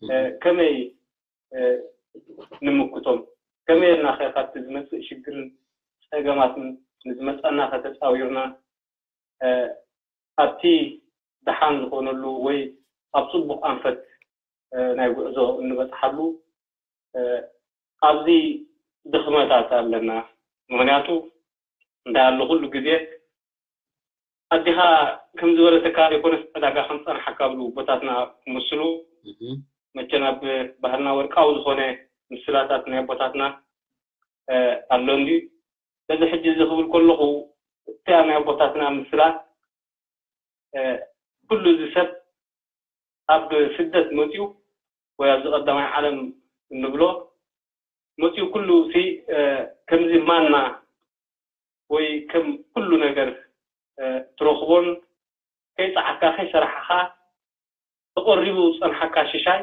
እ፣ እህ። ከመይ፣ እ፣ ንምክቶም? ከመይ ጌርና ከ ካብቲ ዝመጽእ ሽግርን ጸገማትን ንዝመጸና ከተጻዊርና፣ እ፣ ኣብቲ ደሓን ዝኾነሉ ወይ ኣብ ጽቡቕ ኣንፈት፣ እ፣ ናይ ጉዕዞ እንበጽሓሉ፣ እ፣ ኣብዚ ድኽመታት ኣለና። ምኽንያቱ እንታይ ኣሎ፣ ኩሉ ግዜ ኣዴኻ ከም ዝበለተካ ዘይኮነስ ዕዳጋ ከም ጸንሓካ ብሉ ቦታትና ክምስሉ። እህ። መቸም ኣብ ባህልና ወርቃዊ ዝኾነ ምስላታት ናይ ኣቦታትና፣ እ፣ ኣሎ እንድዩ። በዚ ሕጂ እዚ ክብል ከለኹ፣ እቲኣ ናይ ኣቦታትና ምስላ፣ እ፣ ኩሉ እዚ ሰብ ኣብ ስደት መጺኡ ወይ ኣብዚ ቀዳማይ ዓለም እንብሎ መጺኡ ኩሉ ሲ፣ እ፣ ከምዚ ማና ወይ ከም ኩሉ ነገር፣ እ፣ ትረኽቦን ከይጸዓካ ከይሰራሕኻ ተቐሪቡ ዝጸንሓካ ሽሻይ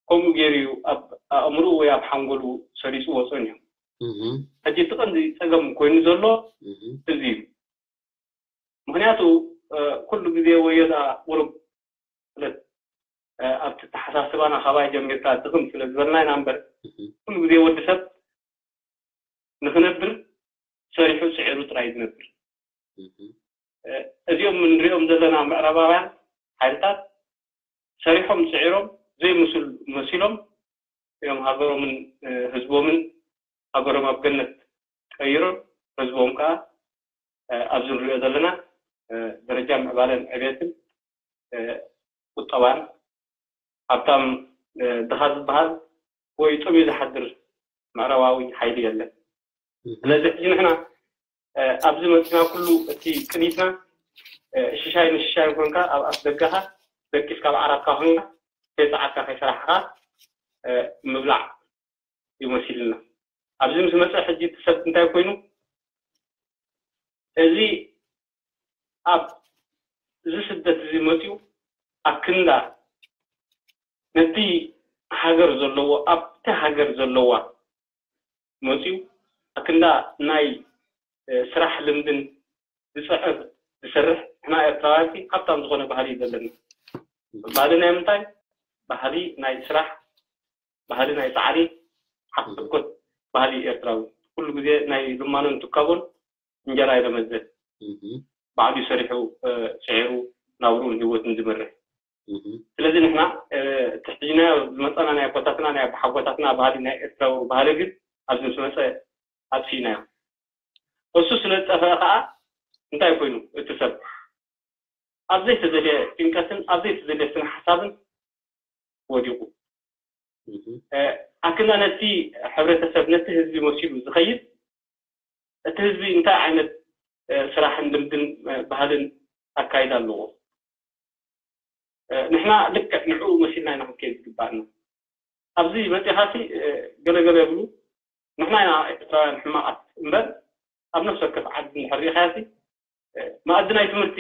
ከምኡ ገይሩ እዩ ኣብ ኣእምርኡ ወይ ኣብ ሓንጎሉ ሰሪጽዎ ጸኒሑ። እህ። ሕጂ እቲ ቀንዲ ጸገም ኮይኑ ዘሎ እህ። እዚ እዩ። ምኽንያቱ፣ እ፣ ኩሉ ግዜ ወዮ ደኣ ቁሩብ፣ ማለት፣ እ፣ ኣብቲ ኣተሓሳስባና ካባይ ጀሚርካ ድኽም ስለ ዝበልና ኢና እምበር፣ እህ። ኩሉ ግዜ ወዲ ሰብ ንኽነብር ሰሪሑ ጽዒሩ ጥራይ እዩ ዝነብር። እህ። እ፣ እዚኦም እንሪኦም ዘለና ምዕራባውያን ሓይልታት ሰሪሖም ጽዒሮም ዘይምስል-፣ መሲሎም እዮም ሃገሮምን፣ እ፣ ህዝቦምን ሃገሮም ኣብ ገነት ቀይሮም፣ ህዝቦም ከኣ፣ እ፣ ኣብዚ ንሪኦ ዘለና፣ እ፣ ደረጃ ምዕባለን ዕብየትን፣ እ፣ ቁጠባን፣ ሃብታም፣ እ፣ ድኻ ዝበሃል ወይ ጠምዩ ዝሓድር ምዕራባዊ ሓይሊ የለን። እህ። ስለዚ ሕጂ ንሕና፣ እ፣ ኣብዚ መጺና ኩሉ እቲ ቅኒትና፣ እ፣ ሽሻይ ንሽሻይ ኮንካ ኣብ ኣፍ ደገኻ ደቂስካ ኣብ ዓራትካ ኮንካ ከይጸዓትካ ከይሰራሕኻ፣ እ፣ ምብላዕ እዩ መሲልና። ኣብዚ ምስ መጸ ሕጂ እቲ ሰብ እንታይ ኮይኑ፣ እዚ ኣብ እዚ ስደት እዚ መጺኡ ኣብ ክንዳ ነቲ ሃገር ዘለዎ፣ ኣብቲ ሃገር ዘለዋ መጺኡ ኣብ ክንዳ ናይ፣ እ፣ ስራሕ ልምድን ዝጽዕር ዝሰርሕ፣ ንሕና ኤርትራውያን ሃብታም ዝኾነ ባህሊ እዩ ዘለና። ባህሊ ናይ ምንታይ? ባህሊ ናይ ስራሕ፣ ባህሊ ናይ ጻዕሪ፣ ሓቆት ባህሊ ኤርትራዊ። ኩሉ ግዜ ናይ ልማኖን ትካቦን እንጀራ እዩ ለመዘ። እህ። ባዕሉ ሰሪሑ፣ እ፣ ስዒሩ ናብሩን ህይወቱን ዝመርሕ። እህ። ስለዚ ንሕና፣ እ፣ እቲ ሕጂና ዝመጻና ናይ ኣቦታትና፣ ናይ ኣቦሓጎታትና ባህሊ፣ ናይ ኤርትራዊ ባህሊ ግን ኣብዚ ምስ መጸ ኣጥፊእናዮ። እሱ ስለ ዝጠፍአ ከኣ እንታይ ኮይኑ እቲ ሰብ ኣብ ዘይተደልየ ጭንቀትን ኣብ ዘይተደልየ ስነ ሓሳብን ወዲቑ። እህ። እ፣ ኣክና ነቲ ሕብረተሰብ፣ ነቲ ህዝቢ መሲሉ ዝኸይድ፣ እቲ ህዝቢ እንታይ ዓይነት፣ እ፣ ስራሕን ልምድን፣ እ፣ ባህልን ኣካይዳ ኣለዎ? እ፣ ንሕና ልክዕ ንዕኡ መሲልና ኢና ክንከይድ ዝግባኣና። ኣብዚ መጺኻሲ፣ እ፣ ገለ ገለ ይብሉ፣ ንሕና ኢና ኤርትራውያን ሕማቓት እምበር፣ ኣብ ነፍሲ ወከፍ ዓዲ እንድሕር ርኢኻያሲ፣ እ፣ መኣዲ ናይ ትምህርቲ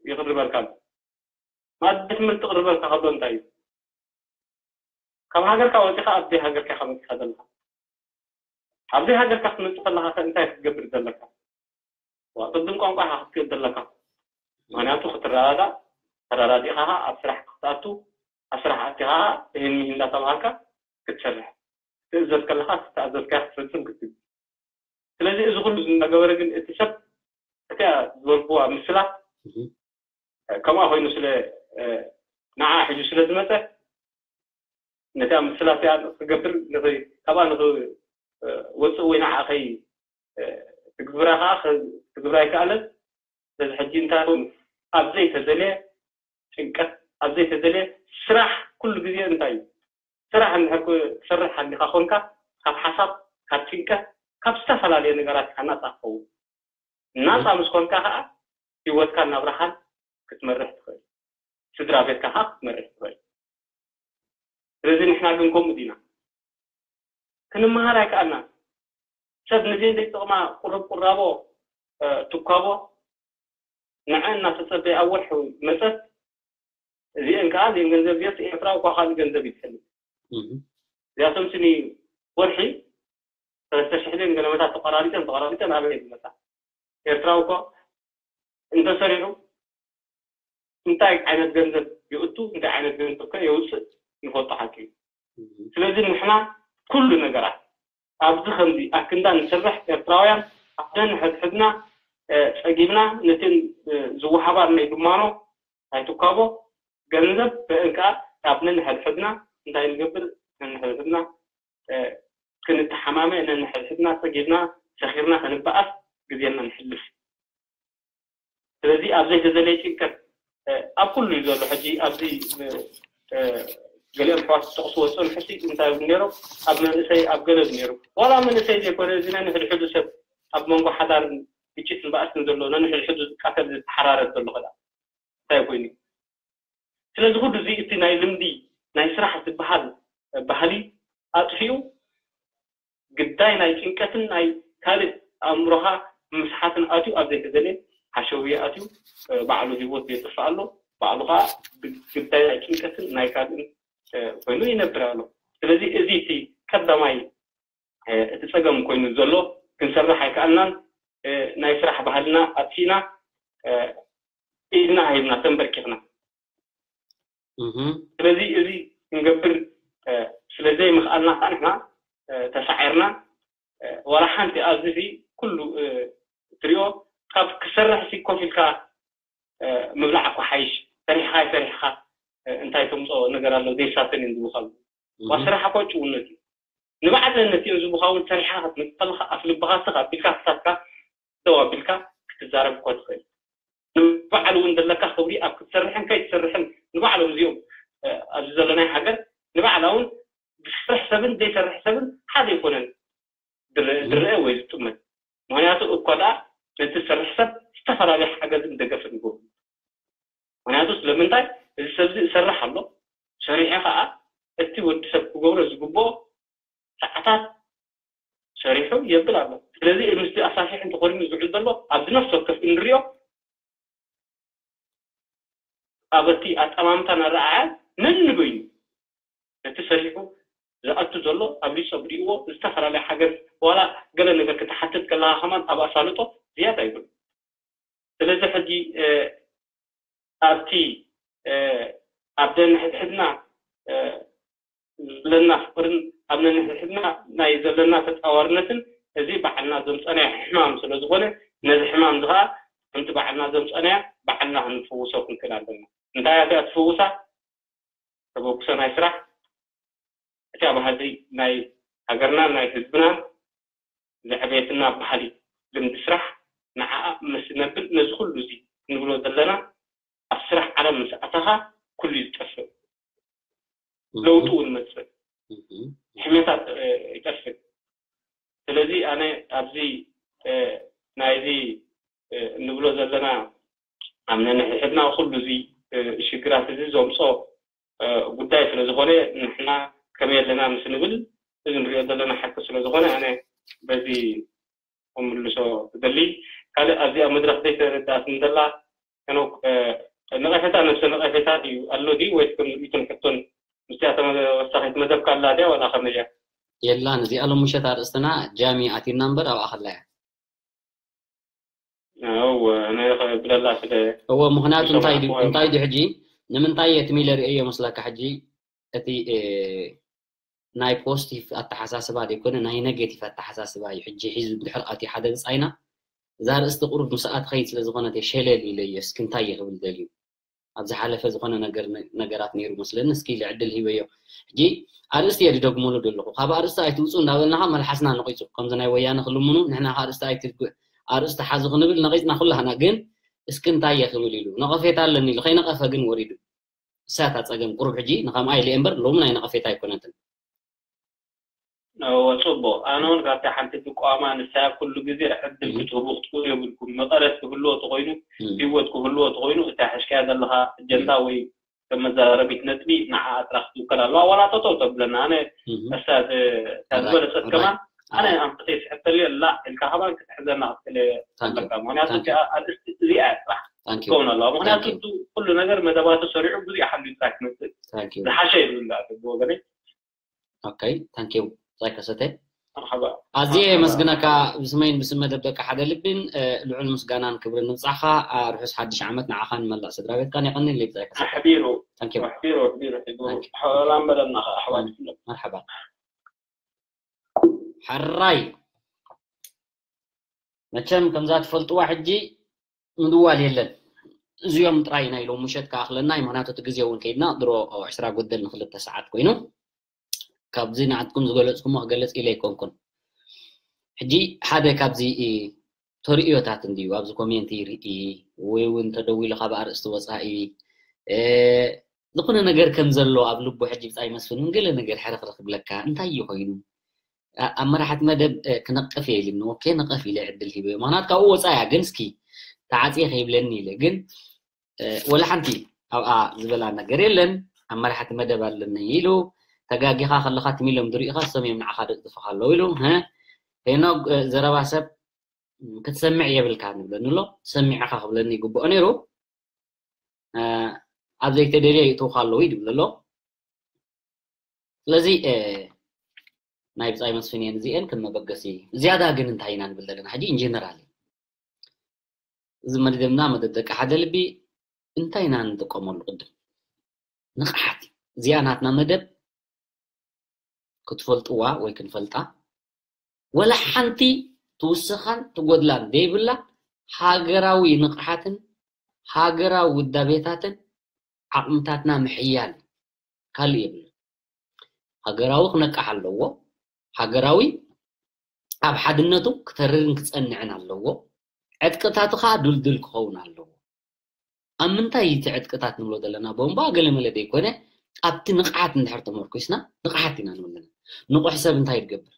ይቕርበልካ ኣሎ። መኣዲ ናይ ትምህርቲ ይቕርበልካ ከሎ እንታይ እዩ? ካብ ሃገርካ ወፂኻ ኣብ ዘይሃገርካ ኢኻ መፂኻ ዘለኻ። ኣብ ዘይሃገርካ ክትመፅእ ከለኻ ከ እንታይ ክትገብር ዘለካ? ዋ፣ ቅድም ቋንቋ ኢኻ ክትክእል ዘለካ። ምኽንያቱ ክትረዳዳእ፣ ተረዳዲእኻ ኸዓ ኣብ ስራሕ ክትኣቱ፣ ኣብ ስራሕ ኣቲኻ ኸዓ እህን ምሂን እንዳተባሃልካ ክትሰርሕ፣ ክትእዘዝ ከለኻ ዝተኣዘዝካዮ ክትፍፅም ክትብል። ስለዚ እዚ ኩሉ እናገበረ ግን እቲ ሰብ እቲኣ ዝበልክዋ ምስላ ከምኣ ኮይኑ ስለ ንዓ ሒዙ ስለ ዝመፀ፣ ነታ ምስላ እቲኣ ክገብር ካብኣ ንክወፅእ ወይ ንዓ ከይ ትግብራ ከዓ ክትግብራ ኣይከኣለን። ስለዚ ሕጂ እንታይ ኮይኑ ኣብ ዘይተደልየ ጭንቀት፣ ኣብ ዘይተደልየ ስራሕ፣ ኩሉ ግዜ እንታይ እዩ ስራሕ እንድሕር ትሰርሕ ሃሊኻ ኮንካ ካብ ሓሳብ፣ ካብ ጭንቀት፣ ካብ ዝተፈላለየ ነገራት ኢኻ ናፃ ትኸውን። ናፃ ምስ ኮንካ ከዓ ህይወትካን ናብራኻን ክትመርሕ ትኽእል፣ ስድራ ቤትካ ከዓ ክትመርሕ ትኽእል። ስለዚ ንሕና ግን ከምኡ ዲና? ክንመሃር ኣይከኣልናን። ሰብ ንዘይ ጥቕማ ቁርብ ቁራቦ ትኳቦ ንዐ እናተፀበየ ኣብ ወርሒ መፀት። እዚአን ከዓ እዚአን ገንዘብ እዚአስ ኤርትራዊ እኳ ካልእ ገንዘብ ይትፈልጥ። እዚኣቶም ስኒ ወርሒ ሰለስተ ሽሕ ዜን ገለመታት ተቆራሪፀን ተቆራሪፀን ኣበይ ዝመፃ? ኤርትራዊ እኮ እንተሰሪሑ እንታይ ዓይነት ገንዘብ ይእቱ፣ እንታይ ዓይነት ገንዘብ ከ የውፅእ ንፈልጦ ሓቂ እዩ። ስለዚ ንሕና ኩሉ ነገራት ኣብዚ ከምዚ ኣክንዳ ንሰርሕ ኤርትራውያን ኣብ ነንሕድሕድና ፀጊብና ነትን ዝወሃባ ናይ ድማኖ ኣይትኳቦ ገንዘብ ብእንካ ኣብ ነንሕድሕድና እንታይ ንገብር ነንሕድሕድና ክንተሓማመ ነንሕድሕድና ፀጊብና ሰኺርና ከንበኣስ ግዜና ንሕልፍ። ስለዚ ኣብ ዘይተደለየ ጭንቀት ኣብ ኩሉ እዩ ዘሎ። ሕጂ ኣብዚ ገሊኦም ኣሕዋት ዝጠቕስዎ ዝፀንሑ ሲ እንታይ ይብሉ ነይሮም? ኣብ መንእሰይ ኣብ ገለ ነይሩ ዋላ መንእሰይ ዘይኮነ እዚ ነንሕድሕዱ ሰብ ኣብ መንጎ ሓዳርን ግጭትን ባእስን ዘሎ ነንሕድሕዱ ዝቃተል ዝተሓራረድ ዘሎ ከዳ እንታይ ኮይኑ? ስለዚ ኩሉ እዚ እቲ ናይ ልምዲ ናይ ስራሕ ዝበሃል ባህሊ ኣጥፊኡ ግዳይ ናይ ጭንቀትን ናይ ካልእ ኣእምሮኻ ምስሓትን ኣትዩ ኣብ ዘይተደልየ ሓሸውየ ኣትዩ ባዕሉ ህይወት የጥፍእ ኣሎ። ባዕሉ ከዓ ግዳይ ናይ ጭንቀትን ናይ ካልእን ኮይኑ ይነብር ኣሎ። ስለዚ እዚ እቲ ቀዳማይ እቲ ፀገም ኮይኑ ዘሎ ክንሰርሕ ኣይከኣልናን። ናይ ስራሕ ባህልና ኣጥፊእና ኢድና ሃይብና ተንበርኪኽና። ስለዚ እዚ ክንገብር ስለ ዘይምኽኣልና ከዓ ንሕና ተሳዒርና። ዋላ ሓንቲ ኣብዚ እዚ ኩሉ ትሪኦ ካብ ክሰርሕ ሲ ኮፍ ኢልካ ምብላዕ እኮ ሓይሽ ሰሪሕኻ ይሰሪሕኻ እንታይ ተምፅኦ ነገር ኣሎ ዘይሳተን እዮም ዝብሉ ዋ ስራሕ እኮ ጭውነት እዩ። ንባዕልነት እዮም ዝብኻ እውን ሰሪሕኻ ክትመፅእ ከለኻ ኣፍ ልብኻ ስኽ ኣቢልካ ክሳትካ ደው ኣቢልካ ክትዛረብ እኮ ትኽእል። ንባዕሉ እውን ዘለካ ክብሪ ኣብ ክትሰርሕን ከይትሰርሕን ንባዕሎም እዚኦም ኣብዚ ዘለናይ ሃገር ንባዕላ እውን ዝሰርሕ ሰብን ዘይሰርሕ ሰብን ሓደ ኣይኮነን ዝረአ ወይ ዝጥመት። ምክንያቱ እኮ ደኣ ነቲ ዝሰርሕ ሰብ ዝተፈላለዩ ሓገዝን ደገፍን ይገብሩ። ምክንያቱ ስለምንታይ እዚ ሰብዚ እሰርሕ ኣሎ ሰሪሐ ከዓ እቲ ወዲ ሰብ ክገብሮ ዝግብኦ ሰዓታት ሰሪሑ የብል ኣሎ። ስለዚ ምስቲ ኣሳፊሕ እንተኮሪኑ ዝውዕል ዘሎ ኣብዚ ነፍሲ ወከፍ እንሪኦ ኣብ እቲ ኣጠማምታን ኣረኣእያን ነንበይኑ ነቲ ሰሪሑ ዝኣቱ ዘሎ ኣብሊፆም ሪእዎ ዝተፈላለየ ሓገዝ ዋላ ገለ ነገር ክትሓትት ከለካ ከማን ኣብ ኣሳልጦ ዝያዳ ይብል። ስለዚ ሕጂ ኣብቲ ኣብ ነንሕድሕድና ዘለና ፍቅርን ኣብ ነንሕድሕድና ናይ ዘለና ተፃዋርነትን እዚ ባዕልና ዘምፀናዮ ሕማም ስለዝኮነ ነዚ ሕማም እዚ ከዓ ከምቲ ባዕልና ዘምፀናዮ ባዕልና ክንፍውሶ ክንክእል ኣለና። እንታይ እያ እቲኣ ትፍውሳ? ተበግሶ ናይ ስራሕ እቲኣ ባህሊ ናይ ሃገርናን ናይ ህዝብናን ዘዕበየትና ባህሊ ልምዲ ስራሕ ንዓኣ ምስ ነብል ነዚ ኩሉ እዚ ንብሎ ዘለና ኣብ ስራሕ ዓለም ምስ ኣተኻ ኩሉ እዩ ዝጠፍእ። ለውጢ እውን መፅእ ሕሜታት ይጠፍእ። ስለዚ ኣነ ኣብዚ ናይዚ እንብሎ ዘለና ኣብ ነንሕድሕድና ኩሉ እዚ ሽግራት እዚ ዘምፆ ጉዳይ ስለዝኾነ ንሕና ከመይ ኣለና ምስ ንብል እዚ ንሪኦ ዘለና ሓቂ ስለዝኾነ ኣነ በዚ ክምልሶ ትደሊ። ካልእ ኣብዚኣ መድረክ ዘይተረዳእትኒ ዘላ ነቀፌታ ነብሰ ነቀፌታ ድዩ ኣሎ ድዩ ወይስ ከም ርእይቶን ሕቶን ምስያ ተወሳኺት መደብ ካላ ድያ ዋላ ከመይ እያ? የላን። እዚኣ ሎም ምሸት ኣርእስትና ጃሚ ኣቲና እምበር ኣብኣ ከላ እያ። እወ፣ ኣነ ክብለላ ስለ እወ፣ ምኽንያቱ እንታይ ድዩ፣ ዝሰማዕኩዎ እንታይ ድዩ ሕጂ? ንምንታይ እቲ ሚለር እዮ መስለካ ሕጂ? እቲ፣ እ፣ ናይ ፖዚቲቭ ኣተሓሳስባ ዘይኮነ ናይ ኔጌቲቭ ኣተሓሳስባ እዩ ሕጂ ሒዙ ድሕር ኣትዩ ሓደ ብጻይና። እዛ ኣርእስቲ ቁሩብ ምስኣ ትኸይድ ስለ ዝኾነት እየ ሸለል ኢለ እየ። እስኪ እንታይ እየ ክብል ደልዩ? ኣብ ዝሓለፈ ዝኾነ ነገር፣ ነገራት ነይሩ መስለኒ። እስኪ ልዕድል ሂበዮ። ሕጂ ኣርእስቲ እየ ድደግመሉ ዘለኹ። ካብ ኣርእስቲ ኣይትውፁ እንዳበልናኻ መልሓስና ነቒፁ። ከምዚ ናይ ወያነ ክልምኑ ንሕና ከ ኣርእስቲ ኣይትድግ-፣ ኣርእስቲ ሓዙ ክንብል ነቒፅና ኩላህና። ግን እስኪ እንታይ እየ ክብል ኢሉ ነቐፌታ ኣለኒ ኢሉ ከይነቐፈ ግን ወሪዱ። እሳ እታ ጸገም ቁሩብ ሕጂ ንኸምኣ ኢለ እምበር ሎሚ ናይ ነቐፌታ ኣይኮነትን። እወ፣ ጽቡቕ። ኣነ እውን ካብታ ሓንቲ ትቋማ ንሳ ኩሉ ግዜ ዕድል እም። ክትህቡ ክትክእሉ የብልኩም። መቐረት ክህልዎ ተኾይኑ፣ እም። ህይወት ክህልዎ ተኾይኑ፣ እታ ሕሽካያ ዘለኻ ኣጀንዳ እም። ወይ ከም መዛረቢት ነጥቢ ንዓኣ ጥራሕ ክትውከል ኣለዋ። ዋላ ጠጠው ተብለና። ኣነ እም። እሳ ዝ-፣ እታ ኣራይ፣ ዝበለጸት ኣራይ፣ ከማን ኣነ ኣራይ። ኣንፈተይ ስሕተልዮ ላ ኢልካ ከማን ክትሕዘና ክትክእል ታንኪዩ። ኣለካ። ምኽንያቱ ታንኪዩ። እዚኣ ኣርእስቲ እዚኣ እያ ጥራሕ ታንኪዩ። ክትከውን ኣለዋ። ምኽንያቱ ታንኪዩ። እቱ ኩሉ ነገር መደባቱ ሰሪዑ ብዙሕ ሓልዩ ጥራሕ ክመጽእ ታንኪዩ። ዝሓሸ ይብል ኣሎ ብወገነይ። ኦኬ፣ ታንኪዩ። ዛይ ከሰተ። መርሓባ። ኣዝየ መርሓባ። የመስግነካ ብስመይን ብስም መደብ ደቂ ሓደ ልቢን፣ እ፣ ልዑል ምስጋናን ክብርን ንብጻሕኻ። እ፣ ርሑስ ሓድሽ ዓመት ንዓኻን መላእ ስድራ ቤትካን የቐንየለይ ብጻይ ከሰተ። ኣሕቢሩ፣ ታንኪዩ። ኣሕቢሩ፣ ኣሕቢሩ፣ ኣሕቢሩ። ታንኪዩ። ሰላም በለና ኸዓ ኣሕዋት ኩሎም። መርሓባ። ሕራይ። መቸም ከምዛ ትፈልጥዋ ሕጂ ምድዋል የለን። እዚኦም ጥራይ ናይ ሎም ምሸት ክኣኽለና እዩ። ምኽንያቱ እቲ ግዜ እውን ከይድና ድሮ ዕስራ ጎደል ንክልተ ሰዓት ኮይኑ፣ ካብዚ ንዓትኩም ዝገለጽኩሞ ክገልጽ ኢለ ኣይኮንኩን። ሕጂ ሓደ ካብዚ ተርእዮታት እንድዩ ኣብዚ ኮሜንት ይርኢ ወይ እውን ተደዊሉ ካብ ኣርእስቲ ወጻኢ፣ እ፣ ዝኾነ ነገር ከም ዘሎ ኣብ ልቡ ሕጂ ብጻይ መስፍን እውን ገለ ነገር ሕርኽርኽ ክብለካ እንታይ እዩ ኮይኑ? ኣ-፣ ኣብ መራሕቲ መደብ፣ እ፣ ክነቅፍ እየ ኢሉኒ። ኦኬ፣ ንቀፍ ኢለ ዕድል ሂበዮ። ምኽንያቱ ካብኡ ወጻኢ እያ፣ ግን እስኪ ተዓጽየ ከይብለኒ ኢለ። ግን፣ እ፣ ወላ ሓንቲ ኣብኣ ዝበላ ነገር የለን። ኣብ መራሕቲ መደብ ኣለኒ ኢሉ፣ ተጋጊኻ ከለኻ ትም ኢሎም ዝርእዩኻ፣ ሰም እዮም ንዓኻ ደጥፍኻ ኣለዉ ኢሉ። ሀ? ሄኖግ፣ እ፣ ዘረባ ሰብ ክትሰምዕ የብልካ ንብለኒ ኣሎ። ሰሚዕኻ ክብለኒ ይግብኦ ነይሩ። እ፣ ኣብ ዘይተደልየ ይእትውኻ ኣለዉ ይብል ኣሎ። ስለዚ፣ እ፣ ናይ ብጻይ መስፍን እየን እዚኤን ከም መበገሲ። ዝያዳ ግን እንታይ ኢና ንብል ዘለና? ሕጂ ኢንጀነራል እዩ። እዚ መደብና መደብ ደቂ ሓደ ልቢ እንታይ ኢና ንጥቀመሉ ቅድም? ንቕሓት እዩ። እዚኣ ናትና መደብ ክትፈልጥዋ ወይ ክንፈልጣ ወላ ሓንቲ ትውስኻን ትጎድላን ዘይብላ ሃገራዊ ንቕሓትን ሃገራዊ ውዳቤታትን ዓቕምታትና ምሕያል ካልእ የብሉ። ሃገራዊ ክነቅሕ ኣለዎ። ሃገራዊ ኣብ ሓድነቱ ክተርርን ክጸንዕን ኣለዎ። ዕጥቅታቱ ኸኣ ድልድል ክኸውን ኣለዎ። ኣብ ምንታይ እዩ እቲ ዕጥቅታት ንብሎ ዘለና? ቦምባ ገለመለ ዘይኮነ፣ ኣብቲ ንቕሓት እንድሕር ተመርኩስና ንቕሓት ኢና ንብል ዘለና። ንቑሕ ሰብ እንታይ ይገብር?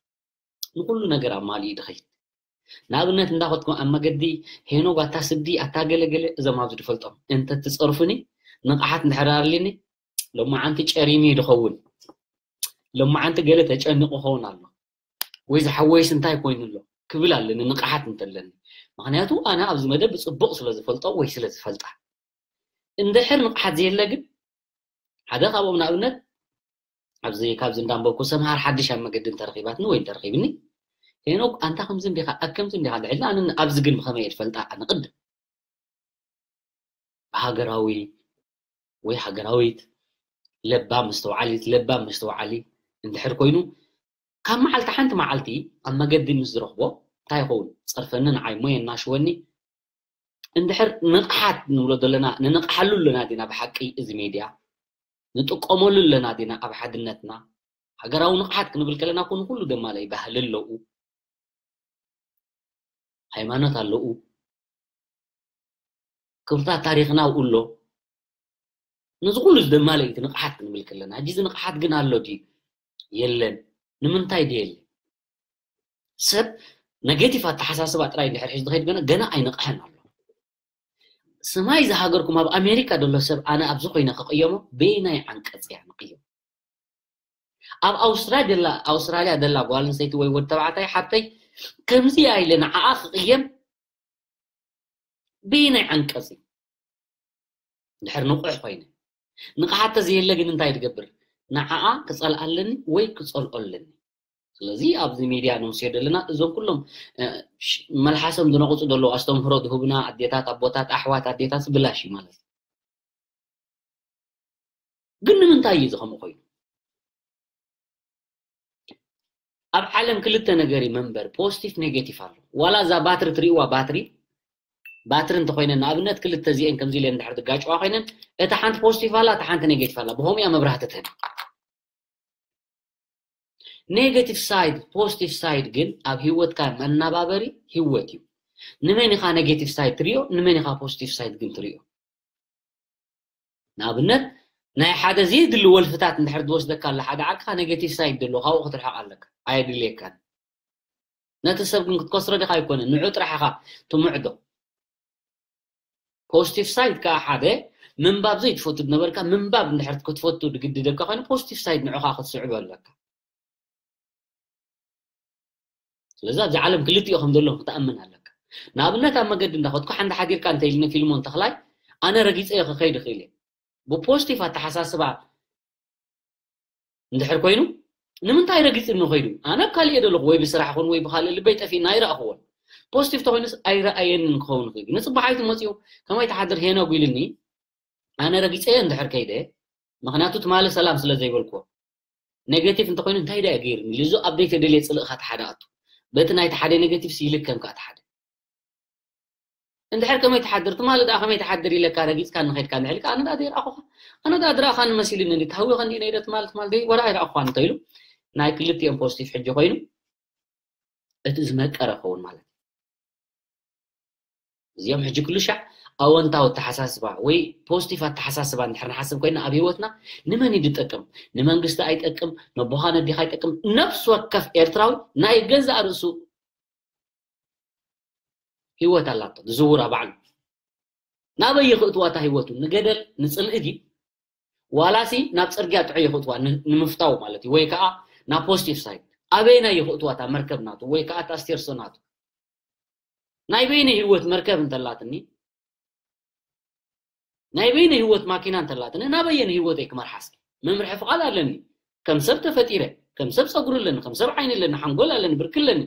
ንኹሉ ነገር ኣማሊኡ ድኸይድ። ንኣብነት እንዳኸድኩም ኣብ መገዲ ሄኖግ ኣታ ስዲ ኣታ ገለገለ እዞም ኣብዚ ድፈልጦም እንተ ትጸርፉኒ ንቕሓት እንድሕር ኣርልኒ ሎማዓንቲ ጨሪሚ ድኸውን፣ ሎማዓንቲ ገለ ተጨኒቑ ኸውን ኣሎ ወይ ዝሓወይስ እንታይ ኮይኑ ኣሎ ክብል ኣለኒ ንቕሓት እንተለኒ። ምኽንያቱ ኣነ ኣብዚ መደብ ብጽቡቕ ስለ ዝፈልጦ ወይ ስለ ዝፈልጣ። እንድሕር ንቕሓት ዘየለ ግን ሓደ ካብኦም ንኣብነት ኣብዚ ካብዚ እንዳንበብኩ ሰምሃር ሓድሽ ኣብ መገዲ እንተረኺባትኒ ወይ እንተረኺብኒ ሄኖግ ኣንታ ከምዚ እንዲኻ ኣብ ከምዚ እንዲኻ ድሕልና ኣነ ኣብዚ ግን ብኸመይ እየ ዝፈልጣ ኣነ ቅድም ብሃገራዊ ወይ ሃገራዊት ለባም መስተውዓሊት ለባም መስተውዓሊ እንድሕር ኮይኑ ካብ መዓልቲ ሓንቲ መዓልቲ ኣብ መገዲ ምስ ዝረኽቦ እንታይ ይኸውን ጸርፈኒ ንዓይ ሞ የናሽወኒ እንድሕር ንቕሓት ንብሎ ዘለና ንንቕሓሉ ኣለና ዲና ብሓቂ እዚ ሜድያ ንጥቀመሉ ኣለና ዲና ኣብ ሓድነትና ሃገራዊ ንቕሓት ክንብል ከለና እኮ ንኩሉ ደማለ እዩ ባህሊ ኣለኡ ሃይማኖት ኣለኡ ክብርታት ታሪኽና ኣብኡ ኣሎ ነዚ ኩሉ ዝደማለ እዩ እቲ ንቕሓት ክንብል ከለና ሕጂ እዚ ንቕሓት ግን ኣሎ ድዩ የለን ንምንታይ ድዩ የለን ሰብ ነጌቲቭ ኣተሓሳስባ ጥራይ እንድሕር ሒዙ ዝኸይድ ገና ገና ኣይነቕሐን ኣሎ ስማይ ዝሃገርኩም ኣብ ኣሜሪካ ዘሎ ሰብ ኣነ ኣብዚ ኮይነ ክቕየሞ በየናይ ዓንቀፅ እያ ንቕየም ኣብ ኣውስትራልያ ኣውስትራልያ ደላ ጓል ኣንስተይቲ ወይ ወዲ ተባዕታይ ሓብተይ ከምዚ ኢለ ንዓኣ ክቕየም በየናይ ዓንቀፂ ድሕር ንቑሕ ኮይነ ንቕሓት ተዘየለ ግን እንታይ ትገብር ንዓኣ ክጸልኣ ኣለኒ ወይ ክጸልኦ ኣለኒ። ስለዚ ኣብዚ ሚድያ ነውስዮ ዘለና እዞም ኩሎም፣ እ፣ ሽ-፣ መልሓሶም ዝነቑጹ ዘለዉ ኣስተምህሮ ዝህቡና ኣዴታት፣ ኣቦታት፣ ኣሕዋት፣ ኣዴታት ብላሽ እዩ ማለት እዩ። ግን ንምንታይ እዩ እዚ ከምኡ ኮይኑ? ኣብ ዓለም ክልተ ነገር እዩ መንበር፣ ፖዚቲቭ ኔጌቲቭ ኣሎ። ዋላ እዛ ባትሪ ትርእይዋ፣ ባትሪ፣ ባትሪ እንተኮይነን ንኣብነት ክልተ እዚኤን ከምዚ ኢለን እንድሕር ዝጋጭዋ ኮይነን፣ እታ ሓንቲ ፖዚቲቭ ኣላ፣ እታ ሓንቲ ኔጌቲቭ ኣላ። ብኸምኡ እያ መብራህቲ ትህብ። ኔጌቲቭ ሳይድ፣ ፖዚቲቭ ሳይድ ግን ኣብ ህይወትካ መናባበሪ ህይወት እዩ። ንመን ኢኻ ኔጌቲቭ ሳይድ ትሪኦ፣ ንመን ኢኻ ፖዚቲቭ ሳይድ ግን ትሪኦ? ንኣብነት ናይ ሓደ ዘይድሊ ወልፍታት እንድሕር ዝወስደካ ኣሎ ሓደ ዓርክኻ፣ ኔጌቲቭ ሳይድ ዘለዎ ካብኡ ክትርሕቕ ኣለካ፣ ኣየድልየካን። ነቲ ሰብ ግን ክትከስሮ ዲኻ? ኣይኮነን፣ ንዑ ጥራሕ ኢኻ ትምዕዶ። ፖዚቲቭ ሳይድ ከኣ ሓደ ምንባብ ዘይትፈቱ ዝነበርካ ምንባብ እንድሕር ክትፈቱ ድግድደካ ኮይኑ ፖዚቲቭ ሳይድ ንዑኻ ክትስዕቦ ኣለካ። ስለዚ ኣብዚ ዓለም ክልቲኡ ከም ዘሎ ክትኣምን ኣለካ። ንኣብነት ኣብ መገዲ እንዳኸድኩ ሓንቲ ሓዲርካ እንተ ኢልኒ ፊልሞን ተኽላይ ኣነ ረጊጸዮ ክኸይድ እኽእል እየ። ብፖዚቲቭ ኣተሓሳስባ እንድሕር ኮይኑ ንምንታይ ረጊጽኒ ኸይዱ? ኣነ ኣብ ካሊእ እየ ዘለኹ ወይ ብስራሕ ኹን ወይ ብኻልእ ልበይ ጠፊእና ኣይረኣኽዎን። ፖዚቲቭ ተኾይኑስ ኣይረኣየንን ክኸውን ይኽእል እዩ። ንጽባሕ ኣይትመጽኡ ከመይ ትሓድር ሄኖግ ኢልኒ ኣነ ረጊጸዮ እንድሕር ከይደ ምኽንያቱ ትማሊ ሰላም ስለ ዘይበልክዎ። ኔጌቲቭ እንተኾይኑ እንታይ ደኣ ገይርኒ ኢሉ እዞ ኣብ ዘይተደልየ ጽልእኻ ተሓደ ኣቱ። በቲ ናይቲ ሓደ ኔጌቲቭ ሲ ይልከም ከኣ ተሓደ። እንድሕር ከመይ ትሓድር ትማሊ ደኣ ከመይ ትሓድር ኢለካ ረጊጽካ ንኸድካ ንሕልካ ኣነ ደኣ ዘይረኣኹኻ ኣነ ደኣ ዝረኣኻኒ መሲሉኒ እንዲ ተሃዊኸ እንዲ ነይረ ትማሊ ትማሊ ደይ ወላ ኣይረኣኹኻን እንተኢሉ ናይ ክልቲኦም ፖዚቲቭ ሕጂ ኮይኑ እቲ ዝመቀረ ክኸውን ማለት እዩ። እዚኦም ሕጂ ኩሉ ሻዕ ኣወንታዊ ኣተሓሳስባ ወይ ፖዚቲቭ ኣተሓሳስባ እንድሕር ንሓስብ ኮይና ኣብ ህይወትና ንመን እዩ ዝጠቅም? ንመንግስቲ ኣይጠቅም፣ ነቦኻ ነዲኻ ኣይጠቅም። ነፍሲ ወከፍ ኤርትራዊ ናይ ገዛእ ርእሱ ህይወት ኣላቶ ዝዝውራ ባዕሉ። ናበይ ይኽእትዋ እታ ህይወቱ? ንገደል ንጽልኢ ድዩ? ዋላሲ ናብ ጽርግያ ጥዑይ ይኽእትዋ ን-፣ ንምፍታው ማለት እዩ። ወይ ከዓ ናብ ፖዚቲቭ ሳይድ ኣበየናይ ይኽእትዋ እታ መርከብ ናቱ ወይ ከዓ እታ ስቴርሶ ናቱ? ናይ በይነ ህይወት መርከብ እንተላትኒ ናይ በይነ ህይወት ማኪና እንተላትኒ ናበየን ህይወተይ ክመርሓስ መምርሒ ፍቓድ ኣለኒ። ከም ሰብ ተፈጢረ፣ ከም ሰብ ጸጉሪ ኣለኒ፣ ከም ሰብ ዓይኒ ኣለኒ፣ ሓንጎል ኣለኒ፣ ብርኪ ኣለኒ፣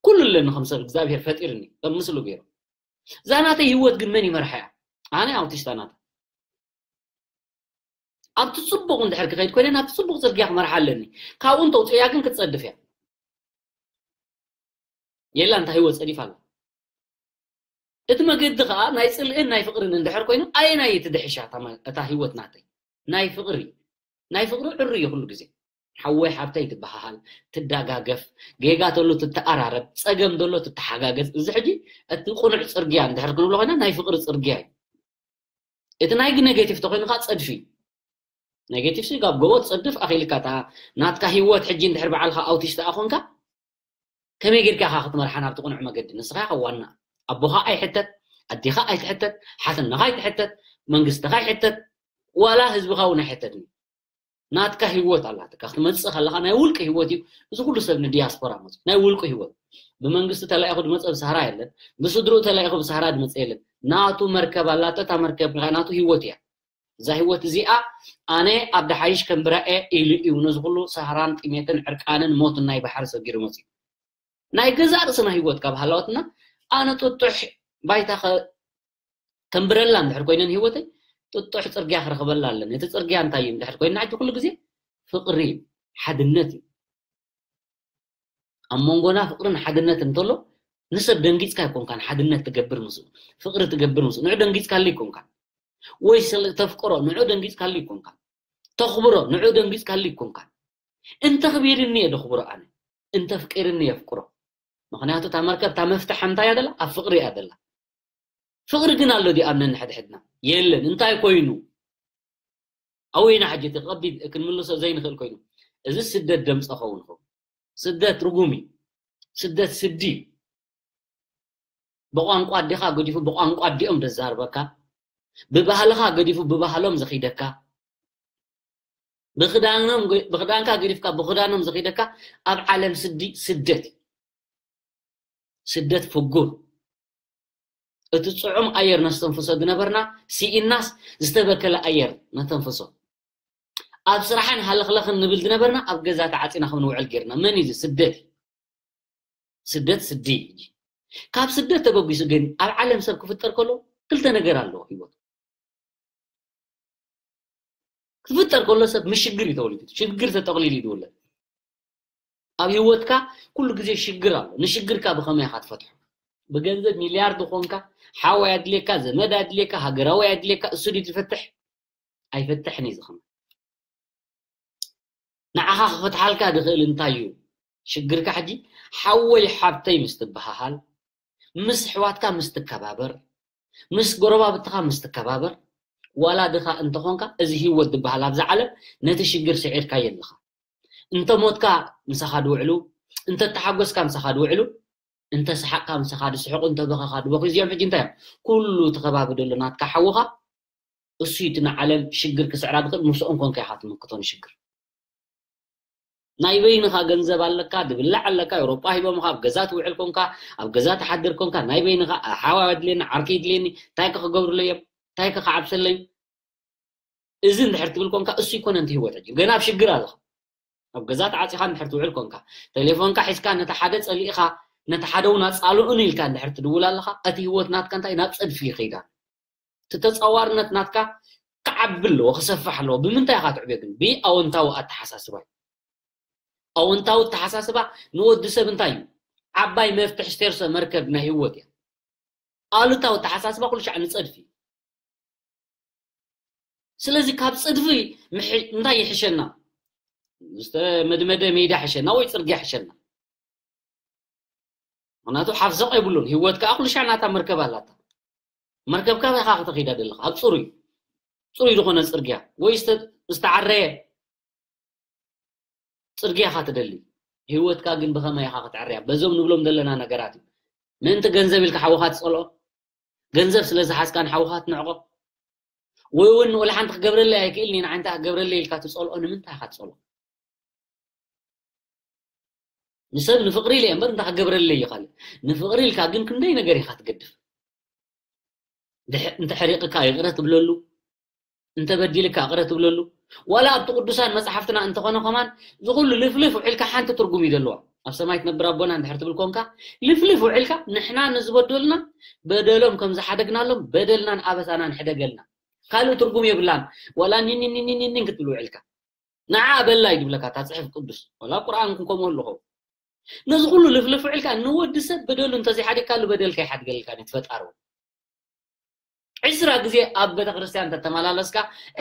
ኩሉ ኣለኒ። ከም ሰብ እግዚኣብሔር ፈጢርኒ ከም ምስሉ ገይሩ። እዛ ናተይ ህይወት ግን መን ይመርሓያ? ኣነ ኣውቲስታ ናታ ኣብቲ ጽቡቕ እንድሕር ክኸይድ ኮይነ ናብቲ ጽቡቕ ጽርግያ ክመርሓ ኣለኒ። ካብኡ እንተውፅእያ ግን ክትጸድፍ እያ። የላ እንታ ህይወት ጸዲፋ ኣላ። እቲ መገዲ ከዓ ናይ ጽልእን ናይ ፍቕርን እንድሕር ኮይኑ ኣየናይ እቲ ድሕሻ እታ መ-፣ እታ ህይወት ናተይ? ናይ ፍቕሪ። ናይ ፍቕሪ ዕሩ እዩ ኩሉ ግዜ። ሓወይ ሓብተይ ትበሃሃል፣ ትደጋገፍ፣ ጌጋ ተሎ ትተኣራረብ፣ ጸገም ዘሎ ትተሓጋገዝ። እዚ ሕጂ እቲ ቁኑዕ ጽርግያ እንድሕር ክንብሎ ኮይና ናይ ፍቕሪ ጽርግያ እዩ። እቲ ናይ ኔጌቲቭ ተኮይኑ ከዓ ጸድፊ። ኔጌቲቭ ሲ ጋብ ጎቦ ትጸድፍ ኣኺልካ እታ ናትካ ህይወት ሕጂ እንድሕር በዓልካ ኣውቲስት ኣኾንካ ከመይ ጌርካ ኢኻ ክትመርሓ ናብቲ ቅኑዕ መገዲ? ንስኻ ኢኻ ዋና። ኣቦኻ ኣይሕተት፣ ኣዴኻ ኣይትሕተት፣ ሓትነኻ ኣይትሕተት፣ መንግስትኻ ኣይሕተት፣ ዋላ ህዝብኻ እውን ኣይሕተትን። ናትካ ህይወት ኣላትካ ክትመጽእ ከለኻ ናይ ውልቂ ህይወት እዩ። እዚ ኩሉ ሰብ ንዲያስፖራ መጽኡ ናይ ውልቂ ህይወት ብመንግስቲ ተላኢኹ ዝመጸ ብሳህራ የለን፣ ብስድርኡ ተላኢኹ ብሳህራ ዝመጸ የለን። ናቱ መርከብ ኣላቶ፣ እታ መርከብ ከኣ ናቱ ህይወት እያ። እዛ ህይወት እዚኣ ኣነ ኣብ ደሓይሽ ከም ብራኤ ኢሉ እዩ ነዚ ኩሉ ሳህራን ጥሜትን ዕርቃንን ሞትን ናይ ባሕሪ ሰጊሩ መጽኡ። ናይ ገዛእ ርእስና ህይወት ካብ ሃለወትና ኣነ ጥጡሕ ባይታ ከ-፣ ከንብረላ እንድሕር ኮይነን ህይወተይ ጥጡሕ ጽርግያ ክረኽበላ ኣለኒ። እቲ ጽርግያ እንታይ እዩ እንድሕር ኮይና ሕጂ ኩሉ ግዜ ፍቕሪ እዩ፣ ሓድነት እዩ። ኣብ መንጎና ፍቕርን ሓድነት እንተሎ ንሰብ ደንጊጽካ ኣይኮንካን ሓድነት ትገብር ምስኡ፣ ፍቕሪ ትገብር ምስኡ። ንዑ ደንጊጽካሉ ኣይኮንካን። ወይ ስለ ተፍቅሮ ንዑ ደንጊጽካሉ ኣይኮንካን። ተኽብሮ ንዑ ደንጊጽካሉ ኣይኮንካን። እንተኽቢርኒ እየ ደኽብሮ ኣነ። እንተፍቂርኒ የፍቅሮ። ምኽንያቱ እታ መርከብ እታ መፍትሕ እንታይ እያ ደላ? ኣብ ፍቕሪ እያ ደላ። ፍቕሪ ግን ኣሎ ድዩ ኣብ ነንሕድሕድና? የለን። እንታይ ኮይኑ? ኣወይና ሕጂ እቲ ከቢድ ክንምልሶ ዘይንኽእል ኮይኑ? እዚ ስደት ደምጸ ኸውን ኸውን። ስደት ርጉም እዩ። ስደት ስዲ እዩ። ብቋንቋ ኣዴኻ ገዲፉ ብቋንቋ ኣዲኦም ዘዛርበካ፣ ብባህልኻ ገዲፉ ብባህሎም ዘኺደካ፣ ብኽዳኖም ገ-፣ ብኽዳንካ ገዲፍካ ብኽዳኖም ዘኺደካ ኣብ ዓለም ስዲ ስደት እዩ። ስደት ፍጉር። እቲ ጽዑም ኣየር ነስተንፍሶ ዝነበርና ስኢናስ ዝተበከለ ኣየር ነተንፍሶ። ኣብ ስራሕን ሃለኽለኽን ንብል ዝነበርና ኣብ ገዛ ተዓፂና ከም ንውዕል ጌርና። መን እዩ እዚ? ስደት እዩ። ስደት ስዲ እዩ። ካብ ስደት ተበጊሱ ግን ኣብ ዓለም ሰብ ክፍጠር ከሎ ክልተ ነገር ኣለዎ ህይወት። ክፍጠር ከሎ ሰብ ምስ ሽግር እዩ ተወሊዱ። ሽግር ተጠቕሊሉ እዩ ዝውለድ። ኣብ ህይወትካ ኩሉ ግዜ ሽግር ኣሎ። ንሽግርካ ብኸመይ ኢኻ ትፈትሖ? ብገንዘብ ሚልያርድ ኾንካ፣ ሓዋይ ኣድልየካ፣ ዘመድ ኣድልየካ፣ ሃገራዊ ኣድልየካ፣ እሱ ድዩ ዝፈትሕ? ኣይፈትሕን እዩ ዝኸውን። ንዓኻ ክፈትሓልካ ዝኽእል እንታይ እዩ? ሽግርካ ሕጂ ሓወይ ሓብተይ ምስ ትበሃሃል፣ ምስ ኣሕዋትካ ምስ ትከባበር፣ ምስ ጎረባብትኻ ምስ ትከባበር፣ ዋላ ድኻ እንተኾንካ፣ እዚ ህይወት ዝበሃል ኣብዛ ዓለም ነቲ ሽግር ስዒርካዮ ኣለኻ። እንተ ሞትካ ምሳኻ ድውዕሉ፣ እንተ ተሓጎስካ ምሳኻ ድውዕሉ፣ እንተ ሰሓቕካ ምሳኻ ድስሕቑ፣ እንተ በኸኻ ድበኽዩ። እዚኦም ሕጂ እንታይ እዮም? ኩሉ እቲ ከባቢ ዘሎ ናትካ ሓውኻ፣ እሱ እዩ እቲ ንዓለም ሽግር ክስዕራ ዝኽእል፣ ምስኦም ኮንካ ኢኻ ትምክቶ ንሽግር። ናይ በይንኻ ገንዘብ ኣለካ፣ ድብላዕ ኣለካ፣ ኤውሮጳ ሂቦምኻ፣ ኣብ ገዛ ትውዕል ኮንካ፣ ኣብ ገዛ ትሓድር ኮንካ፣ ናይ በይንኻ ሓዋ ኣድልየኒ፣ ዓርኪ ይድልየኒ፣ እንታይ ከ ክገብርለይ እዮም? እንታይ ከ ክዓብሰለይ? እዚ እንድሕር ትብል ኮንካ፣ እሱ ይኮነ እቲ ህይወት ሕጂ። ገና ኣብ ሽግር ኣለኻ። ኣብ ገዛ ተዓጺኻ እንድሕር ትውዕል ኮንካ፣ ቴሌፎንካ ሒዝካ ነቲ ሓደ ጸሊእኻ፣ ነቲ ሓደ እውን ኣጻልኡን ኢልካ እንድሕር ትድውል ኣለኻ፣ እቲ ህይወት ናትካ እንታይ ናብ ጸድፊ ይኸይዳ። እቲ ተጻዋርነት ናትካ ክዓቢ ኣለዎ፣ ክሰፍሕ ኣለዎ። ብምንታይ ኢኻ ትዕብዮ ግን? ብኣወንታዊ ኣተሓሳስባ እዩ። ኣወንታዊ ኣተሓሳስባ ንወዲ ሰብ እንታይ እዩ? ዓባይ መፍትሕ ስቴርሰ መርከብ ናይ ህይወት እያ። ኣሉታዊ ኣተሓሳስባ ኩሉ ሻዕ ንጸድፊ እዩ። ስለዚ ካብ ጽድፊ ምሕ-፣ እንታይ ይሕሸና? ዝተመድመደ ሜዳ ሕሸና ወይ ጽርግያ ሕሸና? ምኽንያቱ ሓፍዘቕ የብሉን። ህይወት ከኣ ኩሉ ሻዕ ናታ መርከብ ኣላታ። መርከብካ ኢኻ ከተኺዳ ዘለኻ ኣብ ጽሩይ፣ ጽሩይ ዝኾነ ጽርግያ ወይ ዝተ-፣ ዝተዓረየ ጽርግያ ኢኻ ትደሊ። ህይወትካ ግን ብኸመይ ኢኻ ክትዕርያ? በዞም ንብሎም ዘለና ነገራት እዩ። ምእንቲ ገንዘብ ኢልካ ሓውኻ ትጸልኦ? ገንዘብ ስለ ዝሓዝካ ንሓውኻ ትንዕቆ? ወይ እውን ወላ ሓንቲ ክገብረለይ ኣይክእልን እየ፣ ንዓይ እንታይ ክገብረለይ ኢልካ ትጸልኦ? ንምንታይ ኢኻ ትጸልኦ? ንሰብ ንፍቕሪ ኢለ እምበር እንታይ ክገብረለይ እዩ ካልእ? ንፍቕሪ ኢልካ ግን ክንደይ ነገር ኢኻ ትገድፍ። ድሕ-፣ እንተ ሕሪቕካ ይቕረ ትብለሉ፣ እንተ በዲልካ ይቕረ ትብለሉ። ዋላ ኣብቲ ቅዱሳን መጽሓፍትና እንተኾነ ከማን፣ እዚ ኩሉ ልፍልፍ ውዒልካ ሓንቲ ትርጉም እዩ ዘለዋ። ኣብ ሰማይ ትነብር ኣቦና እንድሕር ትብል ኮንካ፣ ልፍልፍ ውዒልካ ንሕና ንዝበደሉና በደሎም ከም ዝሓደግናሎም በደልናን ኣበሳናን ሕደገልና። ካልእ ትርጉም የብላን። ዋላ ኒን ኒን ኒን ኒን ኒን ክትብል ውዒልካ። ንዓ በላ እዩ ዝብለካ እታ ጽሑፍ ቅዱስ። ዋላ ቁርኣን እውን ከምኡ ኣሎ ኸውን። ነዚ ኩሉ ልፍልፍ ውዒልካ ንወዲ ሰብ በደሉ እንተዘይሓዲግካሉ በደልካ ይሓድገልካ ድዩ ፈጣሪ እውን? ዕስራ ግዜ ኣብ ቤተ ክርስቲያን ተተመላለስካ፣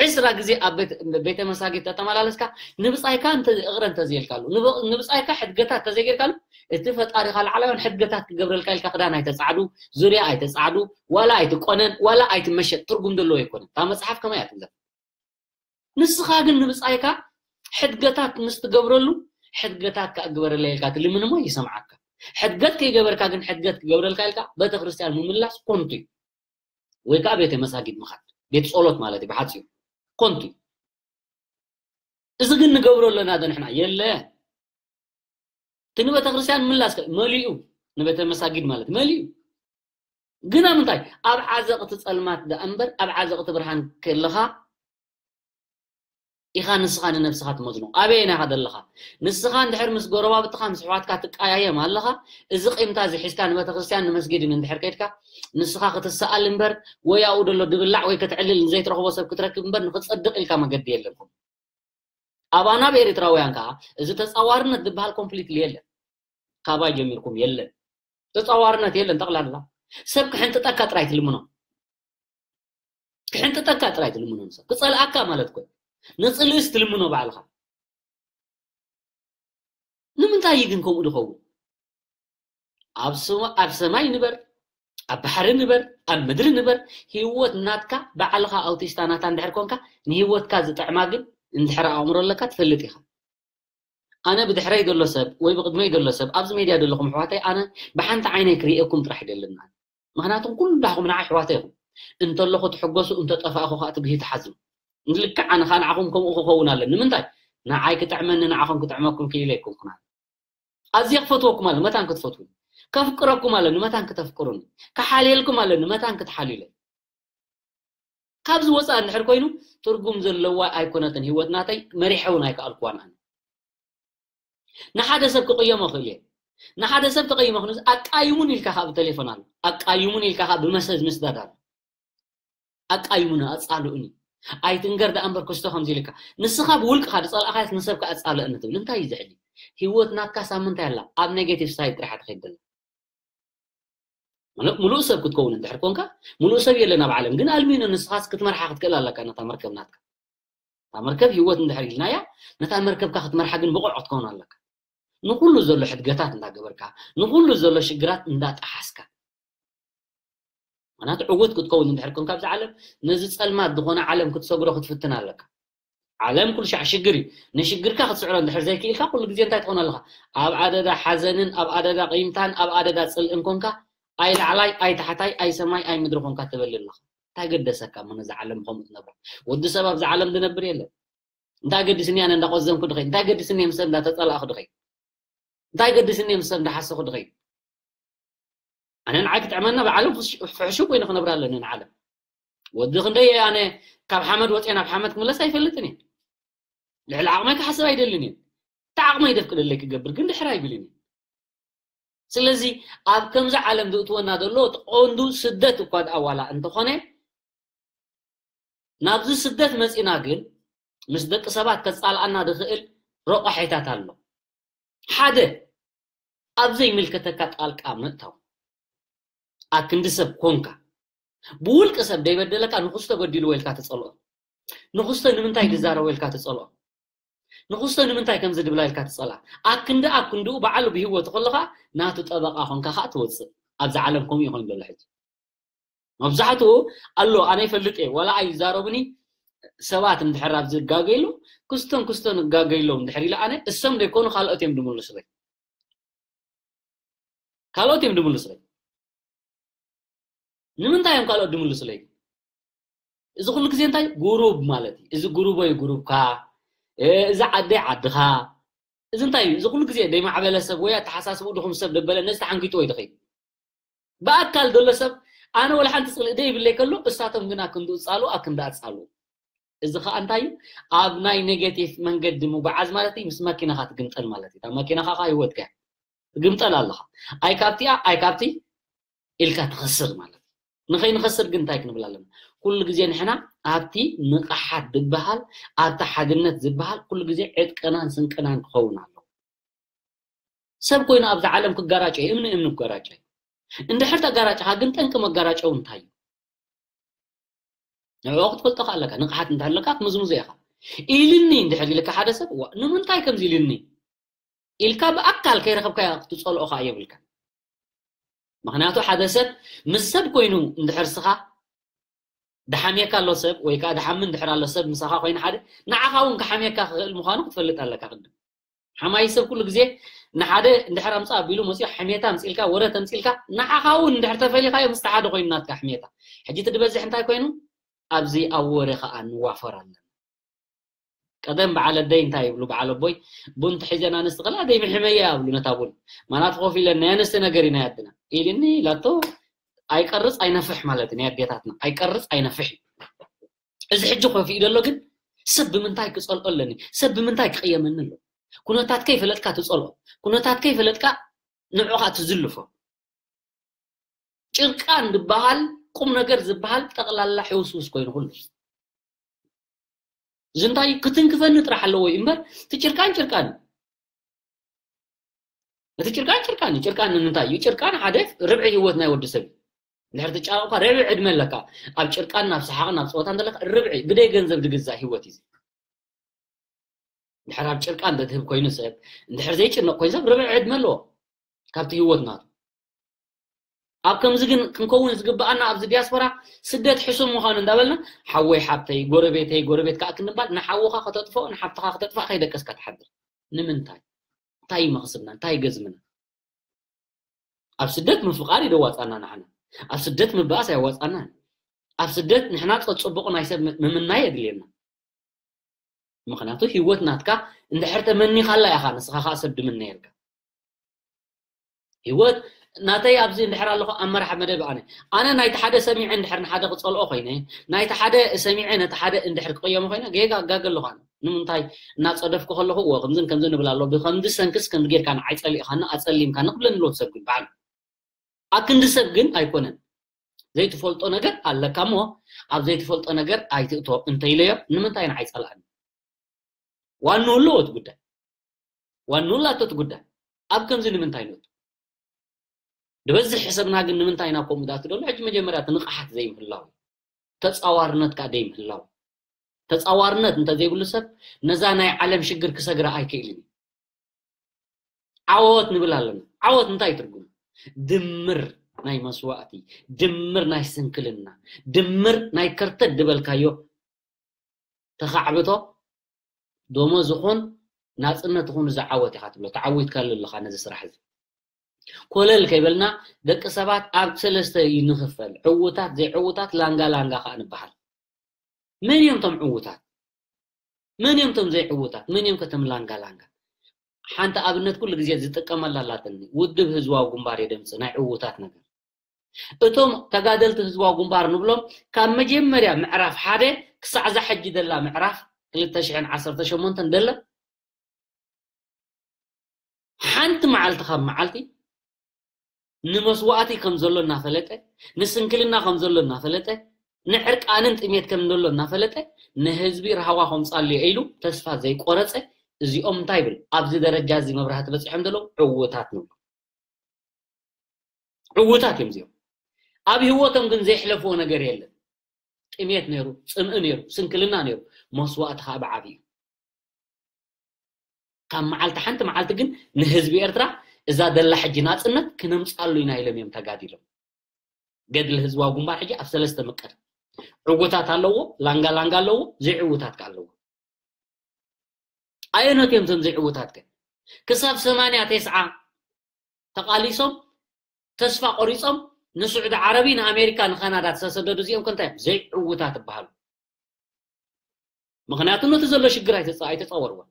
ዕስራ ግዜ ኣብ ቤት-፣ ቤተ መሳጊድ ተተመላለስካ፣ ንብጻይካ እንተ-፣ እቕረ እንተዘየልካሉ፣ ንብ-፣ ንብጻይካ ሕድገታት እንተዘይጌርካሉ፣ እቲ ፈጣሪኻ ላዕላዮን ሕድገታት ክገብረልካ ኢልካ ክዳን ኣይተጻዕዱ፣ ዙርያ ኣይተጻዕዱ፣ ዋላ ኣይትቆነን፣ ዋላ ኣይትመሸጥ፣ ትርጉም ዘለዎ ኣይኮነን። እታ መጽሓፍ ከመይ እያ ትብለካ? ንስኻ ግን ንብጻይካ ሕድገታት ምስ ትገብረሉ፣ ሕድገታት ከኣ ግበረለይ ኢልካ ትልምን እሞ ይሰምዓካ። ሕድገት ከይገበርካ ግን ሕድገት ክገብረልካ ኢልካ ቤተ ክርስቲያን ምምላስ ኮንቱ እዩ። ወይ ከኣ ቤተ መሳጊድ ምኻድ፣ ቤት ጸሎት ማለት እዩ ብሓጺሩ። ኮንቱ እዩ። እዚ ግን ንገብሮ ኣለና ዶ ንሕና? የለ። እቲ ንቤተ ክርስቲያን ምላስ ከ-፣ መሊኡ፣ ንቤተ መሳጊድ ማለት መሊኡ። ግና ምንታይ? ኣብ ዓዘቕቲ ጸልማት ደኣ እምበር፣ ኣብ ዓዘቕቲ ብርሃን ከለኻ ኢኻ ንስኻ ንነብስኻ ትመዝኖ። ኣበየና ኢኻ ዘለኻ? ንስኻ እንድሕር ምስ ጎረባብትኻ፣ ምስ ኣሕዋትካ ትቀያየም ኣለኻ፣ እዚ ቂምታ እዚ ሒዝካ ንቤተ ክርስቲያን ንመስጊድን እንድሕር ከይድካ፣ ንስኻ ክትሰኣል እምበር፣ ወይ ኣብኡ ዘሎ ድብላዕ ወይ ክትዕልል ንዘይትረኽቦ ሰብ ክትረክብ እምበር፣ ንኽትጸድቕ ኢልካ መገዲ የለን። ኣባና ኣብ ኤርትራውያን ከኣ እዚ ተጻዋርነት ዝበሃል ኮምፕሊትሊ የለን። ካባይ ጀሚርኩም የለን። ተጻዋርነት የለን ጠቕላላ። ሰብ ክሕንጥጠካ ጥራይ ትልምኖ። ክሕንጥጠካ ጥራይ ትልምኖ ንሰብ። ክጸልኣካ ማለት እኮ እዩ። ንጽልእስ ትልምኖ ባዕልኻ። ንምንታይ እዩ ግን ከምኡ ዝኸውን? ኣብ ስማ-፣ ኣብ ሰማይ ንበር፣ ኣብ ባሕሪ ንበር፣ ኣብ ምድሪ ንበር፣ ህይወት ናትካ ባዕልኻ ኣውቲስታ ናታ እንድሕር ኮንካ፣ ንህይወትካ ዝጥዕማ ግን እንድሕር ኣእምሮ ኣለካ ትፈልጥ ኢኻ። ኣነ ብድሕረይ ዘሎ ሰብ ወይ ብቕድመይ ዘሎ ሰብ፣ ኣብዚ ሜድያ ዘለኹም ኣሕዋተይ፣ ኣነ ብሓንቲ ዓይነይ ክርእየኩም ጥራሕ ይደልን። ምኽንያቱም ኩላኹም ንዓይ ኣሕዋተይ ኢኹም። እንተለኹ ትሕጎሱ፣ እንተጠፋእኹ ከኣ ትብሂ ትሓዝኑ። ልክዕ ኣነ ከኣ ንዓኹም ከምኡ ክኸውን ኣለኒ። ንምንታይ? ንዓይ ክጥዕመኒ፣ ንዓኹም ክጥዕመኩም ክኢለ ኣይኮንኩን ኣነ። ኣዝየ ክፈትወኩም ኣለኒ፣ መታን ክትፈትዉኒ። ከፍቅረኩም ኣለኒ፣ መታን ክተፍቅሩኒ። ክሓልየልኩም ኣለኒ፣ መታን ክትሓልዩለይ። ካብዚ ወፃእ እንድሕር ኮይኑ ትርጉም ዘለዋ ኣይኮነትን ህይወት ናተይ፣ መሪሐ እውን ኣይከኣልኩዋን ኣነ። ንሓደ ሰብ ክቕየሞ ክእል እየ። ንሓደ ሰብ ተቐይሞ ክንስ ኣቃይሙን ኢልካ ከዓ ብቴሌፎን ኣሎ፣ ኣቃይሙን ኢልካ ከዓ ብመሰጅ ምስዳድ ኣሎ። ኣቃይሙን ኣጻልኡኒ ኣይትንገር ደኣ እምበር ክስቶ ከምዚ ኢልካ ንስኻ ብውልቅኻ ዝጸላእኻስ ንሰብ ከኣጻልእኒ ትብል እንታይ እዩ ዝሕጂ? ህይወት ናትካ ሳምንታይ ኣላ ኣብ ኔጌቲቭ ሳይድ ጥራሕ ትኸይድ ዘላ። ምሉእ ሰብ ክትከውን እንድሕር ኮንካ ምሉእ ሰብ የለን ኣብ ዓለም ግን ኣልሚኖ ንስኻስ ክትመርሓ ክትክእል ኣለካ ነታ መርከብ ናትካ። እታ መርከብ ህይወት እንድሕር ኢልናያ ነታ መርከብካ ክትመርሓ ግን ብቑዕ ክትከውን ኣለካ። ንኩሉ ዘሎ ሕድገታት እንዳገበርካ ንኩሉ ዘሎ ሽግራት እንዳጠሓስካ ምክንያቱ ዕውት ክትከውን እንድሕር ኮንካ ኣብዚ ዓለም ነዚ ጸልማት ዝኾነ ዓለም ክትሰግሮ ክትፍትን ኣለካ። ዓለም ኩሉ ሻዕ ሽግር እዩ። ንሽግርካ ክትስዕሮ እንድሕር ዘይክኢልካ ኩሉ ግዜ እንታይ ትኾን ኣለኻ? ኣብ ኣደዳ ሓዘንን ኣብ ኣደዳ ቂምታን ኣብ ኣደዳ ጽልእን ኮንካ ኣይ ላዕላይ ኣይ ታሕታይ ኣይ ሰማይ ኣይ ምድሪ ኮንካ ትበልል ኣለኻ። እንታይ ገደሰካ እሞ ነዚ ዓለም ብኸምኡ ትነብራ? ወዲ ሰብ ኣብዚ ዓለም ዝነብር የለን። እንታይ ገዲስኒ ኣነ እንዳቆዘምኩ ድኸይ እንታይ ገዲስኒ ምስ ሰብ እንዳተጸላእኩ ድኸይ እንታይ ገዲስኒ ምስ ሰብ እንዳሓሰኹ ድኸይ ኣነ ንዓይ ክጥዕመና ብዓለም ፍሕሹ ኮይነ ክነብር ኣለኒ ንዓለም ወዲ ክንደይ ኣነ ካብ ሓመድ ወፅየ ናብ ሓመድ ክምለስ ኣይፈልጥን እየ ልዕሊ ዓቕመይ ክሓስብ ኣይደልን እየ እቲ ዓቕመይ ደፍቅደለይ ክገብር ግን ድሕር ኣይብልን እየ ስለዚ ኣብ ከምዚ ዓለም ዝእትወና ዘሎ እቲ ቀንዱ ስደት እኳ ደኣ ዋላ እንተኾነ ናብዚ ስደት መጺና ግን ምስ ደቂ ሰባት ከጻልኣና ዝኽእል ረቋሒታት ኣሎ ሓደ ኣብ ዘይምልከተካ ጣልቃ ምእታው ኣክንዲ ሰብ ኮንካ ብውልቂ ሰብ ደይበደለካ ንኽስቶ በዲልዎ ኢልካ ትጸልኦ ንኽስቶ ንምንታይ ዝዛረቦ ኢልካ ትጸልኦ ንኽስቶ ንምንታይ ከምዚ ድብላ ኢልካ ትጸልኣ ኣክንዲ ኣክንድኡ በዓሉ ብህይወቱ ከለኻ ናቱ ጠበቃ ኮንካ ከዓ ትወፅእ ኣብዚ ዓለም ከምኡ ይኾን ዘሎ ሕጂ መብዛሕትኡ ኣሎ ኣነ ይፈልጥ እየ ዋላ ኣይዛረቡኒ ሰባት እንድሕር ኣብ ዝጋገይሉ ክስቶን ክስቶን እጋገይሎም እንድሕር ኢለ ኣነ እሶም ዘይኮኑ ካልኦት እዮም ድምልሱለይ ካልኦት እዮም ድምልሱለይ ንምንታይ እዮም ካልኦት ድምልሱለይ እዚ ኩሉ ግዜ እንታይ ጉሩብ ማለት እዩ እዚ ጉሩቦይ ጉሩብካ እዚ ዓደይ ዓድኻ እዚ እንታይ እዩ እዚ ኩሉ ግዜ ደይማዕበለ ሰብ ወይ ኣተሓሳስቡ ድኹም ሰብ ደበለ ነዚ ተሓንጊጡ ወይ ድኸይ ብኣካል ዘሎ ሰብ ኣነ ወላ ሓንቲ ፅልእ ደይብለይ ከሎ እሳቶም ግን ኣክንድኡ ፃሉ ኣክንዳ ፃሉ እዚ ከዓ እንታይ እዩ ኣብ ናይ ኔጌቲቭ መንገዲ ምጉዓዝ ማለት እዩ ምስ መኪናኻ ትግምጠል ማለት እዩ መኪናኻ ካ ህይወትካ ትግምጠል ኣለኻ ኣይ ካብቲኣ ኣይ ካብቲ ኢልካ ትኸስር ማለት እዩ ንኸይንኸስር ግን እንታይ ክንብል ኣለና ኩሉ ግዜ ንሕና ኣብቲ ንቕሓት ዝበሃል ኣብቲ ሓድነት ዝበሃል ኩሉ ግዜ ዕጥቀናን ስንቅናን ክኸውን ኣለዎ ሰብ ኮይኑ ኣብዚ ዓለም ክጋራጨ እምኒ እምኒ ክጋራጨ እንድሕር ተጋራጭኻ ግን ጠንቂ መጋራጨው እንታይ እዩ ንዕኦ ክትፈልጦ ኣለካ ንቕሓት እንተሃለካ ትምዝምዞ ኢኻ ኢልኒ እንድሕር ኢልካ ሓደ ሰብ ንምንታይ ከምዚ ኢልኒ ኢልካ ብኣካል ከይረኸብካያ ክትፀልኦ ከዓ የብልካ ምክንያቱ ሓደ ሰብ ምስ ሰብ ኮይኑ እንድሕር ስኻ ድሓምየካ ኣሎ ሰብ ወይ ከዓ ድሓሚ እንድሕር ኣሎ ሰብ ምሳኻ ኮይኑ ሓደ ንዓኻ እውን ክሓምየካ ክኽእል ምዃኑ ክትፈልጥ ኣለካ ቅድም ሓማይ ሰብ ኩሉ ግዜ ንሓደ እንድሕር ኣምፃእ ኣቢሉ መፂኡ ሕሜታ ኣምፂልካ ወረ ተምፂልካ ንዓኻ እውን እንድሕር ተፈሊኻዮ ምስቲ ሓደ ኮይኑ ናትካ ሕሜታ ሕጂ እቲ ድበዝሕ እንታይ ኮይኑ ኣብዚ ኣብ ወረ ከዓ ንዋፈር ኣለና ቀደም በዓል ኣደይ እንታይ ይብሉ በዓል ኣቦይ ቡን ትሒዘን ኣንስቲ ከላ ደይ ምሕመያ ይብሉ ነታ ቡን ማናት ኮፍ ኢለን ናይ ኣንስቲ ነገር ኢና ያድና ኢልኒ ኢላቶ ኣይቀርፅ ኣይነፍሕ ማለት ናይ ኣዴታትና ኣይቀርፅ ኣይነፍሕ እዩ እዚ ሕጂ ኮፍ ኢሉ ኣሎ ግን ሰብ ብምንታይ ክፀልኦ ኣለኒ ሰብ ብምንታይ ክቅየመኒ ኣሎ ኩነታት ከይፈለጥካ ትፀልኦ ኩነታት ከይፈለጥካ ንዑኻ ትዝልፎ ጭርቃን ዝበሃል ቁም ነገር ዝበሃል ጠቕላላ ሕውስውስ ኮይኑ ኩሉ እዚ እንታይ ክትንክፈኒ ጥራሕ ኣለዎ እዩ እምበር እቲ ጭርቃን ጭርቃን እቲ ጭርቃን ጭርቃን እዩ ጭርቃን ንምንታይ እዩ ጭርቃን ሓደ ርብዒ ህይወት ናይ ወዲ ሰብ እዩ እንድሕር ትጫረቕ እኳ ርብዒ ዕድመ ኣለካ ኣብ ጭርቃን ናብ ሰሓቕን ናብ ፀወታ እንተለካ ርብዒ ብደይ ገንዘብ ዝግዛእ ህይወት እዩ ድሕር ኣብ ጭርቃ እንተትህብ ኮይኑ ሰብ እንድሕር ዘይጭነቕ ኮይኑ ሰብ ርብዒ ዕድመ ኣለዎ ካብቲ ህይወት ናቱ ኣብ ከምዚ ግን ክንከውን ዝግብኣና ኣብዚ ዲያስፖራ ስደት ሕሱም ምዃኑ እንዳበልና ሓወይ ሓብተይ ጎረቤተይ ጎረቤት ከዓ ክንባል ንሓውኻ ከተጥፍኦ ንሓብትኻ ከተጥፍእ ከይደቀስካ ትሓድር ንምንታይ እንታይ መኽስብና እንታይ ገዝምና ኣብ ስደት ምፍቃር ይደዋፃና ንዓና ኣብ ስደት ምባኣስ ኣያዋፃናን ኣብ ስደት ንሕና ፀፅቡቕ ናይ ሰብ ምምናይ የድልየና ምኽንያቱ ህይወት ናትካ እንድሕር ተመኒኻላ ኢኻ ንስኻ ከዓ ሰብ ድምነየልካ ህይወት ናተይ ኣብዚ እንድሕር ኣለኹ ኣብ መርሓ መደብ ኣነ ኣነ ናይቲ ሓደ ሰሚዐ እንድሕር ንሓደ ክጸልኦ ኮይነ ናይቲ ሓደ ሰሚዐ ነቲ ሓደ እንድሕር ክቕየሞ ኮይነ ጌጋ ኣጋገ ኣለኹ ኣነ ንምንታይ እናጸደፍኩ ከለኹ እዎ ከምዝን ከምዝን ንብል ኣሎ ብከምዚ ሰንክስ ከምዚ ጌርካ ንዓይ ጸሊእኻኒ ኣጸሊምካኒ ክብለኒ ኣለዎ ሰብ ግን በዓል ኣብ ክንዲ ሰብ ግን ኣይኮነን ዘይትፈልጦ ነገር ኣለካ እሞ ኣብ ዘይትፈልጦ ነገር ኣይትእቶ እንተኢለዮ ንምንታይ ንዓይ ጸልኣኒ ዋንኡ ኣለዎ እቲ ጉዳይ ዋንኡ ኣላቶ እቲ ጉዳይ ኣብ ከምዚ ንምንታይ ንእቶ ዝበዝሕ ሕሰብና ግን ንምንታይ ኢና ከምኡ ዝኣቱ ዘሎ ሕጂ መጀመርያ እቲ ንቕሓት ዘይምህላው እዩ ተፃዋርነት ከዓ ዘይምህላው ተፃዋርነት እንተዘይብሉ ሰብ ነዛ ናይ ዓለም ሽግር ክሰግራ ኣይክእልን እዩ ዓወት ንብል ኣለና ዓወት እንታይ ትርጉም ድምር ናይ መስዋእቲ ድምር ናይ ስንክልና ድምር ናይ ከርተት ዝበልካዮ ተኻዕብቶ ዶሞ ዝኾን ናፅነት ዝኾኑ ዝዓወት ኢኻ ትብሎ ተዓዊትካሉ ኣለኻ ነዚ ስራሕ እዚ ኮለል ከይበልና ደቂ ሰባት ኣብ ሰለስተ እዩ ንኽፈል ዕውታት ዘይዕውታት ላንጋ ላንጋ ከዓ ንበሃል መን እዮም ቶም ዕውታት መን እዮም ቶም ዘይዕውታት መን እዮም ከተም ላንጋ ላንጋ ሓንቲ ኣብነት ኩሉ ግዜ ዝጥቀመላ ኣላትኒ ውድብ ህዝባዊ ግንባር የደምፅ ናይ ዕውታት ነገር እቶም ተጋደልቲ ህዝባዊ ግንባር ንብሎም ካብ መጀመርያ ምዕራፍ ሓደ ክሳዕ እዛ ሕጂ ዘላ ምዕራፍ ክልተ ሽሕን ዓሰርተ ሸሞንተን ደለ ሓንቲ መዓልቲ ካብ መዓልቲ ንመስዋእቲ ከም ዘሎ እናፈለጠ ንስንክልና ከም ዘሎ እናፈለጠ ንዕርቃንን ጥሜት ከም ዘሎ እናፈለጠ ንህዝቢ ረሃዋ ከምፃሉ ኢሉ ተስፋ ዘይቆረፀ እዚኦም እንታይ ይብል ኣብዚ ደረጃ እዚ መብራህቲ በፂሖም ዘለዉ ዕውታት ንብሎ ዕውታት እዮም እዚኦም ኣብ ህይወቶም ግን ዘይሕለፍዎ ነገር የለን ጥሜት ነይሩ ፅምኢ ነይሩ ስንክልና ነይሩ መስዋእቲ ከዓ ብዓብዩ ካብ መዓልቲ ሓንቲ መዓልቲ ግን ንህዝቢ ኤርትራ እዛ ደላ ሕጂ ናፅነት ክነምፃሉ ኢና ኢሎም እዮም ተጋዲሎም ገድሊ ህዝባዊ ግንባር ሕጂ ኣብ ሰለስተ ምቀድ ዕውታት ኣለዎ ላንጋ ላንጋ ኣለዎ ዘይዕውታት ከዓ ኣለዎ ኣየኖት እዮም እዞም ዘይዕውታት ከ ክሳብ ሰማንያ ተስዓ ተቓሊሶም ተስፋ ቆሪጾም ንስዑዲ ዓረቢ ንኣሜሪካ ንካናዳ ዝተሰደዱ እዚኦም ከ እንታይ እዮም ዘይዕውታት ይበሃሉ ምኽንያቱ ነቲ ዘሎ ሽግር ኣይተፃወርዎን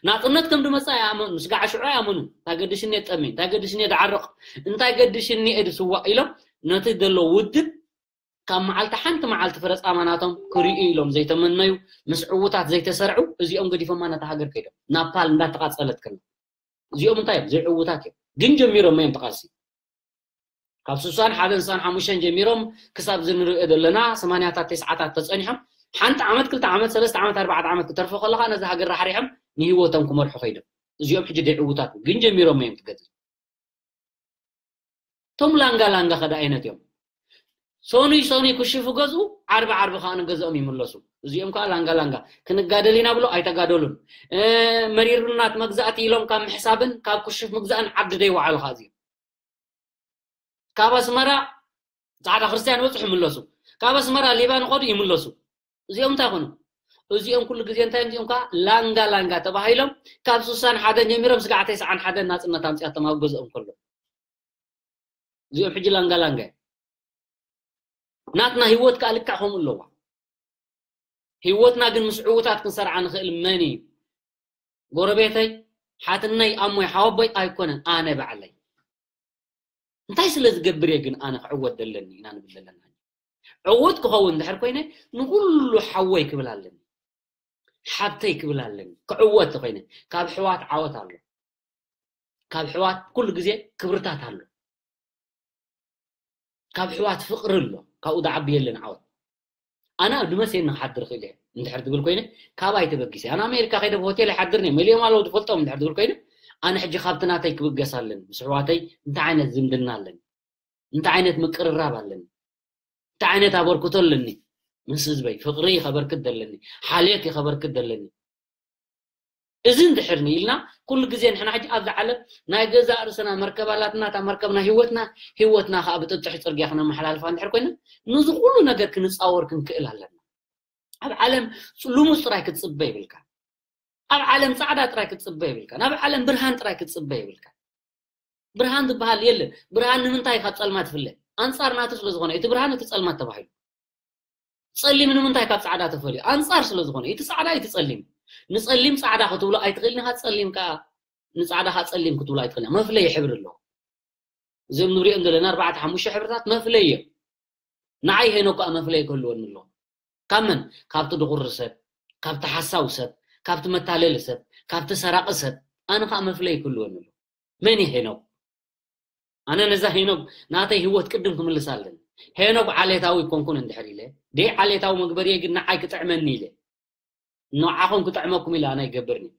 ናፅነት ከም ድመፃ ይኣመኑ ስጋዕ ሽዑ ኣይኣመኑ እንታይ ገድሽኒ ጠሚ እንታይ ገድሽኒ ድዓርቕ እንታይ ገድሽኒ ድስዋእ ኢሎም ነቲ ዘሎ ውድብ ካብ መዓልቲ ሓንቲ መዓልቲ ፍረፃማ ናቶም ክርእዩ ኢሎም ዘይተመነዩ ምስ ዕውታት ዘይተሰርዑ እዚኦም ገዲፎማ ነታ ሃገር ከይዶም ናፓል እንዳተቃፀለት ከላ እዚኦም እንታይ እዮም ዘይዕውታት እዮም ግን ጀሚሮም እዮም ተቃልሲ ካብ ስሳን ሓደን ስሳን ሓሙሽተን ጀሚሮም ክሳብ ዝንሪኦ ዘለና ሰማንያታት ተስዓታት ተፀኒሖም ሓንቲ ዓመት ክልተ ዓመት ሰለስተ ዓመት ኣርባዕተ ዓመት ክተርፎ ከለካ ነዚ ሃገር ራሕሪሖም ንሂወቶም ክመርሑ ከይዶም እዚኦም ሕጂ ደይዕውታት ግን ጀሚሮም እዮም ትገድል እቶም ላንጋ ላንጋ ከዳ ዓይነት እዮም ሶኑይ ሶኑይ ክሽፉ ገዝኡ ዓርቢ ዓርቢ ከዓ ንገዝኦም ይምለሱ እዚኦም ከዓ ላንጋ ላንጋ ክንጋደል ኢና ብሎ ኣይተጋደሉን መሪርናት መግዛእቲ ኢሎም ካብ ምሕሳብን ካብ ክሽፍ ምግዛእን ዓዲ ደይወዓሉ ከዓ እዚኦም ካብ ኣስመራ ፃዕዳ ክርስትያን ይበፅሑ ይምለሱ ካብ ኣስመራ ሊባን ከዱ ይምለሱ እዚኦም እንታይ ኮኑ እዚኦም ኩሉ ግዜ እንታይ እዮም እዚኦም ከዓ ላንጋ ላንጋ ተባሂሎም ካብ ስሳን ሓደን ጀሚሮም ስጋዕ ተስዓን ሓደን ናፅነት ኣምፅኣቶም ኣብ ገዝኦም ከሎ እዚኦም ሕጂ ላንጋ ላንጋ ናትና ህይወት ከዓ ልክዕ ከምኡ ኣለዋ ህይወትና ግን ምስ ዕውታት ክንሰርዓ ንኽእል መን እዩ ጎረቤተይ ሓትነይ ኣሞይ ሓወቦይ ኣይኮነን ኣነ ባዕለይ እንታይ ስለ ዝገብር እየ ግን ኣነ ክዕወት ደለኒ ኢና ንብል ዘለና ዕውት ክኸውን ድሕር ኮይነ ንኩሉ ሓወይ ክብል ኣለኒ ሓብተይ ክብል ኣለኒ ክዕወት ተኮይነ ካብ ሕዋት ዓወት ኣሎ ካብ ሕዋት ኩሉ ግዜ ክብርታት ኣሎ ካብ ሕዋት ፍቅሪ ኣሎ ካብኡ ዝዓቢ የለን ዓወት ኣነ ኣብ ድመሴን ንክሓድር ክእል እየ እንድሕር ትብል ኮይነ ካባይ ተበጊሰ ኣነ ኣሜሪካ ከይደ ብሆቴል ይሓድር ነ መሊኦም ኣለዉ ዝፈልጦም እንድሕር ትብል ኮይነ ኣነ ሕጂ ካብቲ ናተይ ክብገስ ኣለኒ ምስ ሕዋተይ እንታይ ዓይነት ዝምድና ኣለኒ እንታይ ዓይነት ምቅርራብ ኣለኒ እንታይ ዓይነት ኣበርክቶ ኣለኒ ምስ ህዝበይ ፍቅሪ ከበርክት ዘለኒ ሓልየት ከበርክት ዘለኒ እዚ እንድሕር ንኢልና ኩሉ ግዜ ንሕና ሕጂ ኣብዛ ዓለም ናይ ገዛእ ርእስና መርከብ ኣላትና እታ መርከብና ህይወትና ህይወትና ከዓ ብጥጥሒ ፅርግያ ክነመሓላልፋ እንድሕር ኮይና ነዚ ኩሉ ነገር ክንፃወር ክንክእል ኣለና ኣብ ዓለም ልሙፅ ጥራይ ክትፅበ ይብልካ ኣብ ዓለም ፃዕዳ ጥራይ ክትፅበ ይብልካ ናብ ዓለም ብርሃን ጥራይ ክትፅበ ይብልካ ብርሃን ዝበሃል የለን ብርሃን ንምንታይ ካብ ፀልማት ይፍለ ኣንፃር ናቱ ስለ ዝኾነ እቲ ብርሃን እቲ ፀልማት ተባሂሉ ፀሊም ንምንታይ ካብ ፃዕዳ ተፈልዩ ኣንፃር ስለ ዝኾነ እቲ ፃዕዳ እቲ ፀሊም ንፀሊም ፃዕዳ ክትብሎ ኣይትኽእልን ኢኻ ፀሊም ከዓ ንፃዕዳ ከዓ ፀሊም ክትብሎ ኣይትኽእልን መፍለይ ሕብሪ ኣለዎ እዚኦም ንሪኦም ዘለና ኣርባዕተ ሓሙሽተ ሕብርታት መፍለይ እዮም። ንዓይ ሄኖክ ከኣ መፍለይ ክህልወኒ ኣለዎ። ካብ መን? ካብቲ ድኹሪ ሰብ፣ ካብቲ ሓሳዊ ሰብ፣ ካብቲ መታለሊ ሰብ፣ ካብቲ ሰራቒ ሰብ ኣነ ከኣ መፍለይ ክህልወኒ ኣለዎ። መን እዩ ሄኖክ? ኣነ ነዛ ሄኖክ ናተይ ህይወት ቅድም ክምልሳ ኣለኒ። ሄኖክ ዓሌታዊ ኣይኮንኩን እንድሕር ኢለ፣ ደይ ዓሌታዊ መግበርየ ግን ንዓይ ክጥዕመኒ ኢለ፣ ንዓኹም ክጥዕመኩም ኢለ ኣነ ኣይገብርን እየ።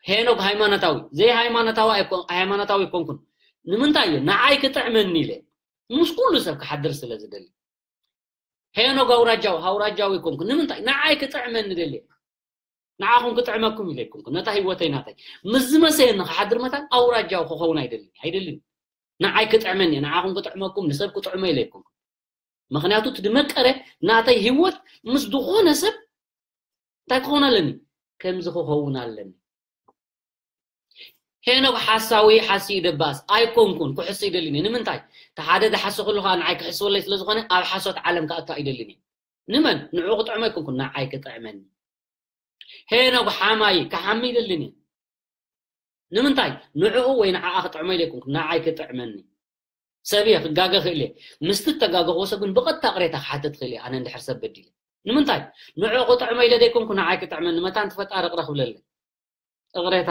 ሄኖክ ሃይማኖታዊ፣ ዘይ ሃይማኖታዊ ኣይኮን-፣ ሃይማኖታዊ ኣይኮንኩን። ንምንታይ እየ? ንዓይ ክጥዕመኒ ኢለ፣ ምስ ኩሉ ሰብ ክሓድር ስለ ዝደሊ። ሄኖክ ኣውራጃዊ፣ ኣውራጃዊ ኣይኮንኩን። ንምንታይ? ንዓይ ክጥዕመኒ ደልየ። ንዓኹም ክጥዕመኩም ኢለ ኣይኮንኩን። ነታ ህይወተይ ናተይ ምስ ዝመሰየኒ ክሓድር መታን ኣውራጃዊ ክኸውን ኣይደልን፣ ኣይደልን። ንዓይ ክጥዕመኒ እየ፣ ንዓኹም ክጥዕመኩም፣ ንሰብ ክጥዕሞ ኢለ ኣይኮንኩን። ምኽንያቱ እቲ ድመቀረ ናተይ ህይወት ምስ ዝኾነ ሰብ እንታይ ክኸውን ኣለኒ? ከምዚ ክኸውን ኣለኒ። ሄኖክ ሓሳዊ ሓሲ ደባስ ኣይኮንኩን፣ ክሕሱ ይደልን እየ። ንምንታይ? እቲ ሓደ ዝሓስኹሉ ከዓ ንዓይ ክሕስወለይ ስለ ዝኾነ ኣብ ሓሶት ዓለም ክኣቱ ኣይደልን እየ። ንመን? ንዕኡ ክጥዕሞ ኣይኮንኩን፣ ንዓይ ክጥዕመኒ። ሄኖክ ሓማይ ክሓሚ ይደልን እየ። ንምንታይ? ንዕኡ ወይ ንዓኣ ክጥዕሞ ኢለ ኣይኮንኩን፣ ንዓይ ክጥዕመኒ። ሰብ እየ፣ ክጋገ ክእል እየ። ምስቲ እተጋገኽዎ ሰብ ግን ብቐጥታ ቅሬታ ክሓትት ክእል እየ፣ ኣነ እንድሕር ሰብ በዲለ። ንምንታይ? ንዕኡ ክጥዕሞ ኢለ ደይኮንኩ፣ ንዓይ ክጥዕመኒ፣ መታን ትፈጣሪ ቅረ ክብለለይ። እቕሬታ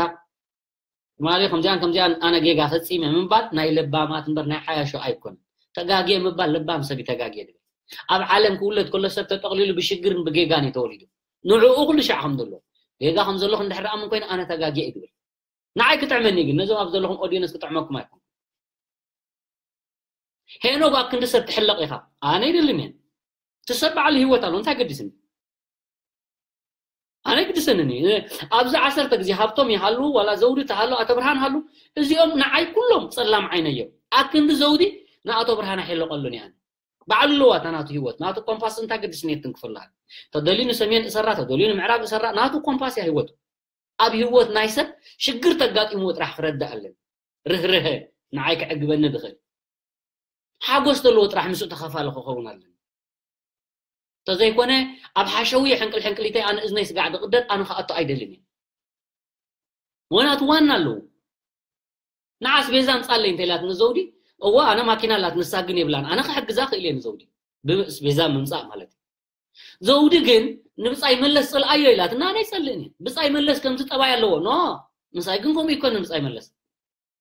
ትማሊ ከምዚኣን ከምዚኣን ኣነ ጌጋ ፈጺመ ምባል ናይ ለባማት እምበር ናይ ሓያሾ ኣይኮነን። ተጋግየ ምባል ለባም ሰብ እዩ ተጋግየ ዝብል። ኣብ ዓለም ክውለድ ከሎ ሰብ ተጠቕሊሉ ብሽግርን ብጌጋን እዩ ተወሊዱ። ንዕኡ ኩሉ ሻዕ ከም ዘሎ፣ ጌጋ ከም ዘለኹ እንድሕር ደኣ ምን ኮይነ ኣነ ተጋግየ እዩ ዝብል። ንዓይ ክጥዕመኒ ግን ነዞም ኣብ ዘለኹም ኦዲየንስ ክጥዕመኩም ኣይኮን። ሄኖግ ኣብ ክንዲ ሰብ ትሕለቕ ኢኻ። ኣነ ይደልን እየ። እቲ ሰብ ባዕሉ ህይወት ኣለዎ፣ እንታይ ገዲስኒ? ኣነ ግድሰንኒ። ኣብዚ ዓሰርተ ግዜ ሃብቶም ይሃሉ፣ ዋላ ዘውዲ ተሃሉ፣ ኣቶ ብርሃን ሃሉ፣ እዚኦም ንዓይ ኩሎም ጸላም ዓይነይ እዮም። ኣብ ክንዲ ዘውዲ ንኣቶ ብርሃን ኣይሕለቐሉን እየ ኣነ። ባዕሉ ኣለዋ እታ ናቱ ህይወት፣ ናቱ ኮምፓስ እንታይ ገድስኒ የትንክፍልሃል። ተደልዩ ንሰሜን እሰራ፣ ተደልዩ ንምዕራብ እሰራ፣ ናቱ ኮምፓስ እያ ህይወቱ። ኣብ ህይወት ናይ ሰብ ሽግር ተጋጢምዎ ጥራሕ ክረድእ ኣለኒ። ርህርሀ ንዓይ ክዕግበኒ ዝኽእል። ሓጎስ ዘለዎ ጥራሕ ምስኡ ተኻፋሊ ክኸውን ኣለኒ። እንተዘይኮነ ኣብ ሓሸውየ ሕንቅል ሕንቅሊተይ ኣነ እዝነይ ስጋዕ ዝቕደድ ኣነ ክኣቱ ኣይደልን እየ። ወናት ዋና ኣለዉ። ንዓ ኣስቤዛ ኣምጻለይ እንተ ኢላትኒ ዘውዲ፣ እወ ኣነ ማኪና ኣላት ንሳ ግን የብላን። ኣነ ክሕግዛ ክእል እየ ንዘውዲ። ብኣስቤዛ ምምጻእ ማለት እዩ። ዘውዲ ግን ንብጻይ መለስ ጽልኣዮ ኢላትና ኣነ ኣይጸልእን እየ። ብጻይ መለስ ከምዚ ጠባይ ኣለዎ። ኖ፣ ምሳይ ግን ከምኡ ይኮንን ብጻይ መለስ።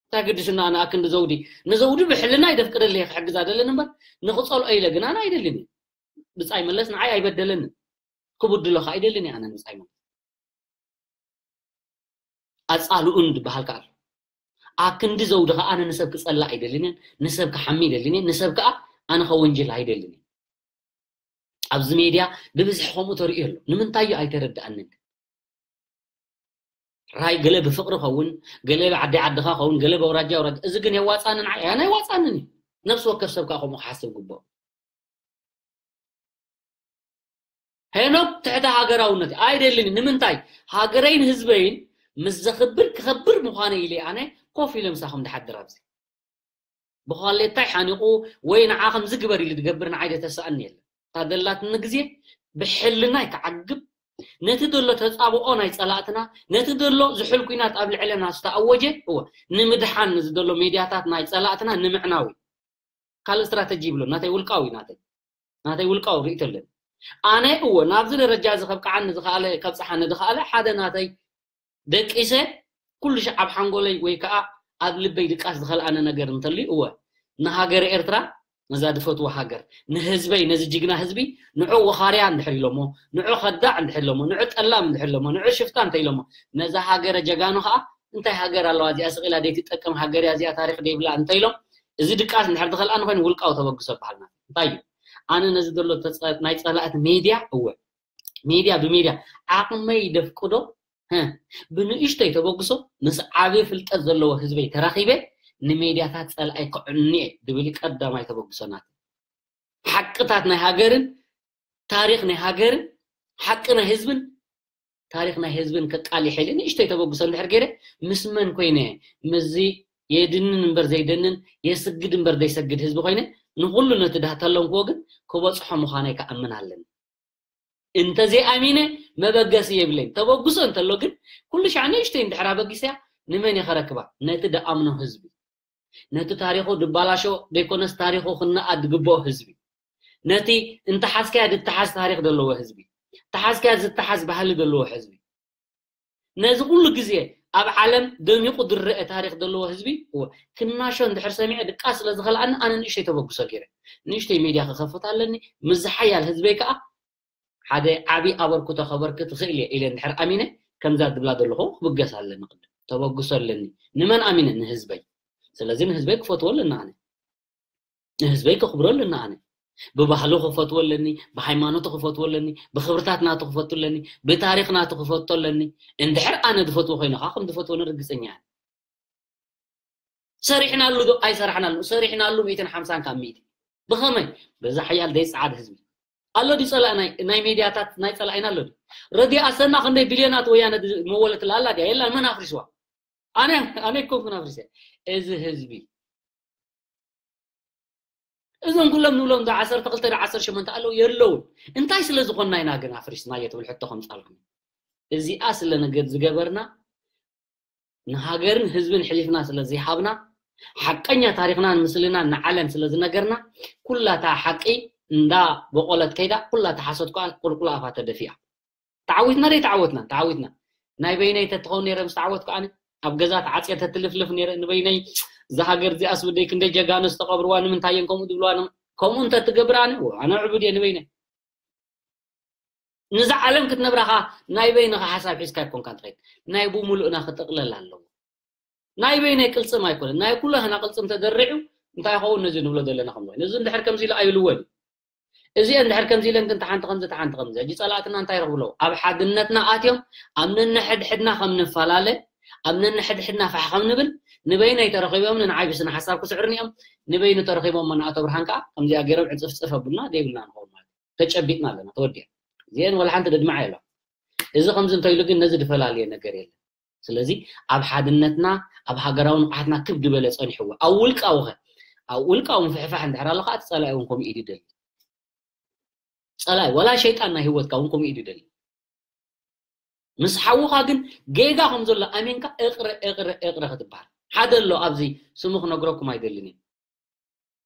እንታይ ግድስና ኣነ ኣክንዲ ዘውዲ? ንዘውዲ ብሕልና ይደፍቅደለይ ክሕግዛ ደለን እምበር ንኽጸልኦ ኢለ ግን ኣነ ኣይደልን እየ። ብጻይ መለስ ንዓይ ኣይበደለንን። ክብድሎ ከኣ ኣይደልን እየ ኣነ ንብጻይ መለስ። ኣጻልኡን ዝበሃል ከኣ ኣሎ። ኣክንዲ ዘውዲ ከኣ ኣነ ንሰብ ክጸልእ ኣይደልን እየ፣ ንሰብ ክሓሚ ኣይደልን እየ፣ ንሰብ ከኣ ኣነ ከወንጅል ኣይደልን እየ። ኣብዚ ሜድያ ብብዝሒ ከምኡ ተርእዮ ኣሎ። ንምንታይ እዩ ኣይተረድኣንን? ራይ ገለ ብፍቕሪ ኸውን፣ ገለ ብዓዲ ዓድኻ ኸውን፣ ገለ በውራጃ ኣውራጃ። እዚ ግን የዋጻንን ንዓይ ኣነ ኣይዋጻንን እዩ። ነፍሲ ወከፍ ሰብ ከኣ ከምኡ ክሓስብ ግብኦ። ሄኖክ ትሕቲ ሃገራውነት ኣይደልን። ንምንታይ? ሃገረይን ህዝበይን ምስ ዘኽብር ክኸብር ምዃነ ኢለ ኣነ ኮፍ ኢለ ምሳኹም ድሓድር ኣብዚ። ብዃሌታይ ሓኒቑ ወይ ንዓ ከምዚ ግበር ኢሉ ዝገብር ንዓይ ደተስኣኒ የለን። እታ ደላትኒ ግዜ ብሕልናይ ክዓግብ፣ ነቲ ዘሎ ተጻብኦ ናይ ጸላእትና፣ ነቲ ዘሎ ዝሑል ኲናት ኣብ ልዕለና ዝተኣወጀ፣ እወ፣ ንምድሓን እዚ ዘሎ ሜድያታት ናይ ጸላእትና ንምዕናው እዩ። ካልእ ስትራተጂ ይብሎ፣ ናተይ ውልቃዊ፣ ናተይ፣ ናተይ ውልቃዊ ርእይቶ ኣለኒ። ኣነ፣ እወ፣ ናብዚ ደረጃ እዚ ከብቅዓኒ ዝኸኣለ፣ ከብጽሓኒ ዝኸኣለ ሓደ ናተይ ደቂሰ ኩሉ ሻዕ ኣብ ሓንጎለይ ወይ ከኣ ኣብ ልበይ ድቃስ ዝኸልኣነ ነገር እንተልዩ፣ እወ፣ ንሃገረ ኤርትራ፣ ነዛ ድፈትዋ ሃገር፣ ንህዝበይ፣ ነዚ ጅግና ህዝቢ፣ ንዑ ወኻርያ እንድሕር ኢሎሞ፣ ንዑ ከዳዕ እንድሕር ኢሎሞ፣ ንዑ ጠላም እንድሕር ኢሎሞ፣ ንዑ ሽፍታ እንተ ኢሎሞ፣ ነዛ ሃገረ ጀጋኑ ከኣ እንታይ ሃገር ኣለዋ እዚኣ ስቕ ኢላ ደይትጠቅም ሃገር እያ እዚኣ ታሪኽ ደይብላ እንተ ኢሎም፣ እዚ ድቃስ እንድሕር ዝኸልኣኒ ኮይኑ ውልቃዊ ተበግሶ በሃልና። እንታይ እዩ? ኣነ ነዚ ዘሎ ተጸ-፣ ናይ ጸላእቲ ሜድያ፣ እወ፣ ሜድያ ብሜድያ ዓቕመይ ደፍቅዶ፣ ህ፣ ብንእሽተይ ተበግሶ ምስ ዓቢ ፍልጠት ዘለዎ ህዝበይ ተራኺበ ንሜድያታት ጸላኣይ ከዕኑ እየ ዝብል ቀዳማይ ተበግሶ ናተይ። ሓቅታት ናይ ሃገርን ታሪኽ ናይ ሃገርን ሓቂ ናይ ህዝብን ታሪኽ ናይ ህዝብን ከቃልሕ ኢለ ንእሽተይ ተበግሶ እንድሕር ገይረ ምስ መን ኮይነ? ምስዚ የድንን እምበር ዘይደንን የስግድ እምበር ዘይሰግድ ህዝቢ ኮይነ ንኹሉ ነቲ ዳተለምክዎ ግን ክበጽሖ ምዃነይ ክኣምን ኣለኒ። እንተዘይኣሚነ መበገሲ የብለይን። ተበግሶ እንተሎ ግን ኩሉ ሻዕ ንእሽተይ እንድሕር ኣበጊሰያ ንመን እየ ከረክባ? ነቲ ደኣምኖ ህዝቢ። ነቲ ታሪኹ ድባላሾ ዘይኮነስ ታሪኹ ክነኣድ ዝግብኦ ህዝቢ፣ ነቲ እንተሓዝካያ ድተሓዝ ታሪኽ ዘለዎ ህዝቢ፣ ተሓዝካያ ዝተሓዝ ባህሊ ዘለዎ ህዝቢ፣ ነዚ ኩሉ ግዜ ኣብ ዓለም ደሚቑ ዝረአ ታሪኽ ዘለዎ ህዝቢ ክናሾ እንድሕር ሰሚዐ ድቃስ ስለ ዝኸልኣኒ ኣነ ንእሽተይ ተበግሶ ገይረ። ንእሽተይ ሜድያ ክኸፍት ኣለኒ፣ ምስ ዝሓያል ህዝበይ ከዓ ሓደ ዓቢ ኣበርክቶ ከበርክት እኽእል እየ ኢለ እንድሕር ኣሚነ፣ ከምዛ ዝብላ ዘለኹ ክብገስ ኣለኒ። ቅድም ተበግሶ ኣለኒ። ንመን ኣሚነ? ንህዝበይ። ስለዚ ንህዝበይ ክፈትዎ ኣለኒ ኣነ። ንህዝበይ ከኽብሮ ኣለኒ ኣነ። ብባህሉ ክፈትዎ ኣለኒ፣ ብሃይማኖቱ ክፈትዎ ኣለኒ፣ ብኽብርታት ናቱ ክፈቱ ኣለኒ፣ ብታሪኽ ናቱ ክፈቶ ኣለኒ። እንድሕር ኣነ ዝፈትዎ ኮይነ ከዓ ከም ዝፈትዎ ንርግፀኛ እየ። ሰሪሕናሉ ዶ ኣይሰራሕናሉ? ሰሪሕናሉ ሚእትን ሓምሳን ካብ ሚእቲ። ብኸመይ? በዛ ሓያል ዘይፀዓድ ህዝቢ ኣሎ ድዩ? ፀላእ ናይ ናይ ሜድያታት ናይ ፀላኢና ኣሎ ድዩ? ረድዮ ኣሰና ክንደይ ቢልዮናት ወያነ መወለትላ ኣላ ድያ? የላን። መን ኣፍሪስዋ? ኣነ ኣነ ኣይኮንኩን ኣፍሪሰ። እዚ ህዝቢ እዞም ኩሎም ንብሎም ዶ ዓሰርተ ክልተ ዶ ዓሰርተ ሸሞንተ ኣለዉ የለውን። እንታይ ስለ ዝኾንና ኢና ግን ኣፍሪስናዮ ትብል ሕቶ ከምፃልኩም። እዚኣ ስለ ነገር ዝገበርና ንሃገርን ህዝብን ሕሊፍና ስለ ዘይሃብና ሓቀኛ ታሪኽናን ምስልናን ንዓለም ስለ ዝነገርና ኩላታ ሓቂ እንዳ በቆለት ከይዳ ኩላታ ሓሶት ከዓ ቁልቁል ኣፋ ተደፊኣ። ተዓዊትና ደይ ተዓወትና? ተዓዊትና። ናይ በይነይ ተትኸውን ነይረ ምስ ተዓወትኩ ኣነ ኣብ ገዛ ተዓፅየ ተትልፍልፍ ነይረ ንበይነይ እዛ ሃገር እዚኣስ ብደይ ክንደይ ጀጋኑ ዝተቐብርዋ ንምንታይ እዮም ከምኡ ዝብልዋ ን- ከምኡ እንተትገብር ኣነ ወ- ኣነ ዕቡድ እየ ንበይነይ። ንዛ ዓለም ክትነብራኻ ናይ በይንኻ ሓሳብ ሒዝካ ኣይኮንካ ትኸይድ ናይ ብምሉእና ክጥቕለል ኣለዎ። ናይ በይነይ ቅልፅም ኣይኮነን ናይ ኩላህና ቅልፅም ተደሪዑ እንታይ ይኸውን ነዚ ንብሎ ዘለና ከም ዝኾነ እዚ እንድሕር ከምዚ ኢሉ ኣይብልዎን እዩ። እዚአን ድሕር ከምዚ ኢለን ግን ተሓንቲ ከምዚ ተሓንቲ ከምዚ ሕጂ ፀላእትና እንታይ ይረኽቡ ኣለዉ ኣብ ሓድነትና ኣትዮም ኣብ ነንሕድሕድና ከም ንፈላለ ኣብ ነንሕድሕድና ፋሕ ከም ንብል ንበይነይ ተረኺቦም ንንዓይ ብስነ ሓሳብ ክስዕሩኒ እዮም ንበይኑ ተረኺቦም መናእቶ ብርሃን ከዓ ከምዚኣ ገይሮም ዕፅፍፅፍ ኣቡልና ዘይብልና ንኸውን ማለት ተጨቢጥና ኣለና ተወዲያ እዚአን ወላ ሓንቲ ደድማዕ የሎ እዚ ከምዚ እንተኢሉ ግን ነዚ ድፈላለየ ነገር የለን ስለዚ ኣብ ሓድነትና ኣብ ሃገራዊ ንቕሓትና ክብ ዝበለ ጸኒሕዎ ኣብ ውልቃዊ ኸ ኣብ ውልቃዊ ምፍሕፋሕ እንድሕር ኣሎ ከዓ እቲ ጸላኢ እውን ከምኡ ኢዱ ይደሊ ጸላኢ ወላ ሸይጣን ናይ ህይወትካ እውን ከምኡ ኢዱ ይደሊ ምስ ሓውኻ ግን ጌጋ ከም ዘሎ ኣሚንካ እቕረ እቕረ እቕረ ክትበሃል ሓደ ኣሎ ኣብዚ ስሙ ክነግረኩም ኣይደልን እዩ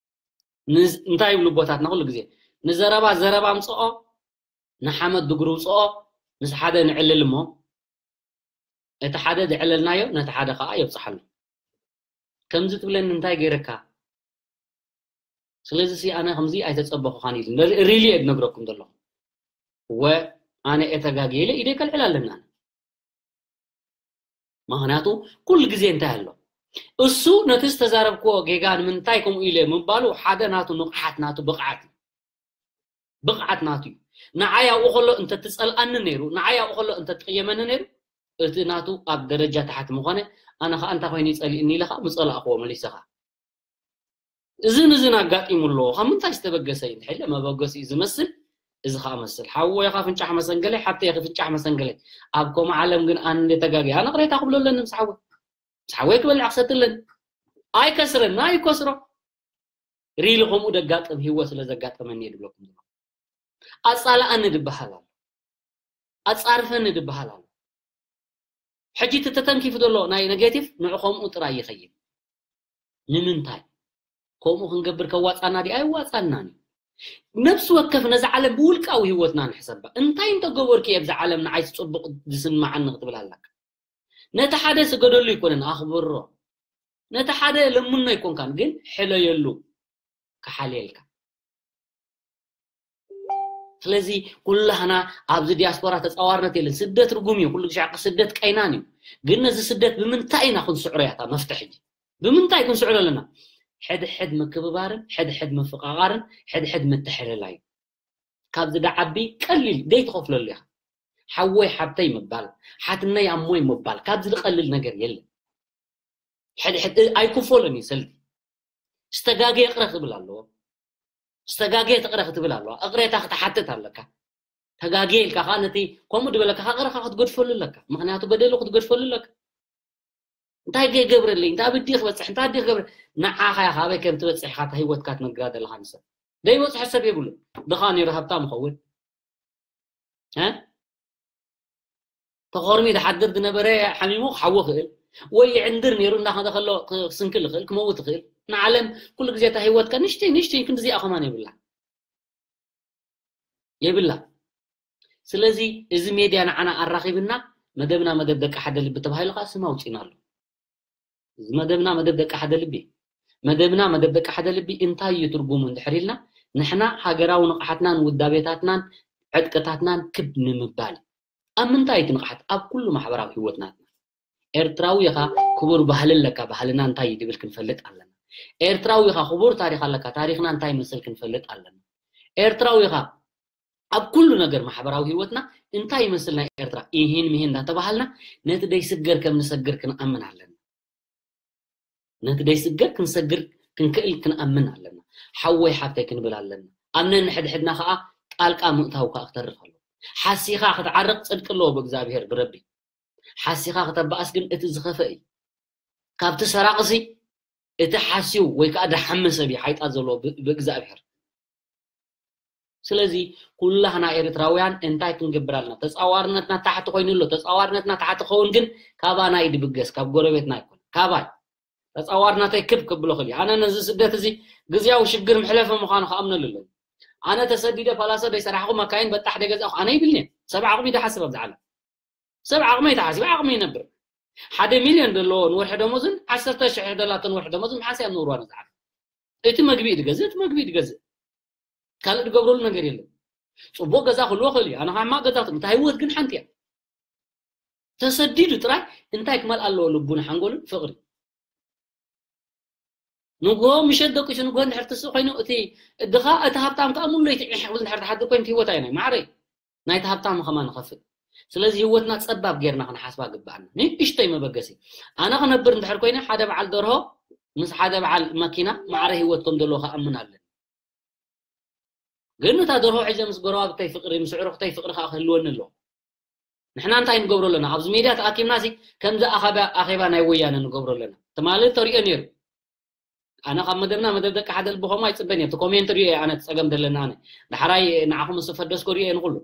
እንታይ ይብሉ ኣቦታትና ኩሉ ግዜ ንዘረባ ዘረባ ኣምፅኦ ንሓመድ ድጉሪ ውፅኦ ምስ ሓደ ንዕልል እሞ እቲ ሓደ ዘዕለልናዮ ነቲ ሓደ ከዓ የብፅሓሉ ከምዚ ትብለኒ እንታይ ገይረካ ስለዚ ሲ ኣነ ከምዚ ኣይተፀበኹኻን ኢሉ ሪሊ እየ ዝነግረኩም ዘለኹ ወ ኣነ እየ ተጋግየ ኢለ ኢደይ ከልዕል ኣለና ምክንያቱ ኩሉ ግዜ እንታይ ኣሎ እሱ ነቲ ዝተዛረብክዎ ጌጋ ንምንታይ ከምኡ ኢለ ምባሉ ሓደ ናቱ ንቕሓት ናቱ ብቕዓት እዩ ብቕዓት ናቱ እዩ ንዓይ ኣብኡ ከሎ እንተትፀልኣኒ ነይሩ ንዓይ ኣብኡ ከሎ እንተትቕየመኒ ነይሩ እቲ ናቱ ኣብ ደረጃ ታሕቲ ምኾነ ኣነ ከዓ እንታይ ኮይኑ ይፀሊእኒ ኢለ ከዓ ምፀላእክዎ መሊሰ ከዓ እዝን እዝን ኣጋጢሙ ኣለዎ ካብ ምንታይ ዝተበገሰ እዩ እንድሕለ መበገሲ እዩ ዝመስል እዚ ከዓ መስል ሓወ ኢኻ ፍንጫሕ መሰንገለ ሓብተ ኢኺ ፍንጫሕ መሰንገለ ኣብ ከምኡ ዓለም ግን ኣነ ተጋጊ ኣነ ቅሬታ ክብሎ ኣለኒ ምስ ሓወ ምስ ሓወ ክበልዕ ክሰትለን ኣይከስረና ኣይከስሮ ሪሊ ከምኡ ደጋጥም ህይወት ስለ ዘጋጠመኒ እየ ድብለኩም ዘሎ ኣፃልኣኒ ድበሃል ኣሎ ኣፃርፈኒ ድበሃል ኣሎ ሕጂ እቲ ተተንኪፉ ዘሎ ናይ ኔጌቲቭ ንዑ ከምኡ ጥራይ ይኸይድ ንምንታይ ከምኡ ክንገብር ከዋፃና ዲ ኣይዋፃናን እዩ ነብሲ ወከፍ ነዚ ዓለም ብውልቃዊ ህይወትና ንሕሰባ እንታይ እንተገበርኩ እየ ብዛ ዓለም ንዓይ ፅቡቅ ዝስማዓኒ ክትብል ኣለካ ነቲ ሓደ ስገደሉ ኣይኮነን ኣኽብሮ ነቲ ሓደ ለምኖ ኣይኮንካን ግን ሕለየሉ ክሓልየልካ ስለዚ ኩላህና ኣብዚ ዲያስፖራ ተፃዋርነት የለን ስደት ርጉም እዩ ኩሉ ግዜ ሓቂ ስደት ቀይናን እዩ ግን ነዚ ስደት ብምንታይ ኢና ክንስዕሮ ያታ መፍትሒ ብምንታይ ክንስዕሮ ኣለና ሕድሕድ ምክብባርን ሕድሕድ ምፍቃቃርን ሕድሕድ ምትሕልላዩ ካብዚ ደዓቢ ቀሊል ደይ ትኸፍለሉ ኢኻ ሓወይ ሓብተይ ምባል ሓትነይ ኣሞይ ምባል ካብዚ ዝቀልል ነገር የለን ሕድሕድ ኣይክፈሎን እዩ ሰልዲ ዝተጋገየ እቕረ ክብል ኣለዎ ዝተጋገየ እቕረ ክትብል ኣለዋ እቕሬታ ክትሓትት ኣለካ ተጋግየ ኢልካ ከዓ ነቲ ከምኡ ዝበለካ ከዓ እቕረካ ክትገድፈሉ ኣለካ ምክንያቱ በደሉ ክትገድፈሉ ኣለካ እንታይ ገገብረለይ እንታይ ብዲ ክበፅሕ እንታይ ኣዲ ክገብረ ንዓኻ ኢኻ ኣበይ ከም ትበፅሕ ኢኻ እታ ህይወትካ ትነግራ ዘለኻ ንሰብ ዘይበፅሖ ሰብ የብሉ ድኻ ነይሩ ሃብታም ይኸውን ተኾርሚ ዝሓድር ዝነበረ ሓሚሙ ክሓዊ ክእል ወይ ይዕንድር ነይሩ፣ እንዳኸደ ከሎ ክስንክል ይኽእል፣ ክመውት ይኽእል። ንዓለም ኩሉ ግዜ እታ ህይወትካ ንሽተይ ንሽተይ ክንድዚኣ ከማን የብላ። የብላ። ስለዚ እዚ ሜድያ ንዓና ኣራኺብና፣ መደብና መደብ ደቂ ሓደ ልቢ ተባሂሉ ከዓ ስም ኣውፂእናሉ። እዚ መደብና መደብ ደቂ ሓደ ልቢ፣ መደብና መደብ ደቂ ሓደ ልቢ እንታይ እዩ ትርጉሙ እንድሕር ኢልና፣ ንሕና ሃገራዊ ንቕሓትናን ውዳቤታትናን ዕጥቅታትናን ክብ ንምባል። ኣብ ምንታይ እቲ ንቕሓት? ኣብ ኩሉ ማሕበራዊ ህይወት ናትና። ኤርትራዊ ኢኻ፣ ክቡር ባህሊ ኣለካ፣ ባህልና እንታይ እዩ ድብል ክንፈልጥ ኣለና። ኤርትራዊ ኢኻ፣ ክቡር ታሪኽ ኣለካ፣ ታሪኽና እንታይ ይመስል ክንፈልጥ ኣለና። ኤርትራዊ ኢኻ፣ ኣብ ኩሉ ነገር ማሕበራዊ ህይወትና እንታይ ይመስል ናይ ኤርትራ፣ ኢሂን ምሂን እንዳተባሃልና ነቲ ደይስገር ከም ንሰግር ክንኣምን ኣለና። ነቲ ደይስገር ክንሰግር ክንክእል ክንኣምን ኣለና። ሓወይ ሓብተይ ክንብል ኣለና። ኣብ ነንሕድሕድና ኸኣ ጣልቃ ምእታው ከኣ ክተርፍ ኣለዎ። ሓሲኻ ክትዓርቕ ጽድቂ ኣለዎ ብእግዚኣብሔር ብረቢ። ሓሲኻ ክተባእስ ግን እቲ ዝኸፈ እዩ። ካብቲ ሰራቕሲ እቲ ሓስዩ ወይ ከኣ ደሓሚ ሰብ እዩ ሓይጣት ዘለዎ ብ-፣ ብእግዚኣብሔር። ስለዚ ኩላህና ኤርትራውያን እንታይ ክንገብር ኣለና? ተጻዋርነትና ታሕቲ ኮይኑ ኣሎ። ተጻዋርነትና ታሕቲ ክኸውን ግን ካባና እዩ ድብገስ፣ ካብ ጎረቤትና ኣይኮን። ካባይ። ተጻዋርነተይ ክብ ክብሎ ክእል። ኣነ ነዚ ስደት እዚ ግዝያዊ ሽግር መሕለፊ ምዃኑ ክኣምነሉ ኣለኒ። ኣነ ተሰዲደ ፓላሶ ደይሰራሕኹ፣ መካይን በጣሕ ደይገዛእኹ ኣነ ይብልኒ። ሰብ ዓቕሚ ይደሓስብ ኣብዚ ዓለም። ሰብ ዓቕሚ ይተሓስብ፣ ዓቕሚ ይነብር። ሓደ ሚልዮን ዘለዎ ንወርሒ ደሞዝን ዓሰርተ ሽሕ ደላቶ ንወርሒ ደሞዝን ምሓስ እያ ንውርዋ ነዚ ዓለም። እቲ መግቢ እዩ ድገዝእ፣ እቲ መግቢ እዩ ድገዝእ። ካልእ ድገብረሉ ነገር የለን። ጽቡቕ ገዛ ክህልዎ ክእል እዩ። ኣነ ከዓ ሕማቕ ገዛ ክህልዎ። እታ ህይወት ግን ሓንቲ እያ። ተሰዲዱ ጥራይ እንታይ ክመልኣ ኣለዎ? ልቡን ሓንጎልን ፍቕሪ። ንግሆ ምሸት ደቂሱ ንግሆ እንድሕር ትስእ ኮይኑ፣ እቲ ድኻ፣ እቲ ሃብታም ከዓ ሙሉ ለይቲ ዒሕ ክብል እንድሕር ትሓድር ኮይኑ፣ እቲ ህይወት ኣይናይ ማዕረ እዩ። ናይቲ ሃብታም ከማን ንኸፍእ። ስለዚ ህይወትና ጸባብ ጌርና ክንሓስባ ግብኣና። ንእሽተይ መበገሲ። ኣነ ክነብር እንድሕር ኮይነ፣ ሓደ በዓል ደርሆ ምስ ሓደ በዓል መኪና ማዕረ ህይወት ከም ዘለዎ ክኣምን ኣለኒ። ግን እታ ደርሆ ሒዘ ምስ ጎረባብተይ ፍቕሪ፣ ምስ ኣዕሩኽተይ ፍቕሪ ከዓ ክህልወኒ ኣለዎ። ንሕና እንታይ ንገብሮ ኣለና? ኣብዚ ሜድያ ተኣኪብና ሲ ከምዚ ኣኼባ፣ ኣኼባ ናይ ወያነ ንገብሮ ኣለና። ትማሊ ተሪኦ ነይሩ። ኣነ ካብ መደብና መደብ ደቂ ሓደ ልቢ ከምኡ ኣይጽበን እየ። እቲ ኮሜንት ሪኦ እየ ኣነ እቲ ጸገም ዘለና ኣነ። ዳሕራይ ንዓኹም ምስ ፈደስኩ ሪኦ እየ ንኹሉ።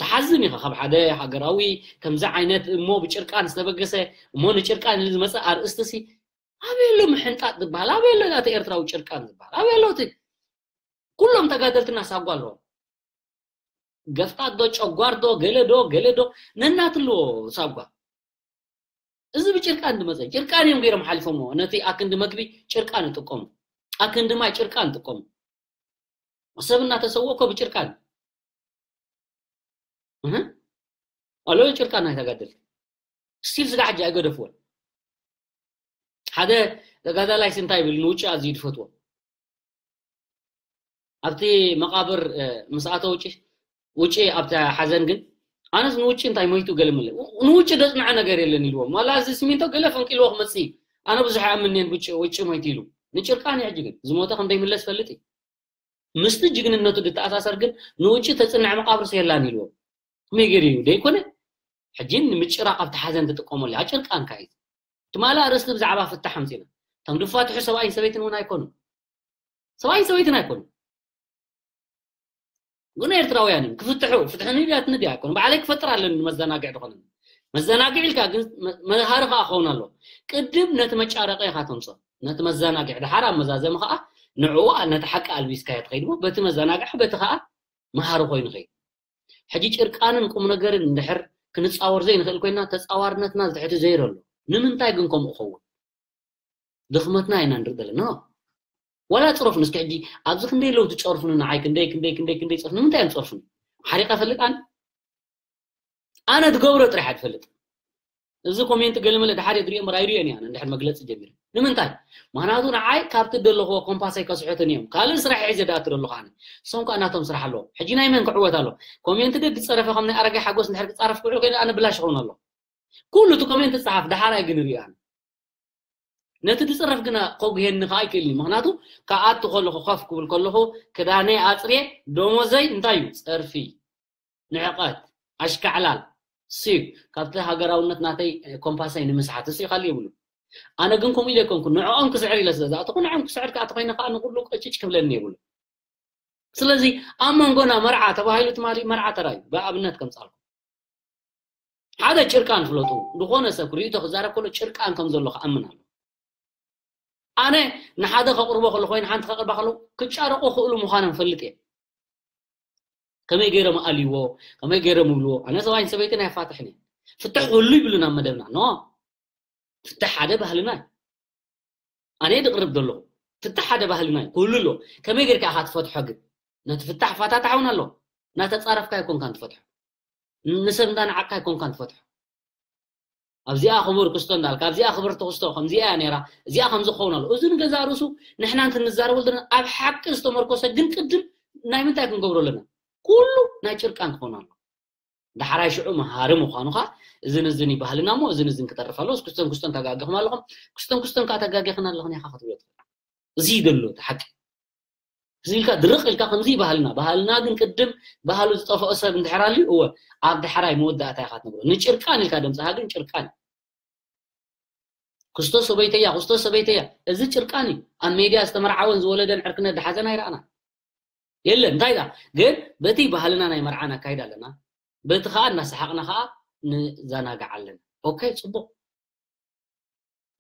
ትሓዝን ኢኻ ካብ ሓደ ሃገራዊ ከምዚ ዓይነት እሞ ብጭርቃን ዝተበገሰ እሞ ንጭርቃን ኢሉ ዝመጸ ኣርእስቲ ሲ ኣበይ ኣሎ ምሕንጣጥ ዝበሃል? ኣበይ ኣሎ እቲ ኤርትራዊ ጭርቃን ዝበሃል? ኣበይ ኣሎ እቲ ኩሎም ተጋደልትና ሳጓ ኣለዎም። ገፍጣት ዶ ጨጓር ዶ ገለ ዶ ገለ ዶ ነናት ኣለዎ ሳጓ። እዚ ብጭርቃን ዝመጸ ጭርቃን እዮም ገይሮም ሓሊፎምዎ። ነቲ ኣክንዲ መግቢ ጭርቃን ይጥቀሙ። ኣክንዲ ማይ ጭርቃን ይጥቀሙ። ሰብ እናተሰወ እኮ ብጭርቃን። እህ? ኣሎ ጭርቃን ኣይተጋደል። ስቲል ስጋ ሕጂ ኣይገደፍዎን። ሓደ ተጋዳላይ እንታይ ይብል ንውጭ ኣዝዩ ዝፈትዎ። ኣብቲ መቃብር፣ እ፣ ምስ ኣተወ ውጪ፣ ውጪ ኣብታ ሓዘን ግን፣ ኣነስ ንውጪ እንታይ ሞይቱ ገለ ምለ-፣ ንውጪ ደጽንዐ ነገር የለን ኢልዎም። ዋላ እዚ ሲሚንቶ ገለ ፈንቂልዎ ክመጽእ እዩ። ኣነ ብዙሕ ኣይኣምንን ውጪ፣ ውጪ ሞይቱ ኢሉ። ንጭርቃን እዩ ሕጂ ግን። ዝሞተ ከም ዘይምለስ ፈልጥ እዩ። ምስቲ ጅግንነቱ ዝተኣሳሰር ግን ንውጪ ተጽንዐ መቃብርስ የላን ኢልዎም። ከመይ ገይሩ እዩ? ደይኮነ? ሕጂ ንምጭራቕ ኣብቲ ሓዘን ትጥቀመሉ። ኣጭርቃንካ እዩ። ትማሊ ኣርእስቲ ብዛዕባ ፍታሕ ኣምጺና። እቶም ዝፋትሑ ሰብኣይን ሰበይትን እውን ኣይኮኑን። ሰብኣይን ሰበይትን ኣይኮኑን። ግን ኤርትራውያን እዮም። ክፍትሑ፣ ፍትሒ ንድያት ንድያ ኣይኮኑን። ባዕለይ ክፈጥር ኣለኒ መዘናግዒ ዝኾነ። መዘናግዒ ኢልካ ግን መ-፣ መሃሪ ከኣ ክኸውን ኣለዎ። ቅድም ነቲ መጫረቂ ኢኻ ተምጽኦ። ነቲ መዘናግዒ ድሓር ኣብ መዛዘሚ ከኣ ንዕኡ ነቲ ሓቂ ኣልቢስካዮ ትኸይድ እሞ በቲ መዘናግዒ በቲ ከኣ መሃሪ ኮይኑ ኸይድ። ሕጂ ጭርቃንን ቁም ነገርን እንድሕር ክንጻወር ዘይንኽእል ኮይና ተጻዋርነትና ዝትሕቲ ዘይሮ ኣሎ። ንምንታይ ግን ከምኡ ኸውን? ድኽመትና ኢና ንርኢ ዘለና። ዋላ ጽረፉኒ እስኪ ሕጂ ኣብዚ ክንደይ ለውቲ ጸርፉኒ ንዓይ ክንደይ፣ ክንደይ፣ ክንደይ፣ ክንደይ ጸርፉኒ። ንምንታይ እዮም ጸርፉኒ? ሓሪቐ ፈልጥ ኣነ? ኣነ ዝገብሮ ጥራሕ እየ ዝፈልጥ። እዚ ኮሜንት ገለመለ ድሓር እየ ዝሪኦ እምበር ኣይሪኦን እየ ኣነ እንድሕር መግለጺ ጀሚረ። ንምንታይ? ምኽንያቱ ንዓይ ካብቲ ዘለኽዎ ኮምፓሰይ ከስሕቱኒ እዮም። ካልእ ስራሕ ሒዘ ዝኣቱ ዘለኹ ኣነ። እሶም ከኣ ናቶም ስራሕ ኣለዎም። ሕጂ ናይ መን ክዕወት ኣሎ? ኮሜንት ዶ ዝጸረፈ ከም ናይ ኣረጋይ ሓጎስ እንድሕር ክጻረፍ ክውዕል ኮይኑ ኣነ ብላሽ ክኸውን ኣሎ። ኩሉ እቲ ኮሜንት ዝጸሓፍ ድሓር ኣይግን ሪኦ ኣነ። ነቲ ዝጽረፍ ግና ከጉሄኒ ከኣ ኣይክእልን እዩ። ምኽንያቱ ክኣቱ ከለኹ ኮፍ ክብል ከለኹ ክዳነይ ኣጽርየ ደሞዘይ እንታይ እዩ? ጸርፊ፣ ንዕቐት፣ ኣሽካዕላል፣ ሲብ ካብቲ ሃገራውነት ናተይ ኮምፓሰይ ንምስሓት እሱ ይኻል የብሉ። ኣነ ግን ከምኡ ኢለ ኣይኮንኩ ንዕኦም ክስዕር ኢለ ስለ ዝኣተኹ ንዕኦም ክስዕር ክኣተ ኮይነ ከኣ ንኹሉ ቅጭጭ ክብለኒ የብሉ። ስለዚ ኣብ መንጎና መርዓ ተባሂሉ ትማሊ መርዓ ተራዩ ብኣብነት ከምጻልኩ ሓደ ጭርቃን ፍለጡ። ዝኾነ ሰብ ርእይቶ ክዛረብ ከሎ ጭርቃን ከም ዘሎ ክኣምን ኣሎ። ኣነ ንሓደ ከቕርቦ ከሎ ኮይኑ ሓንቲ ከቕርባ ከሎ ክጫረቆ ክእሉ ምዃኖም ፈልጥ እየ። ከመይ ገይሮም ኣልዎ፣ ከመይ ገይሮም ይብልዎ። ኣነ ሰብኣይን ሰበይትን ኣይፋትሕን እየ። ፍትሕ ኩሉ ይብሉና ኣብ መደብና። ኖ፣ ፍትሕ ሓደ ባህልና እዩ። ኣነ ድቕርብ ዘለኹ ፍትሕ ሓደ ባህልና እዩ። ኩሉ ኣሎ። ከመይ ጌርካ ኢኻ ትፈትሖ ግን? ነቲ ፍታሕ ፋታታሕ እውን ኣሎ። እናተጻረፍካ ኣይኮንካን ትፈትሖ። ንሰብ እንዳንዓቕካ ኣይኮንካን ትፈትሖ። ኣብዚኣ ክቡር ክስቶ እንዳልካ፣ ኣብዚኣ ክብርቲ ክስቶ ከምዚኣ እያ ነይራ፣ እዚኣ ከምዚ ክኸውን ኣሎ። እዚ ንገዛእ ርእሱ ንሕና እንትን ንዛረበሉ ዘለና ኣብ ሓቂ ዝተመርኮሰ ግን ቅድም ናይ ምንታይ ክንገብሮ ኣለና? ኩሉ ናይ ጭርቃን ክኸውን ኣሎ። ዳሕራይ ሽዑ መሃሪ ምዃኑ ኸዓ እዝን እዝን ይባህልና እሞ እዝን እዝን ክተርፍ ኣለዎ። ክስቶን ክስቶን ተጋጊኹም ኣለኹም። ክስቶን ክስቶን ከዓ ተጋጊኽን ኣለኽን ኢኻ ክትብሎ ትኽእል። እዚ እዩ ዘሎ እቲ ሓቂ። እዚ ኢልካ ድርቕ ኢልካ ከምዚ ባህልና፣ ባህልና ግን ቅድም ባህሉ ዝጠፍኦ ሰብ እንድሕር ኣልዩ፣ እወ፣ ኣብ ዳሕራይ መወዳእታ ኢኻ ትነግሮ። ንጭርቃን ኢልካ ደምፅኻ ግን ጭርቃን። ክስቶ ሰበይተያ፣ ክስቶ ሰበይተያ። እዚ ጭርቃን እዩ። ኣብ ሜድያ ዝተመርዓወን ዝወለደን ዕርክነት ድሓዘን ኣይረኣና። የለን፣ እንታይ ኢላ? ግን በቲ ባህልና ናይ መርዓን ኣካይዳ ኣለና። በቲ ኸዓ እናሰሓቕና ኸዓ ንዘናጋዕ ኣለና። ኦኬ፣ ፅቡቕ።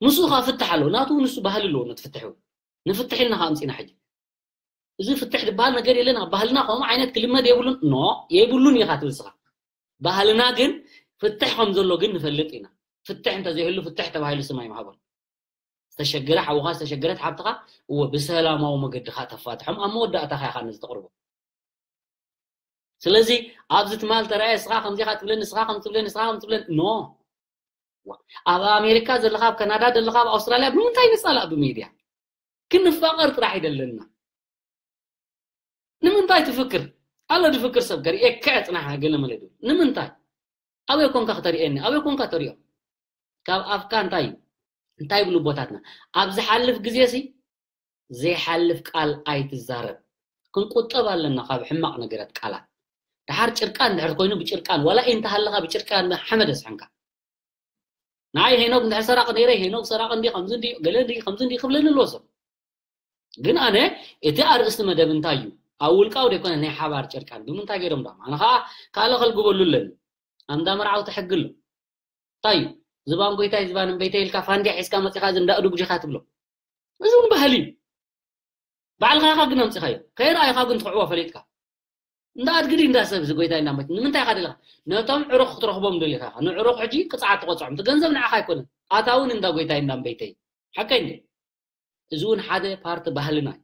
ንሱ ኸዓ ፍትሕ ኣለዎ። ናቱ ንሱ ባህሊ ኣለዎ፣ ነቲ ፍትሕ እውን። ንፍትሕ ኢልና ኸዓ ኣምፂና ሕጂ። እዚ ፍትሕ ዝበሃል ነገር የለን፣ ኣብ ባህልና ከምኡ ዓይነት ክልመድ የብሉን። ኖ፣ የብሉን ኢኻ ትብል ስኻ። ባህልና ግን ፍትሕ ከም ዘሎ ግን ንፈልጥ ኢና። ፍትሕ እንተዘይህሉ ፍትሕ ተባሂሉ ስም ኣይምሃቦን። ዝተሸገረ ሓውኻ፣ ዝተሸገረት ሓብትኻ፣ እወ፣ ብሰላማዊ መገዲ ኸዓ ተፋትሖም፣ ኣብ መወዳእታ ኸዓ ኢኻ ነዚ ተቕርቦ። ስለዚ ኣብዚ ትማል ተራእየ፣ ንስኻ ከምዚ ኢኻ ትብለኒ፣ ንስኻ ከም ትብለኒ፣ ንስኻ ከም ትብለኒ፣ ኖ። ዋ፣ ኣብ ኣሜሪካ ዘለኻ፣ ኣብ ካናዳ ዘለኻ፣ ኣብ ኣውስትራልያ ብምንታይ ንጻላእ ብሚድያ? ክንፋቐር ጥራሕ ይደለና። ንምንታይ ትፍክር? ኣሎ ድፍክር ሰብ ከርእየካ እየ፣ ጽናሕ፣ ገለ መለ ድብል። ንምንታይ? ኣበይ ኮንካ ክተርእየኒ? ኣበይ ኮንካ ተርእዮ? ካብ ኣፍካ እንታይ እዩ? እንታይ ይብሉ ኣቦታትና? ኣብ ዝሓልፍ ግዜ ሲ ዘይሓልፍ ቃል ኣይትዛረብ። ክንቁጠብ ኣለና ካብ ሕማቕ ነገራት ቃላት። ደሓር ጭርቃን እንድሕር ኮይኑ ብጭርቃን፣ ዋላ እንተሃለኻ ብጭርቃን ሓመድ ኣስሕንካ። ንዓይ ሄኖክ እንድሕር ሰራቂ ነይረ፣ ሄኖክ ሰራቂ እንዲ፣ ከምዚ እንዲ፣ ገለ እንዲ፣ ከምዚ እንዲ ክብለኒ ኣለዎ ሰብ። ግን ኣነ እቲ ኣርእስቲ መደብ እንታይ እዩ? ኣብ ውልቃዊ ዘይኮነ ናይ ሓባር ጭርቃን ብምንታይ ገይሮም ዶ? ኣነ ኸዓ ካልእ ከልግበሉ ኣለኒ። ኣንዳ መርዓውቲ ሕጊ ኣሎ። እንታይ እዩ? ዝባን ጎይታይ፣ ዝባን እምበይተይ ኢልካ ፋንድያ ሒዝካ መጺኻ እዚ እንዳ ኣእዱግ ዲኻ ትብሎ? እዚ እውን ባህሊ እዩ። ባዕልኻ ኢኻ ግን ኣምጺኻዮ። ከይረኣይኻ ግን ትኽዕዎ ፈሊጥካ። እንዳ ኣድግዲ እንዳ ሰብ እዚ ጎይታይ እንዳ እምበይተይ። ንምንታይ ኢኻ ደሊኻ? ነቶም ዕሩኽ ክትረኽቦም ደሊኻ ኢኻ። ንዕሩኽ ሕጂ ቅጽዓት ትቐጽዖም። እቲ ገንዘብ ንዓኻ ኣይኮነን። ኣታውን እንዳ ጎይታይ እንዳ እምበይተይ። ሓቀይ እንዴ? እዚ እውን ሓደ ፓርቲ ባህልና እዩ።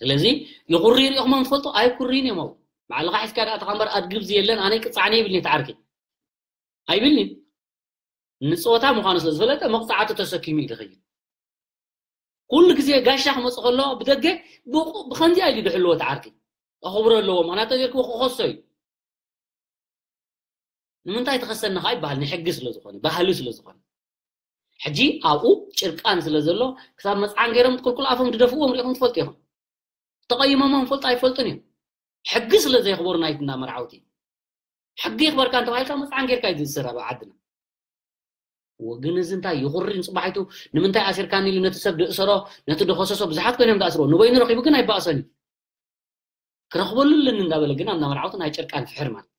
ስለዚ ይኹሪ ሪኢኹሞም ትፈልጡ? ኣይኩሪን እዮም። ኣብኡ ባዕልኻ ሒዝካ ደኣ ተኻ እምበር ኣድግብዚ የለን። ኣነ ይቅጻዕኒ ይብል ነቲ ዓርኪ ኣይብልኒ። ንጸወታ ምዃኑ ስለ ዝፈለጠ መቕጻዕቱ ተሰኪሙ እዩ ዝኸይድ። ኩሉ ግዜ ጋሻ ክመጽእ ከሎ ብደገ ብቑ-፣ ብኸምዚኣ ኢሉ ድሕልዎ እቲ ዓርኪ። ኣኽብሮ ኣለዎ። ምኽንያቱ ተዘይርክቦ ክኸሶ እዩ። ንምንታይ ትኸሰኒ ኸዓ ይበሃል፣ ንሕጊ ስለ ዝኾነ፣ ባህሊ ስለ ዝኾነ። ሕጂ ኣብኡ ጭርቃን ስለ ዘሎ፣ ክሳብ መጽዓን ገይሮም ቁልቁል ኣፎም ዝደፍእዎም ሪኢኹም ትፈልጡ ኢኹም። ተቐይሞሞም ፈልጡ ኣይፈልጡን እዮም። ሕጊ ስለ ዘየኽበሩ ናይቲ እንዳ መርዓውቲ። ሕጊ ይኽበርካ እንተባሂልካ መጽዓን ጌርካ እዩ ዝእሰር ኣብ ዓድና። ወግን እዚ እንታይ ይኹሪን ጽባሒቱ ንምንታይ ኣሲርካኒ ኢሉ ነቲ ሰብ ድእሰሮ፣ ነቲ ድኸሰሶ ብዙሓት ኮይኖም ዝኣስርዎ። ንበይኑ ረኺቡ ግን ኣይበኣሶን እዩ። ክረኽበሉ ኣለኒ እንዳበለ ግን ኣብ እንዳ መርዓውቲ ናይ ጭርቃን ፍሕር ማለት።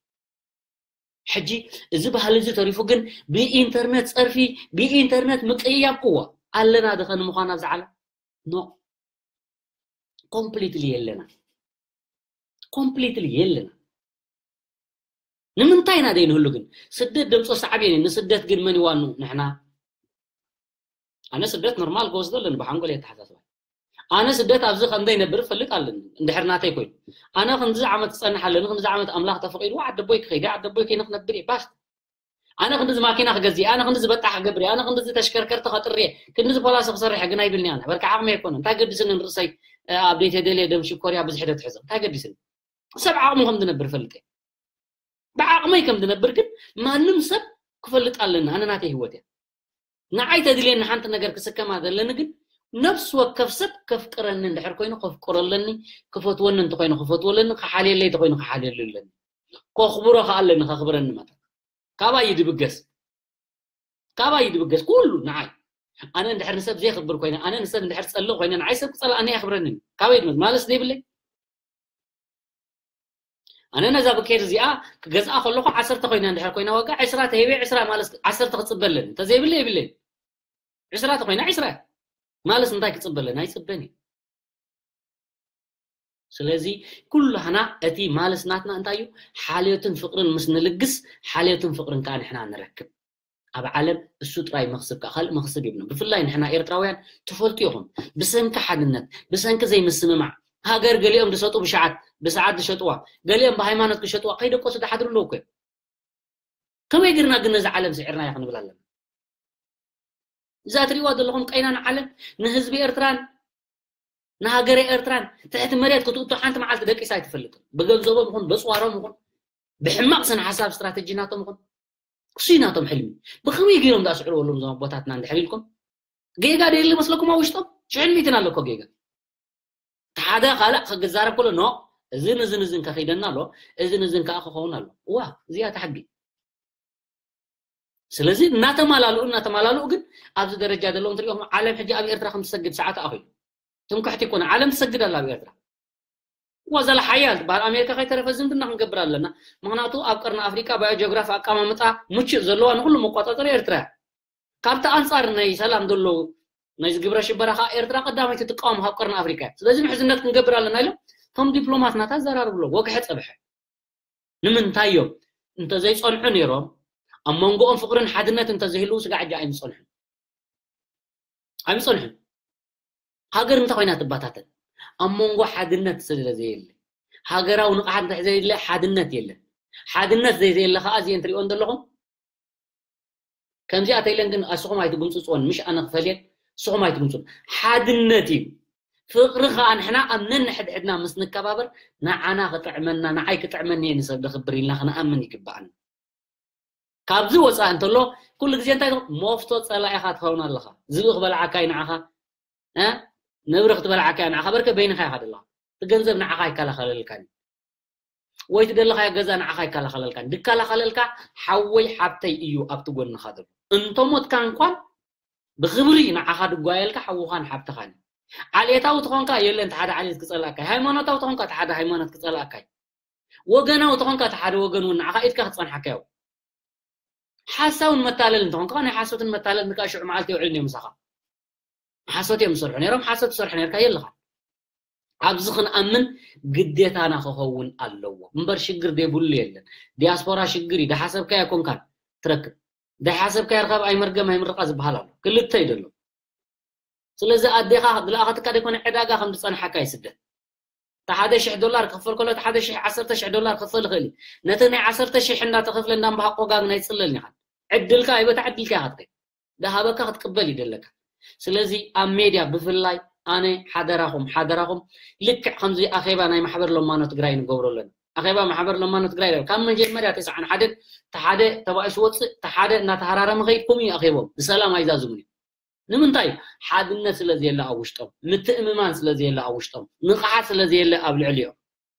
ሕጂ እዚ ባህሊ እዚ ተሪፉ ግን ብኢንተርነት ጸርፊ፣ ብኢንተርነት ምቅይያም እዋ ኣለና ድኸ ንምዃን ኣብዚ ዓለም? ኖ። ኮምፕሊትሊ የለና። ኮምፕሊትሊ የለና። ንምንታይ ኢና ዘይንህሉ ግን? ስደት ደምጾ ሳዕቤን እዩ። ንስደት ግን መን ይዋኑ? ንሕና። ኣነ ስደት ኖርማል ክወስዶ ኣለኒ ብሓንጎል የተሓሳስባ። ኣነ ስደት ኣብዚ ከም ዘይነብር እፈልጥ ኣለኒ። እንድሕር ናተይ ኮይኑ። ኣነ ክንዚ ዓመት ክጸንሕ ኣለኒ፣ ክንዚ ዓመት ኣምላኽ ተፈቒድዎ ዓደቦይ ክኸይድ እየ፣ ዓደቦይ ከይነ ክነብር እየ። ባስ። ኣነ ክንዚ ማኪና ክገዝእ እየ፣ ኣነ ክንዚ በጣሕ ክገብር እየ፣ ኣነ ክንዚ ተሽከርከርቲ ከጥሪ እየ፣ ክንዚ ፖላሲ ክሰርሕ እየ ግን ኣይብልኒ ኣነ። በቃ ዓቕሚ ኣይኮነን። እንታይ ገዲስኒ ንርእሰይ፣ እ፣ ኣብ ዘይተደልየ ደም ሽኮርያ ብዝሒ ዶ ትሕዞ? እንታይ ገዲስኒ? ሰብ ዓቕሙ ከም ዝነብር እፈልጥ እየ። ብዓቕመይ ከም ዝነብር ግን ማንም ሰብ ክፈልጥ ኣለኒ። ኣነ ናተይ ህይወት እያ። ንዓይ ተድልየኒ ሓንቲ ነገር ክስከማ ዘለኒ ግን ነፍሲ ወከፍ ሰብ ከፍቅረኒ እንድሕር ኮይኑ ከፍቅሮ ኣለኒ፣ ክፈትወኒ እንተኮይኑ ክፈትዎ ኣለኒ፣ ክሓልየለይ እንተኮይኑ ክሓልየሉ ኣለኒ። ከኽብሮ ከኣ ኣለኒ፣ ከኽብረኒ መጠን። ካባይ እዩ ድብገስ። ካባይ እዩ ድብገስ ኩሉ ንዓይ። ኣነ እንድሕር ንሰብ ዘየኽብር ኮይነ፣ ኣነ ንሰብ እንድሕር ጸልእ ኮይነ፣ ንዓይ ሰብ ክጸልኣኒ ኣየኽብረንን እዩ። ካበይ ድመጽእ? ማለስ ዘይብለይ? ኣነ ነዛ ብኬድ እዚኣ ክገዝኣ ከለኹ ዓሰርተ ኮይና እንድሕር ኮይና ዋጋ ዕስራ ተሂበ ዕስራ ማለት ዓሰርተ ክፅበ ኣለኒ። እንተዘይብለ የብለይ። ዕስራ ተኮይና ዕስራ ማለት እንታይ ክፅበ ኣለኒ? ኣይፅበን እዩ። ስለዚ ኩላህና እቲ ማልስ ናትና እንታይ እዩ? ሓልዮትን ፍቅርን ምስ ንልግስ ሓልዮትን ፍቅርን ከዓ ንሕና ንረክብ። ኣብ ዓለም እሱ ጥራይ መኽስብ ከዓ ካልእ መኽስብ የብሉን። ብፍላይ ንሕና ኤርትራውያን ትፈልጡ ኢኹም። ብሰንኪ ሓድነት፣ ብሰንኪ ዘይምስምማዕ ሃገር ገሊኦም ዝሰጡ ብሸዓት ብሰዓት ዝሸጥዋ፣ ገሊኦም ብሃይማኖት ክሸጥዋ ከይደቆሱ ዝሓድሩ ኣለዉ እኮ እዮም። ከመይ ጌርና ግን ነዚ ዓለም ስዒርናዮ ክንብል ኣለና? እዛ ትሪእዋ ዘለኹም ቀይና ንዓለም ንህዝቢ ኤርትራን ንሃገረ ኤርትራን ትሕቲ መሬት ክትእቱ ሓንቲ መዓልቲ ደቂሳ ኣይትፈልጥን። ብገንዘቦም ይኹን በፅዋሮም ይኹን ብሕማቕ ስነ ሓሳብ ስትራተጂ ናቶም ይኹን ክሱይ ናቶም ሕልሚ። ብኸመይ ገይሮም ዳኣ ስዕርዎ ኣለዎም እዞም ኣቦታትና እንድሕር ኢልኩም ጌጋ ደየለ መስለኩም ኣብ ውሽጦም ሽሕን ሚእትን ኣሎ እኮ ጌጋ። ሓደ ካልእ ክዛረብ ከሎ ኖ እዝን እዝን እዝን ከኺደና ኣሎ እዝን እዝን ከዓ ክኸውን ኣሎ። እዋ እዚኣ እታ ሕጊ። ስለዚ እናተማላልኡ እናተማላልኡ ግን ኣብዚ ደረጃ ዘለዉ እንትሪኦም ዓለም ሕጂ ኣብ ኤርትራ ከም ትሰግድ ሰዓት ኣኺሉ ትምክሕቲ ይኮነ ዓለም ትሰግድ ኣላ ኣብ ኤርትራ። እዋ ዘላ ሓያል ትበሃል ኣሜሪካ ከይተረፈ ዝምድና ክንገብር ኣለና። ምክንያቱ ኣብ ቀርኒ ኣፍሪቃ ባዮ ጂኦግራፊ ኣቀማምጣ ምቹእ ዘለዋ ንኩሉ መቋጻጸሪ ኤርትራ እያ። ካብቲ ኣንጻር ናይ ሰላም ዘለዉ ናይዚ ግብረ ሽበራ ከዓ ኤርትራ ቀዳመይቲ ትቃወም ካብ ቀርኒ ኣፍሪቃ እያ። ስለዚ ምሕዝነት ክንገብር ኣለና ኢሎም እቶም ዲፕሎማት ናታ ዘራርብሎም ወግሐ ጸብሐ። ንምንታይ እዮም እንተዘይጸንሑ ነይሮም ኣብ መንጎኦም ፍቅርን ሓድነት እንተዘይህልው ስጋዕ ሕጂ ኣይምጸንሑን ኣይምጸንሑን። ሃገር እንታይ ኮይና ትባታተን? ኣብ መንጎ ሓድነት ስለ ዘየለ ሃገራዊ ንቕሓት እንተ ዘየለ ሓድነት የለን። ሓድነት ዘይዘየለ ከዓ እዚአን ትሪኦን ዘለኹም ከምዚኣ ተይለን ግን ኣስኹም ኣይትጉምፅፅወን ምሽ ኣነ ክፈልየን እስኹም ኣይትጉምፅን ሓድነት እዩ። ፍቅሪ ከዓ ንሕና ኣብ ነንሕድሕድና ምስ ንከባበር ንዓና ክጥዕመና ንዓይ ክጥዕመኒ እየ ንሰብ ደኽብር ኢልና ክንኣምን ይግባኣና። ካብዚ ወፃኢ እንተሎ ኩሉ ግዜ እንታይ መፍቶ ፀላኢኻ ትኸውን ኣለኻ። ዝብኢ ክበልዓካ እዩ ንዓኻ፣ ነብሪ ክትበልዓካ እያ ንዓኻ። በርከ በይንኻ ኢኻ ዘለኻ። እቲ ገንዘብ ንዓኻ ኣይከላኸለልካን እዩ። ወይ ትደለኻዮ ገዛ ንዓኻ ኣይከላኸለልካን። ድከላኸለልካ ሓወይ ሓብተይ እዩ ኣብቲ ጎንኻ ዘሎ። እንተሞትካ እንኳን ብኽብሪ ንዓኻ ድጓየልካ ሓውኻን ሓብትኻን እዩ። ዓሌታዊ ተኾንካ የለን፣ እቲ ሓደ ዓሌት ክጸላእካ እዩ። ሃይማኖታዊ ተኾንካ እቲ ሓደ ሃይማኖት ክጸላእካ እዩ። ወገናዊ ተኾንካ እቲ ሓደ ወገን እውን ንዓኻ ኢድካ ክጸንሓካ እዩ። ሓሳውን መታለል እንተኾንካ ናይ ሓሶትን መታለል ንካ ሽዑ መዓልቲ የውዕል እዮም ምሳኻ። ሓሶት እዮም ዝሰርሑ ነይሮም፣ ሓሶት ትሰርሑ ነርካ የለኻ። ኣብዚ ክንኣምን ግዴታና ክኸውን ኣለዎ እምበር ሽግር ዘይብሉ የለን። ዲያስፖራ ሽግር እዩ፣ ደሓሰብካዮ ኮንካን ትረክብ፣ ደሓሰብካዮ ርካብ ኣይመርገም ኣይምርቃ ዝበሃል ኣሎ። ክልተ እዩ ዘሎ። ስለዚ ኣዴኻ ዝለኣኸትካ ደይኮነ ዕዳጋ ከም ዝጸንሓካ ይስደት። እቲ ሓደ ሽሕ ዶላር ክኽፈል ከሎ እቲ ሓደ ሽሕ ዓሰርተ ሽሕ ዶላር ክኽፈል ይኽእል እዩ። ነቲ ናይ ዓሰርተ ሽሕ እንዳተኸፍለ እንዳምባሃቆ ጋግ ናይ ጽለል ኒኻ ዕድልካ ኣይበታ ዕድልካ ኢኻ ትኸይድ። ዝሃበካ ክትቅበል ይደለካ። ስለዚ ኣብ ሜድያ ብፍላይ ኣነ ሓደራኹም ሓደራኹም ልክዕ ከምዚ ኣኼባ ናይ ማሕበር ለማኖ ትግራይ ንገብሮ ኣለና። ኣኼባ ማሕበር ለማኖ ትግራይ ካብ መጀመርያ ተስዓን ሓደን እቲ ሓደ ተባኢሱ ወፅእ እቲ ሓደ እናተሃራረመ ኸይድ ከምኡ እዩ ኣኼቦም ብሰላም ኣይዛዝሙን እዩ። ንምንታይ? ሓድነት ስለ ዘየለ ኣብ ውሽጦም፣ ምትእምማን ስለ ዘየለ ኣብ ውሽጦም፣ ንቕሓት ስለ ዘየለ ኣብ ልዕሊኦም።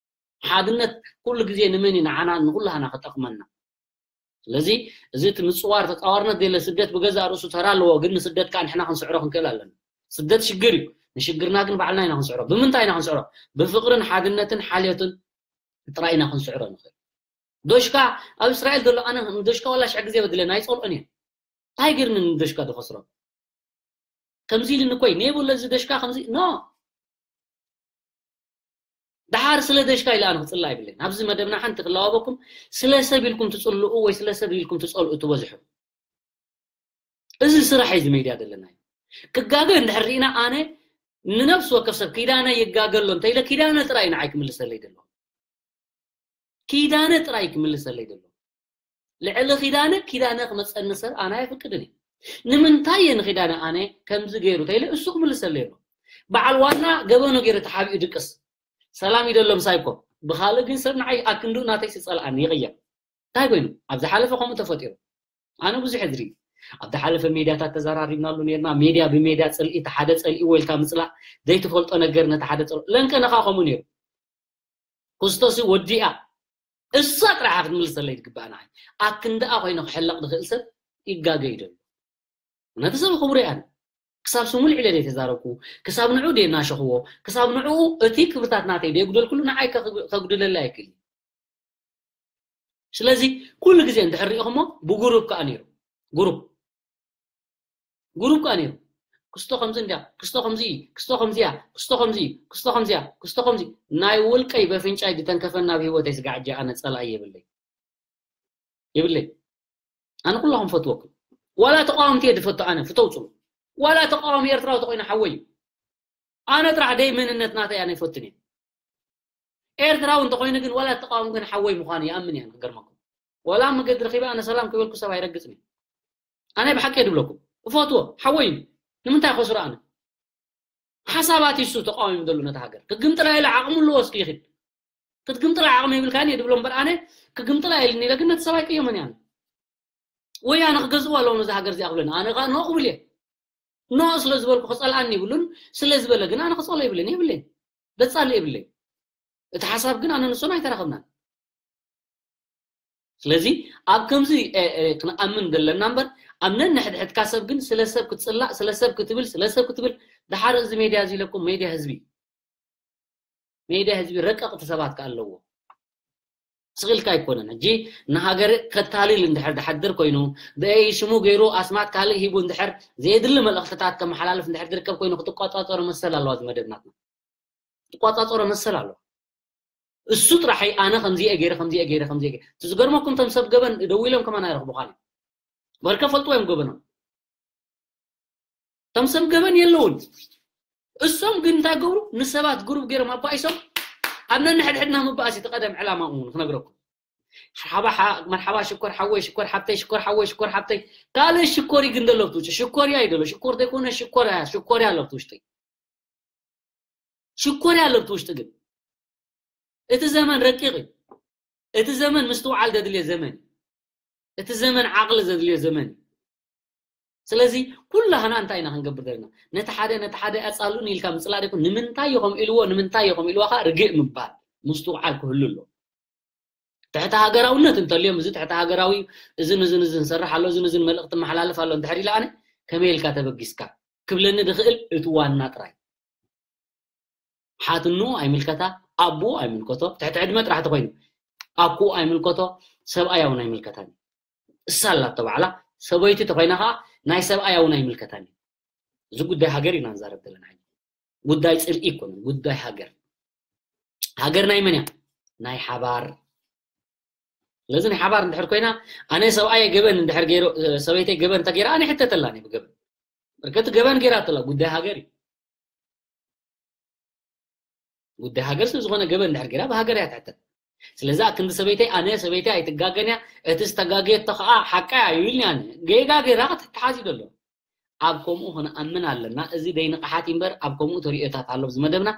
ሓድነት ኩሉ ግዜ ንመን እዩ? ንዓና ንኩላህና ክጠቕመና። ስለዚ እዚ እቲ ምፅዋር ተፃዋርነት ዘየለ ስደት ብገዛእ ርእሱ ተራ ኣለዎ፣ ግን ንስደት ከዓ ንሕና ክንስዕሮ ክንክእል ኣለና። ስደት ሽግር እዩ፣ ንሽግርና ግን ባዕልና ኢና ክንስዕሮ። ብምንታይ ኢና ክንስዕሮ? ብፍቅርን ሓድነትን ሓልዮትን ጥራይ ኢና ክንስዕሮ ንኽእል። ዶሽካ ኣብ እስራኤል ዘሎ ኣነ ዶሽካ ዋላ ሽሕ ግዜ በድለና ኣይፀልኦን እየ። እንታይ ገይርኒ ንደሽካ ዝኸስሮ ከምዚ ኢልኒ ኮይ ነይብሎ እዚ ደሽካ ከምዚ ኖ። ደሓር ስለ ደሽካ ኢለ ኣነ ክፅላእ ኣይብለይን። ኣብዚ መደብና ሓንቲ ክለዋወኩም፣ ስለ ሰብ ኢልኩም ትፅልኡ ወይ ስለ ሰብ ኢልኩም ትፀልኡ ትበዝሑ። እዚ ስራሕ እዩ እዚ ሜድያ ዘለና። ክጋገ እንድሕር ርኢና ኣነ ንነፍሲ ወከፍ ሰብ ኪዳነ ይጋገ ኣሎ እንተኢለ ኪዳነ ጥራይ ንዓይ ክምልሰለይ ደሎ። ኪዳነ ጥራይ ክምልሰለይ ደሎ። ልዕሊ ኪዳነ ኪዳነ ክመፀኒ ሰብ ኣነ ኣይፍቅድን እየ። ንምንታይ እየ ንኪዳነ ኣነ ከምዚ ገይሩ ተይለ እሱ ክምልሰለይ ኣሎ። በዓል ዋና ገበኑ ገይሩ ተሓቢኡ ድቅስ ሰላም ይደሎ ምሳይ እኮ። ብኻልእ ግን ሰብ ንዓይ ኣክንዱ ናተይ ስፀልኣኒ ይቕየር። እንታይ ኮይኑ ኣብ ዝሓለፈ ከምኡ ተፈጢሩ። ኣነ ብዙሕ እዝሪ ኣብ ዝሓለፈ ሜድያታት ተዘራሪብናሉ ነርና። ሜድያ ብሜድያ ፅልኢ ተሓደ ፀልኢ ወልካ ምፅላእ ዘይትፈልጦ ነገር ነቲ ሓደ ፀልኦ ለንቀ ነኻ ከምኡ ነይሩ። ክስቶስ ወዲኣ እሳ ጥራሓ ክትምልሰለይ ትግባእ ንዓይ። ኣክንድኣ ኮይኑ ክሕለቕ ዝኽእል ሰብ ይጋገ እዩ ዘሎ። ነቲ ሰብ ክቡር እያን ክሳብ ስሙ ልዕለ ዘይተዛረብኩ ክሳብ ንዑ ደናሸኽዎ ክሳብ ንዑ እቲ ክብርታት ናተይ ደየጉደልኩሉ ንዓይ ከጉድለለይ ኣይክእል። ስለዚ ኩሉ ግዜ እንድሕር ሪኢኹሞ ብጉሩብ ከዓ ነይሩ። ጉሩብ። ጉሩብ ከዓ ነይሩ። ክስቶ ከምዚ እንድያ፣ ክስቶ ከምዚ፣ ክስቶ ከምዚያ፣ ክስቶ ከምዚ፣ ክስቶ ከምዚያ፣ ክስቶ ከምዚ። ናይ ውልቀይ በፍንጫይ ዝተንከፈና ኣብ ህይወተይ ስጋዕ እጃ ኣነ ጸላኢ የብለይ። የብለይ። ኣነ ኩላኹም ፈትወኩም። ዋላ ተቃወምቲ እየ ዝፈቱ ኣነ፣ ፍተው ጽሉ። ዋላ ተቃዋሚ ኤርትራዊ ተኮይነ ሓወይ እዩ። ኣነ ጥራሕ ደይ መንነት ናተይ ኣነ ይፈትን እየ። ኤርትራዊ እንተኮይነ ግን ዋላ ተቃዋሚ ግን ሓወይ ምዃኑ ይኣምን እየ፣ ክገርመኩም። ዋላ ኣብ መገዲ ረኺበ ኣነ ሰላም ክበልኩ ሰብ ኣይረግጽን እየ። ኣነ ብሓቂ እየ ድብለኩም። እፈትዎ፣ ሓወይ እዩ። ንምንታይ ከስሮ ኣነ? ሓሳባት ይሱ ተቃዋሚ ደሉ ነታ ሃገር። ክግምጥላ ኢለ ዓቕሙ ኣለዎ እስኪ ይኽድ። ክትግምጥላ ዓቕሚ የብልካን እየ ድብሎ እምበር ኣነ ክግምጥላ ኢልኒ ኢለ ግን ነቲ ሰብ ኣይቅየሞን እየ ኣነ። ወይ ኣነ ክገዝእዋ ኣለዎም ነዛ ሃገር እዚኣ ክብለኒ። ኣነ ከኣ ኖ ክብል እየ። ኖ ስለ ዝበልኩ ክጸልኣኒ ይብሉን፣ ስለ ዝበለ ግን ኣነ ክጸልኦ ይብልን፣ የብለይን። ዘጻልእ የብለይን። እቲ ሓሳብ ግን ኣነ ንሱን ኣይተራኸብናን። ስለዚ ኣብ ከምዚ፣ እ፣ እ፣ ክንኣምን ዘለና እምበር ኣብ ነንሕድሕድካ ሰብ ግን ስለ ሰብ ክትጽላእ፣ ስለ ሰብ ክትብል፣ ስለ ሰብ ክትብል፣ ደሓር እዚ ሜድያ እዚ ኢለኩም ሜድያ ህዝቢ። ሜድያ ህዝቢ ረቀቕቲ ሰባት ከኣ ኣለዎ። ስቕ ኢልካ ኣይኮነን። ሕጂ ንሃገር ከታልል እንድሕር ድሓድር ኮይኑ፣ ብኣይ ሽሙ ገይሩ ኣስማት ካልእ ሂቡ እንድሕር ዘየድሊ መልእኽትታት ከመሓላልፍ እንድሕር ዝርከብ ኮይኑ ክትቆጻጸሮ መሰል ኣለዋ እዚ መደብ ናትና። ክትቆጻጸሮ መሰል ኣለዋ። እሱ ጥራሐይ ኣነ ከምዚ እየ ገይረ፣ ከምዚ እየ ገይረ፣ ከምዚ እየ ገይረ። እቲ ዝገርመኩም እቶም ሰብ ገበን ደዊሎም ከማን ኣይረኽቡኻን እዮም። በርከ ፈልጥዎ እዮም ገበኖም። እቶም ሰብ ገበን የለውን። እሶም ግን እንታይ ገብሩ? ንሰባት ግሩብ ገይሮም ኣባኢሶም ኣብ ነንሕድሕድና ምባኣስ እዩ እቲ ቀደም ዕላማኡ ክነግረኩም። ሓባ ሓ-፣ መርሓባ ሽኮር ሓወይ፣ ሽኮር ሓብተይ፣ ሽኮር ሓወይ፣ ሽኮር ሓብተይ። ካልእ ሽኮር ይግንደሎ ኣብቲ ውሽጢ። ሽኮርያ ይደሎ። ሽኮር ዘይኮነ ሽኮርያ፣ ሽኮርያ ኣሎ ኣብቲ ውሽጢ። ሽኮርያ ኣሎ ኣብቲ ውሽጢ ግን። እቲ ዘመን ረቂቕ እዩ። እቲ ዘመን ምስትውዓል ዘድልዮ ዘመን እዩ። እቲ ዘመን ዓቕሊ ዘድልዮ ዘመን እዩ። ስለዚ ኩላህና እንታይ ኢና ክንገብር ዘለና? ነቲ ሓደ፣ ነቲ ሓደ ኣጻልኡኒ ኢልካ ምጽላእ ደይኮን፣ ንምንታይ ኢኹም ኢልዎ፣ ንምንታይ ኢኹም ኢልዎ ከኣ ርግእ ምባል፣ ምስትውዓል ክህሉ ኣሎ። ትሕቲ ሃገራውነት እንተልዮም፣ እዚ ትሕቲ ሃገራዊ፣ እዝን እዝን እዝን ሰርሕ ኣሎ፣ እዝን እዝን መልእኽቲ መሓላልፍ ኣሎ እንድሕር ኢለ ኣነ፣ ከመይ ኢልካ ተበጊስካ ክብለኒ ዝኽእል እቲ ዋና ጥራይ። ሓትኑ ኣይምልከታ፣ ኣቦኡ ኣይምልከቶ፣ ትሕቲ ዕድመ ጥራሕ ተኮይኑ፣ ኣኩኡ ኣይምልከቶ፣ ሰብኣያ እውን ኣይምልከታን እዩ። እሳ ኣላቶ ባዕላ፣ ሰበይቲ ተኮይና ከኣ ናይ ሰብኣያ እውን ኣይምልከታን እዩ። እዚ ጉዳይ ሃገር ኢና ንዛረብ ዘለና ሕጂ። ጉዳይ ጽልኢ ኣይኮነን፣ ጉዳይ ሃገር። ሃገር ናይ መን እያ? ናይ ሓባር። ስለዚ ናይ ሓባር እንድሕር ኮይና፣ ኣነ ሰብኣየ ገበን እንድሕር ገይሩ፣ ሰበይተይ ገበን እንተገይራ፣ ኣነ ይሕተተላን እየ ብገበን። በርከቲ ገበን ገይራ ተላ፣ ጉዳይ ሃገር እዩ። ጉዳይ ሃገር ስለ ዝኾነ ገበን እንድሕር ገይራ፣ ብሃገር እያ ትሕተት። ስለዚ ኣክንዲ ሰበይተይ፣ ኣነ ሰበይተይ ኣይትጋገን እያ፣ እቲ ዝተጋገየቶ ከኣ ሓቃ እዩ ኢልኒ ኣነ። ጌጋ ገይራ ክትተሓዝ እዩ ዘሎ። ኣብ ከምኡ ክንኣምን ኣለና። እዚ ደይ ንቕሓት እዩ እምበር፣ ኣብ ከምኡ ተርእዮታት ኣሎ ኣብዚ መደብና።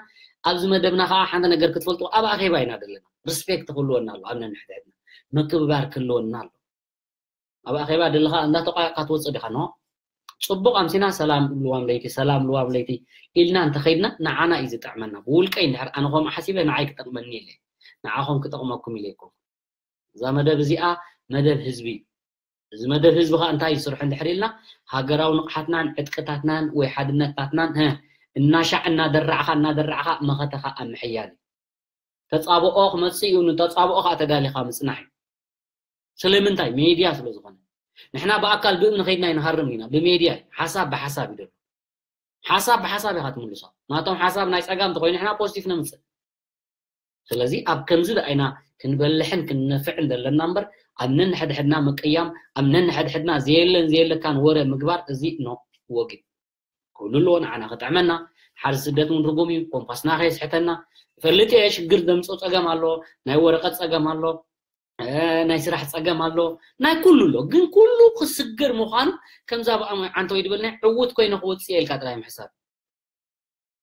ኣብዚ መደብና ከኣ ሓንቲ ነገር ክትፈልጡ ኣብ ኣኼባ ኢና ዘለና። ሪስፔክት ክህልወና ኣሎ፣ ኣብ ነንሕድሕድና ምክብባር ክህልወና ኣሎ። ኣብ ኣኼባ ደለኻ እንዳተቋየቕካ ትወጽእ ዲኻ? ኖ። ጽቡቕ ኣምሲና ሰላም ልዋም ለይቲ፣ ሰላም ልዋም ለይቲ ኢልና እንተኸይድና ንዓና እዩ ዝጥዕመና። ብውልቀይ እንድሕር ኣነ ከምኡ ሓሲበ ንዓይ ክጠቕመኒ ኢለ፣ ንዓኹም ክጠቕመኩም ኢለ ኣይኮንኩን። እዛ መደብ እዚኣ መደብ ህዝቢ እዩ። እዚ መደብ ህዝቢ ኸኣ እንታይ ይስርሑ እንድሕር ኢልና፣ ሃገራዊ ንቕሓትናን ዕጥቅታትናን ወይ ሓድነታትናን፣ ሀ፣ እናሻዕ እናደራዕኻ፣ እናደራዕኻ መኸተኻ ኣብ ምሕያል እዩ። ተጻብኦ ክመጽእ እዩ፣ ንተጻብኦ ኸኣ ተዳሊኻ ምጽናሕ እዩ። ስለምንታይ? ሜድያ ስለ ዝኾነ። ንሕና ብኣካል ብእምኒ ኸይድና ኣይንሃርም ኢና፣ ብሜድያ እዩ። ሓሳብ ብሓሳብ እዩ ዘሎ። ሓሳብ ብሓሳብ ኢኻ ትምልሶ። ናቶም ሓሳብ ናይ ጸጋም እንተኾይኑ ንሕና ፖዚቲቭ ነምጽእ። ስለዚ ኣብ ከምዚ ደኣ ኢና ክንበልሕን ክንነፍዕን ዘለና እምበር፣ ኣብ ነንሕድሕድና ምቅያም፣ ኣብ ነንሕድሕድና ዘየለን ዘየለካን ወረ ምግባር፣ እዚ ኖ፣ ወግድ። ክህሉ ኣለዎ ንዓና ክጥዕመና። ሓርሲ ስደት እውን ርጉም እዩ፣ ኮምፓስና ከየስሕተና። እፈልጥ እየ፣ ሽግር ዘምጽኦ ጸገም ኣሎ፣ ናይ ወረቐት ጸገም ኣሎ፣ እ፣ ናይ ስራሕ ጸገም ኣሎ፣ ናይ ኩሉ ኣሎ። ግን ኩሉ ክስገር ምዃኑ ከምዛ ብኣም ዓንተወይ ድበልና ዕዉት ኮይነ ክወጽእ እየ ኢልካ ጥራይ ምሕሳብ።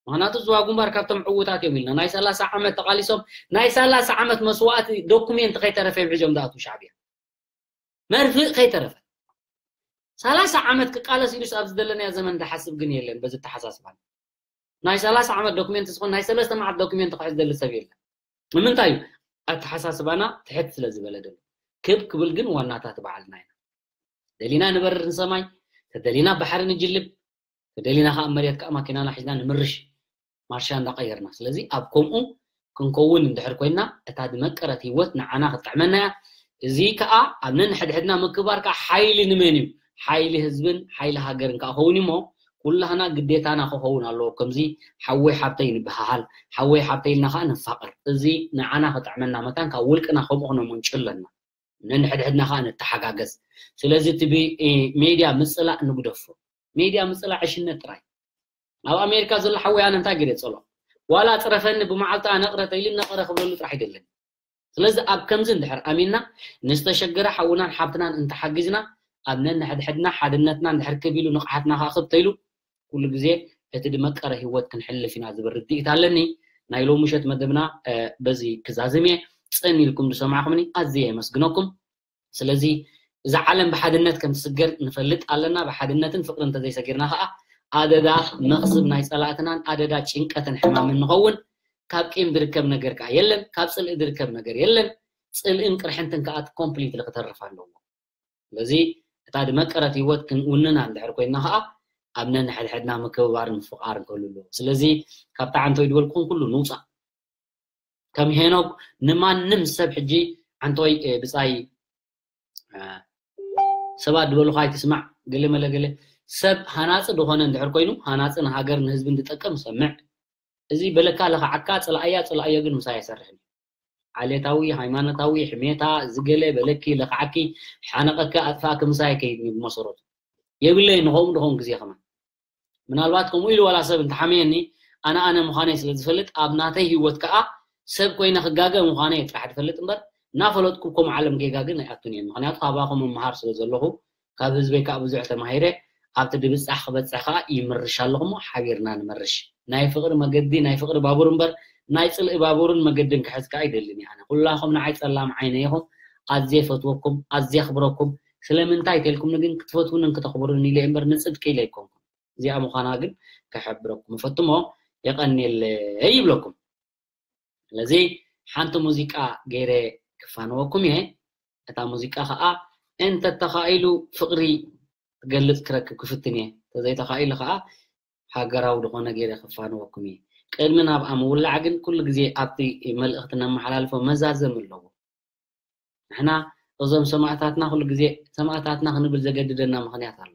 ምኽንያቱ ዝዋ ግንባር ካብቶም ዕዉታት እዮም ኢልና። ናይ ሰላሳ ዓመት ተቓሊሶም፣ ናይ ሰላሳ ዓመት መስዋእቲ ዶኩሜንት ከይተረፈ እዮም ሒዞም ዝኣትዉ ሻዕብያ። መርፍእ ከይተረፈ። ሰላሳ ዓመት ክቃለስ ኢሉስ ኣብዚ ዘለናዮ ዘመን ዝሓስብ ግን የለን፣ በዚ ኣተሓሳስባ። ናይ ሰላሳ ዓመት ዶኩሜንት ዝኾን ናይ ሰለስተ መዓልቲ ዶኩሜንት ክሕዝ ዝደሊ ሰብ የለን። ንምንታይ እዩ? ኣተሓሳስባና ትሕት ስለ ዝበለ ዘሎ። ክብ ክብል ግን ዋናታት ባዕልና ኢና። ደሊና ንበርር ንሰማይ፣ ተደሊና ባሕሪ ንጅልብ፣ ተደሊና ከኣ መሬት ከኣ ማኪናና ሒዝና ንምርሽ። ማርሻ እንዳቀየርና። ስለዚ ኣብ ከምኡ ክንከውን እንድሕር ኮይና፣ እታ ዝመቀረት ህይወት ንዓና ክትጥዕመና እያ። እዚ ከዓ ኣብ ነንሕድሕድና ምክብባር ከዓ ሓይሊ ንመን እዩ? ሓይሊ ህዝብን ሓይሊ ሃገርን ከዓ ኸውን እሞ፣ ኩላህና ግዴታና ክኸውን ኣለዎ። ከምዚ ሓወይ ሓብተይ ንበሃሃል፣ ሓወይ ሓብተይ ኢልና ከዓ ንፋቐር። እዚ ንዓና ክጥዕመና መታን ካብ ውልቅና ከምኡ ክነመንጩ ኣለና። ነንሕድሕድና ከዓ ንተሓጋገዝ። ስለዚ እቲ ሜድያ ምፅላእ ንግደፎ። ሜድያ ምፅላእ ዕሽነት ጥራይ። ኣብ ኣሜሪካ ዘሎ ሓወይ ኣነ እንታይ ገይረ ፀሎ? ዋላ ፅረፈኒ ብመዓልቲ ኣነቕረ ተይሉ ነቕረ ክብለሉ ጥራሕ ኣይደልን። ስለዚ ኣብ ከምዚ እንድሕር ኣሚንና ንዝተሸገረ ሓውናን ሓብትናን እንተሓጊዝና ኣብ ነንሕድሕድና ሓድነትና እንድሕር ክብ ኢሉ ንቕሓትና ከዓ ክብ ተይሉ ኩሉ ግዜ እቲ ድመቀረ ህይወት ክንሕልፍ ኢና ዝብል ርድኢት ኣለኒ። ናይ ሎሚ ምሸት መደብና በዚ ክዛዝም እየ። ፅን ኢልኩም ዝሰማዕኩምኒ ኣዝየ የመስግነኩም። ስለዚ እዛ ዓለም ብሓድነት ከም ትስገር ንፈልጥ ኣለና። ብሓድነትን ፍቅርን እንተዘይሰጊርና ከዓ ኣደዳ መኽስብ ናይ ጸላእትናን ኣደዳ ጭንቀትን ሕማምን ንኸውን። ካብ ቂም ድርከብ ነገር ከዓ የለን፣ ካብ ጽልኢ ድርከብ ነገር የለን። ጽልእን ቅርሕንትን ከዓ ኮምፕሊትሊ ክተርፍ ኣለዎ። ስለዚ እታ ድመቀረት ህይወት ክንውንና እንድሕር ኮይንና ከዓ ኣብ ነንሕድሕድና ምክብባርን ምፍቃርን ክህሉ ኣለዎ። ስለዚ ካብታ ዓንቶይ ድበልኩኹም ኩሉ ንውፃእ። ከም ሄኖክ ንማንም ሰብ ሕጂ ዓንቶይ ብፃይ ሰባት ዝበሉኻ ኣይትስማዕ። ገለ መለ ገለ ሰብ ሃናፂ ዝኾነ እንድሕር ኮይኑ ሃናፂ ንሃገር ንህዝቢ እንድጠቅም ሰምዕ። እዚ በለካ ለኽዓካ ፅልኣያ ፅልኣዮ ግን ምሳይ ኣይሰርሕን። ዓሌታዊ ሃይማኖታዊ ሕሜታ ዝገለ በለኪ ለኽዓኪ ሓነቐኪ ኣጥፋእኪ ምሳይ ከይድ ብመሰረቱ የብለይ ንኸምኡ ድኾን ግዜ ከማን ምናልባት ከምኡ ኢሉ ዋላ ሰብ እንተሓመየኒ ኣነ ኣነ ምዃነይ ስለ ዝፈልጥ ኣብ ናተይ ህይወት ከዓ ሰብ ኮይነ ክጋገ ምዃነይ ጥራሕ ዝፈልጥ እምበር እናፈለጥኩ ከምኡ ዓለም ጌጋ ግን ኣይኣቱን እየ። ምክንያቱ ካባኹም እመሃር ስለ ዘለኹ ካብ ህዝበይ ከዓ ብዙሕ ተማሂረ ኣብቲ ድብፃሕ ክበፅሕ ከዓ ይምርሽ ኣለኹ እሞ ሓቢርና ንመርሽ። ናይ ፍቅሪ መገዲ ናይ ፍቅሪ ባቡር እምበር ናይ ፅልኢ ባቡርን መገድን ክሕዝ ከዓ ኣይደልን እየ። ኣነ ኩላኹም ንዓይ ፀላም ዓይነ ኢኹም። ኣዝየ ፈትወኩም ኣዝየ ኣኽብረኩም። ስለምንታይ ተልኩምኒ ግን ክትፈትውንን ክተኽብሩን ኢለ እምበር ንፅድቂ ኢለ ኣይኮንኩም። እዚኣ ምዃና ግን ክሕብረኩም እፈቱ እሞ የቐንየለይ ይብለኩም። ስለዚ ሓንቲ ሙዚቃ ገይረ ክፋነወኩም እየ። እታ ሙዚቃ ከዓ እንተተኻኢሉ ፍቅሪ ክገልፅ ክረክብ ክፍትን እየ። ተዘይተኻኢሉ ከዓ ሃገራዊ ዝኾነ ገይረ ክፋነወኩም እየ። ቅድሚ ናብኣ ምውላዕ ግን ኩሉ ግዜ ኣብቲ መልእኽቲ ነመሓላልፎ መዛዘም ኣለዎ። ንሕና እዞም ሰማእታትና ኩሉ ግዜ ሰማእታትና ክንብል ዘገድደና ምኽንያት ኣሎ።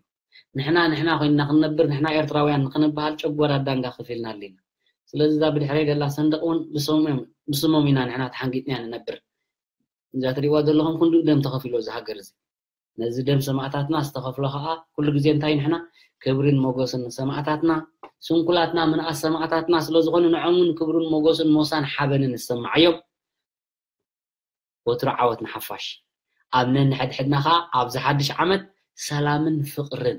ንሕና ንሕና ኮይንና ክንነብር ንሕና ኤርትራውያን ንክንበሃል ጨጎራ ዳንጋ ከፊልና ኣለና። ስለዚ እዛ ብድሕረይ ደላ ሰንደቕ እውን ብስሞም ኢና ንሕና ተሓንጊጥና ንነብር። እዛ ትሪእዋ ዘለኹም ክንዱ ደም ተኸፊሎ እዚ ሃገር እዚ። ነዚ ደም ሰማእታትና ዝተኸፍሎ ከዓ ኩሉ ግዜ እንታይ ንሕና ክብርን ሞገስን ንሰማእታትና ስንኩላትና ምንኣስ ሰማእታትና ስለዝኾኑ ንዖምን ክብርን ሞገስን ሞሳን ሓበንን ዝሰማዓዮም። ወትሩ ዓወት ንሓፋሽ። ኣብ ነንሕድሕድና ከዓ ኣብዚ ሓድሽ ዓመት ሰላምን ፍቕርን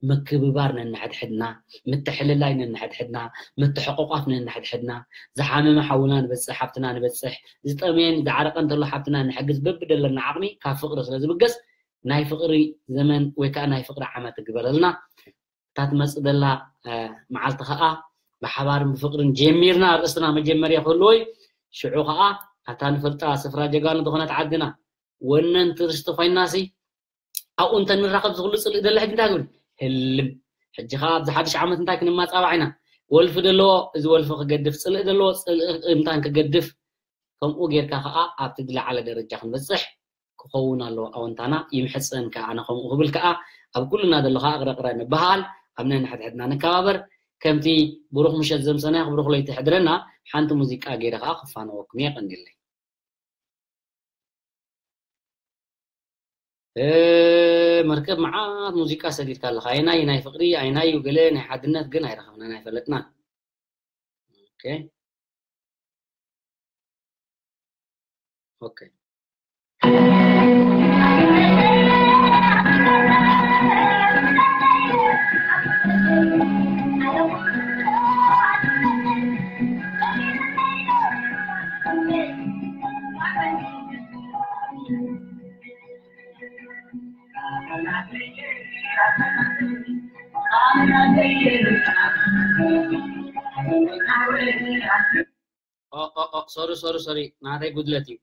ምክብባር ነንሕድሕድና ምትሕልላይ ነንሕድሕድና ምትሕቑቋፍ ነንሕድሕድና ዝሓመመ ሓውና ንበፅሕ ሓብትና ንበፅሕ ዝጠመየን ዝዓረቐን እንተሎ ሓብትና ንሕግዝ በብደለና ዓቕሚ ካብ ፍቕሪ ስለ ዝብገስ ናይ ፍቕሪ ዘመን ወይ ከዓ ናይ ፍቕሪ ዓመት ትግበረልና። እታ ትመፅእ ዘላ መዓልቲ ከዓ ብሓባርን ብፍቅርን ጀሚርና ኣርእስትና መጀመርያ ክህልዎ እዩ። ሽዑ ከዓ ኣታ ንፈልጣ ስፍራ ጀጋኑ ዝኾነት ዓድና ወነንቲ ርስቲ ኮይናሲ ኣብኡ እንተንራኸብ ዝኽሉ ፅልኢ ዘሎ ሕጂ እንታይ ግብሪ ህልም። ሕጂ ከዓ ኣብዚ ሓድሽ ዓመት እንታይ ክንማፃባዕ ኢና? ወልፊ ዘለዎ እዚ ወልፊ ክገድፍ ፅልኢ ዘለዎ ፅልኢ እንታይ ክገድፍ ከምኡ ጌርካ ከዓ ኣብቲ ዝለዓለ ደረጃ ክንበፅሕ ክኸውን ኣለዎ ኣወንታና ይምሕፀን ከዓ ኣነ ከምኡ ክብል ከዓ ኣብ ኩልና ዘሎ ከዓ ቅረቅረ ንበሃል ኣብ ነንሕድሕድና ንከባበር ከምቲ ብሩኽ ምሸት ዘምሰናዮ ብሩኽ ለይቲ ሕድረና ሓንቲ ሙዚቃ ገይረ ከዓ ክፋነወኩም እየ ቀንዲለይ መርከብ መዓት ሙዚቃ ሰዲድካ ኣለካ ኣይናይ ናይ ፍቅሪ ኣይናይ ገለ ናይ ሓድነት ግን ኣይረኸብናን ኣይፈለጥናን Okay. ሶሪ ሶሪ ሶሪ ናተይ ጉድለት እዩ።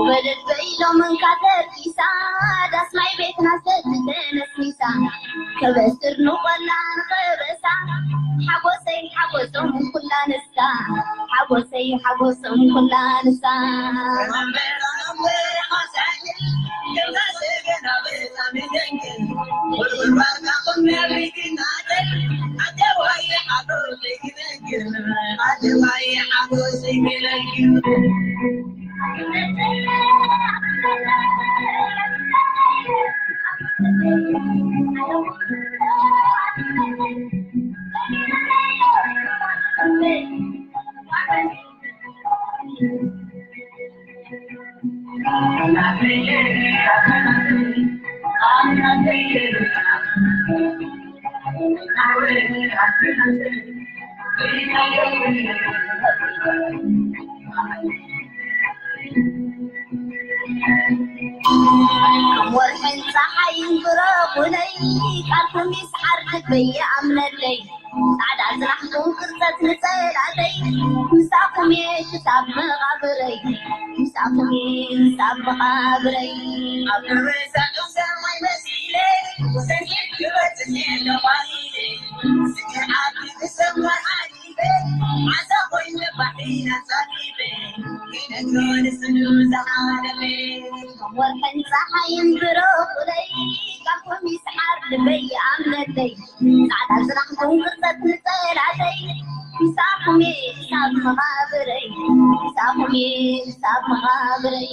ወለድ በይሎም እንካ ተርኪሳ፣ ዳስ ማይ ቤትና ሰቲ ተነስኒሳ፣ ከበስር ንቆላ ንኸበሳ፣ ሓጎሰይ ሓጎሶም ኩላ ንሳ፣ ሓጎሰይ ሓጎሶም ኩላ ንሳ። ወርሕን ፀሓይን ብረኹለይ፣ ቃልኩም ይስሓር ልበይ ይኣምነለይ። ጻዕዳ ስራሕኩም ክርተት ንጸላእተይ፣ ምሳኹም እየ ክሳብ መቓብረይ፣ ምሳኹም እየ ክሳብ መቓብረይ። ኣብ ርእሳ ሰማይ መሲለ፣ ሰንዒት ክበጽሕ እየ ተባሂለ። ስግር ዓዲ ክሰምር ዓሊበ፣ ዓሳ ኮይነ ባሕሪ ኣጻቢበ፣ ክነግሮ ንስሉ ዝሓለፈ። ወርሕን ጸሓይን ብረኹለይ፣ ቃልኩም ይስሓር ልበይ ይኣምነለይ። ጻዕዳ ስራሕኩም ክርተት ንጸላእተይ፣ ምሳኹም እየ ክሳብ መቓብረይ፣ ምሳኹም እየ ክሳብ መቓብረይ።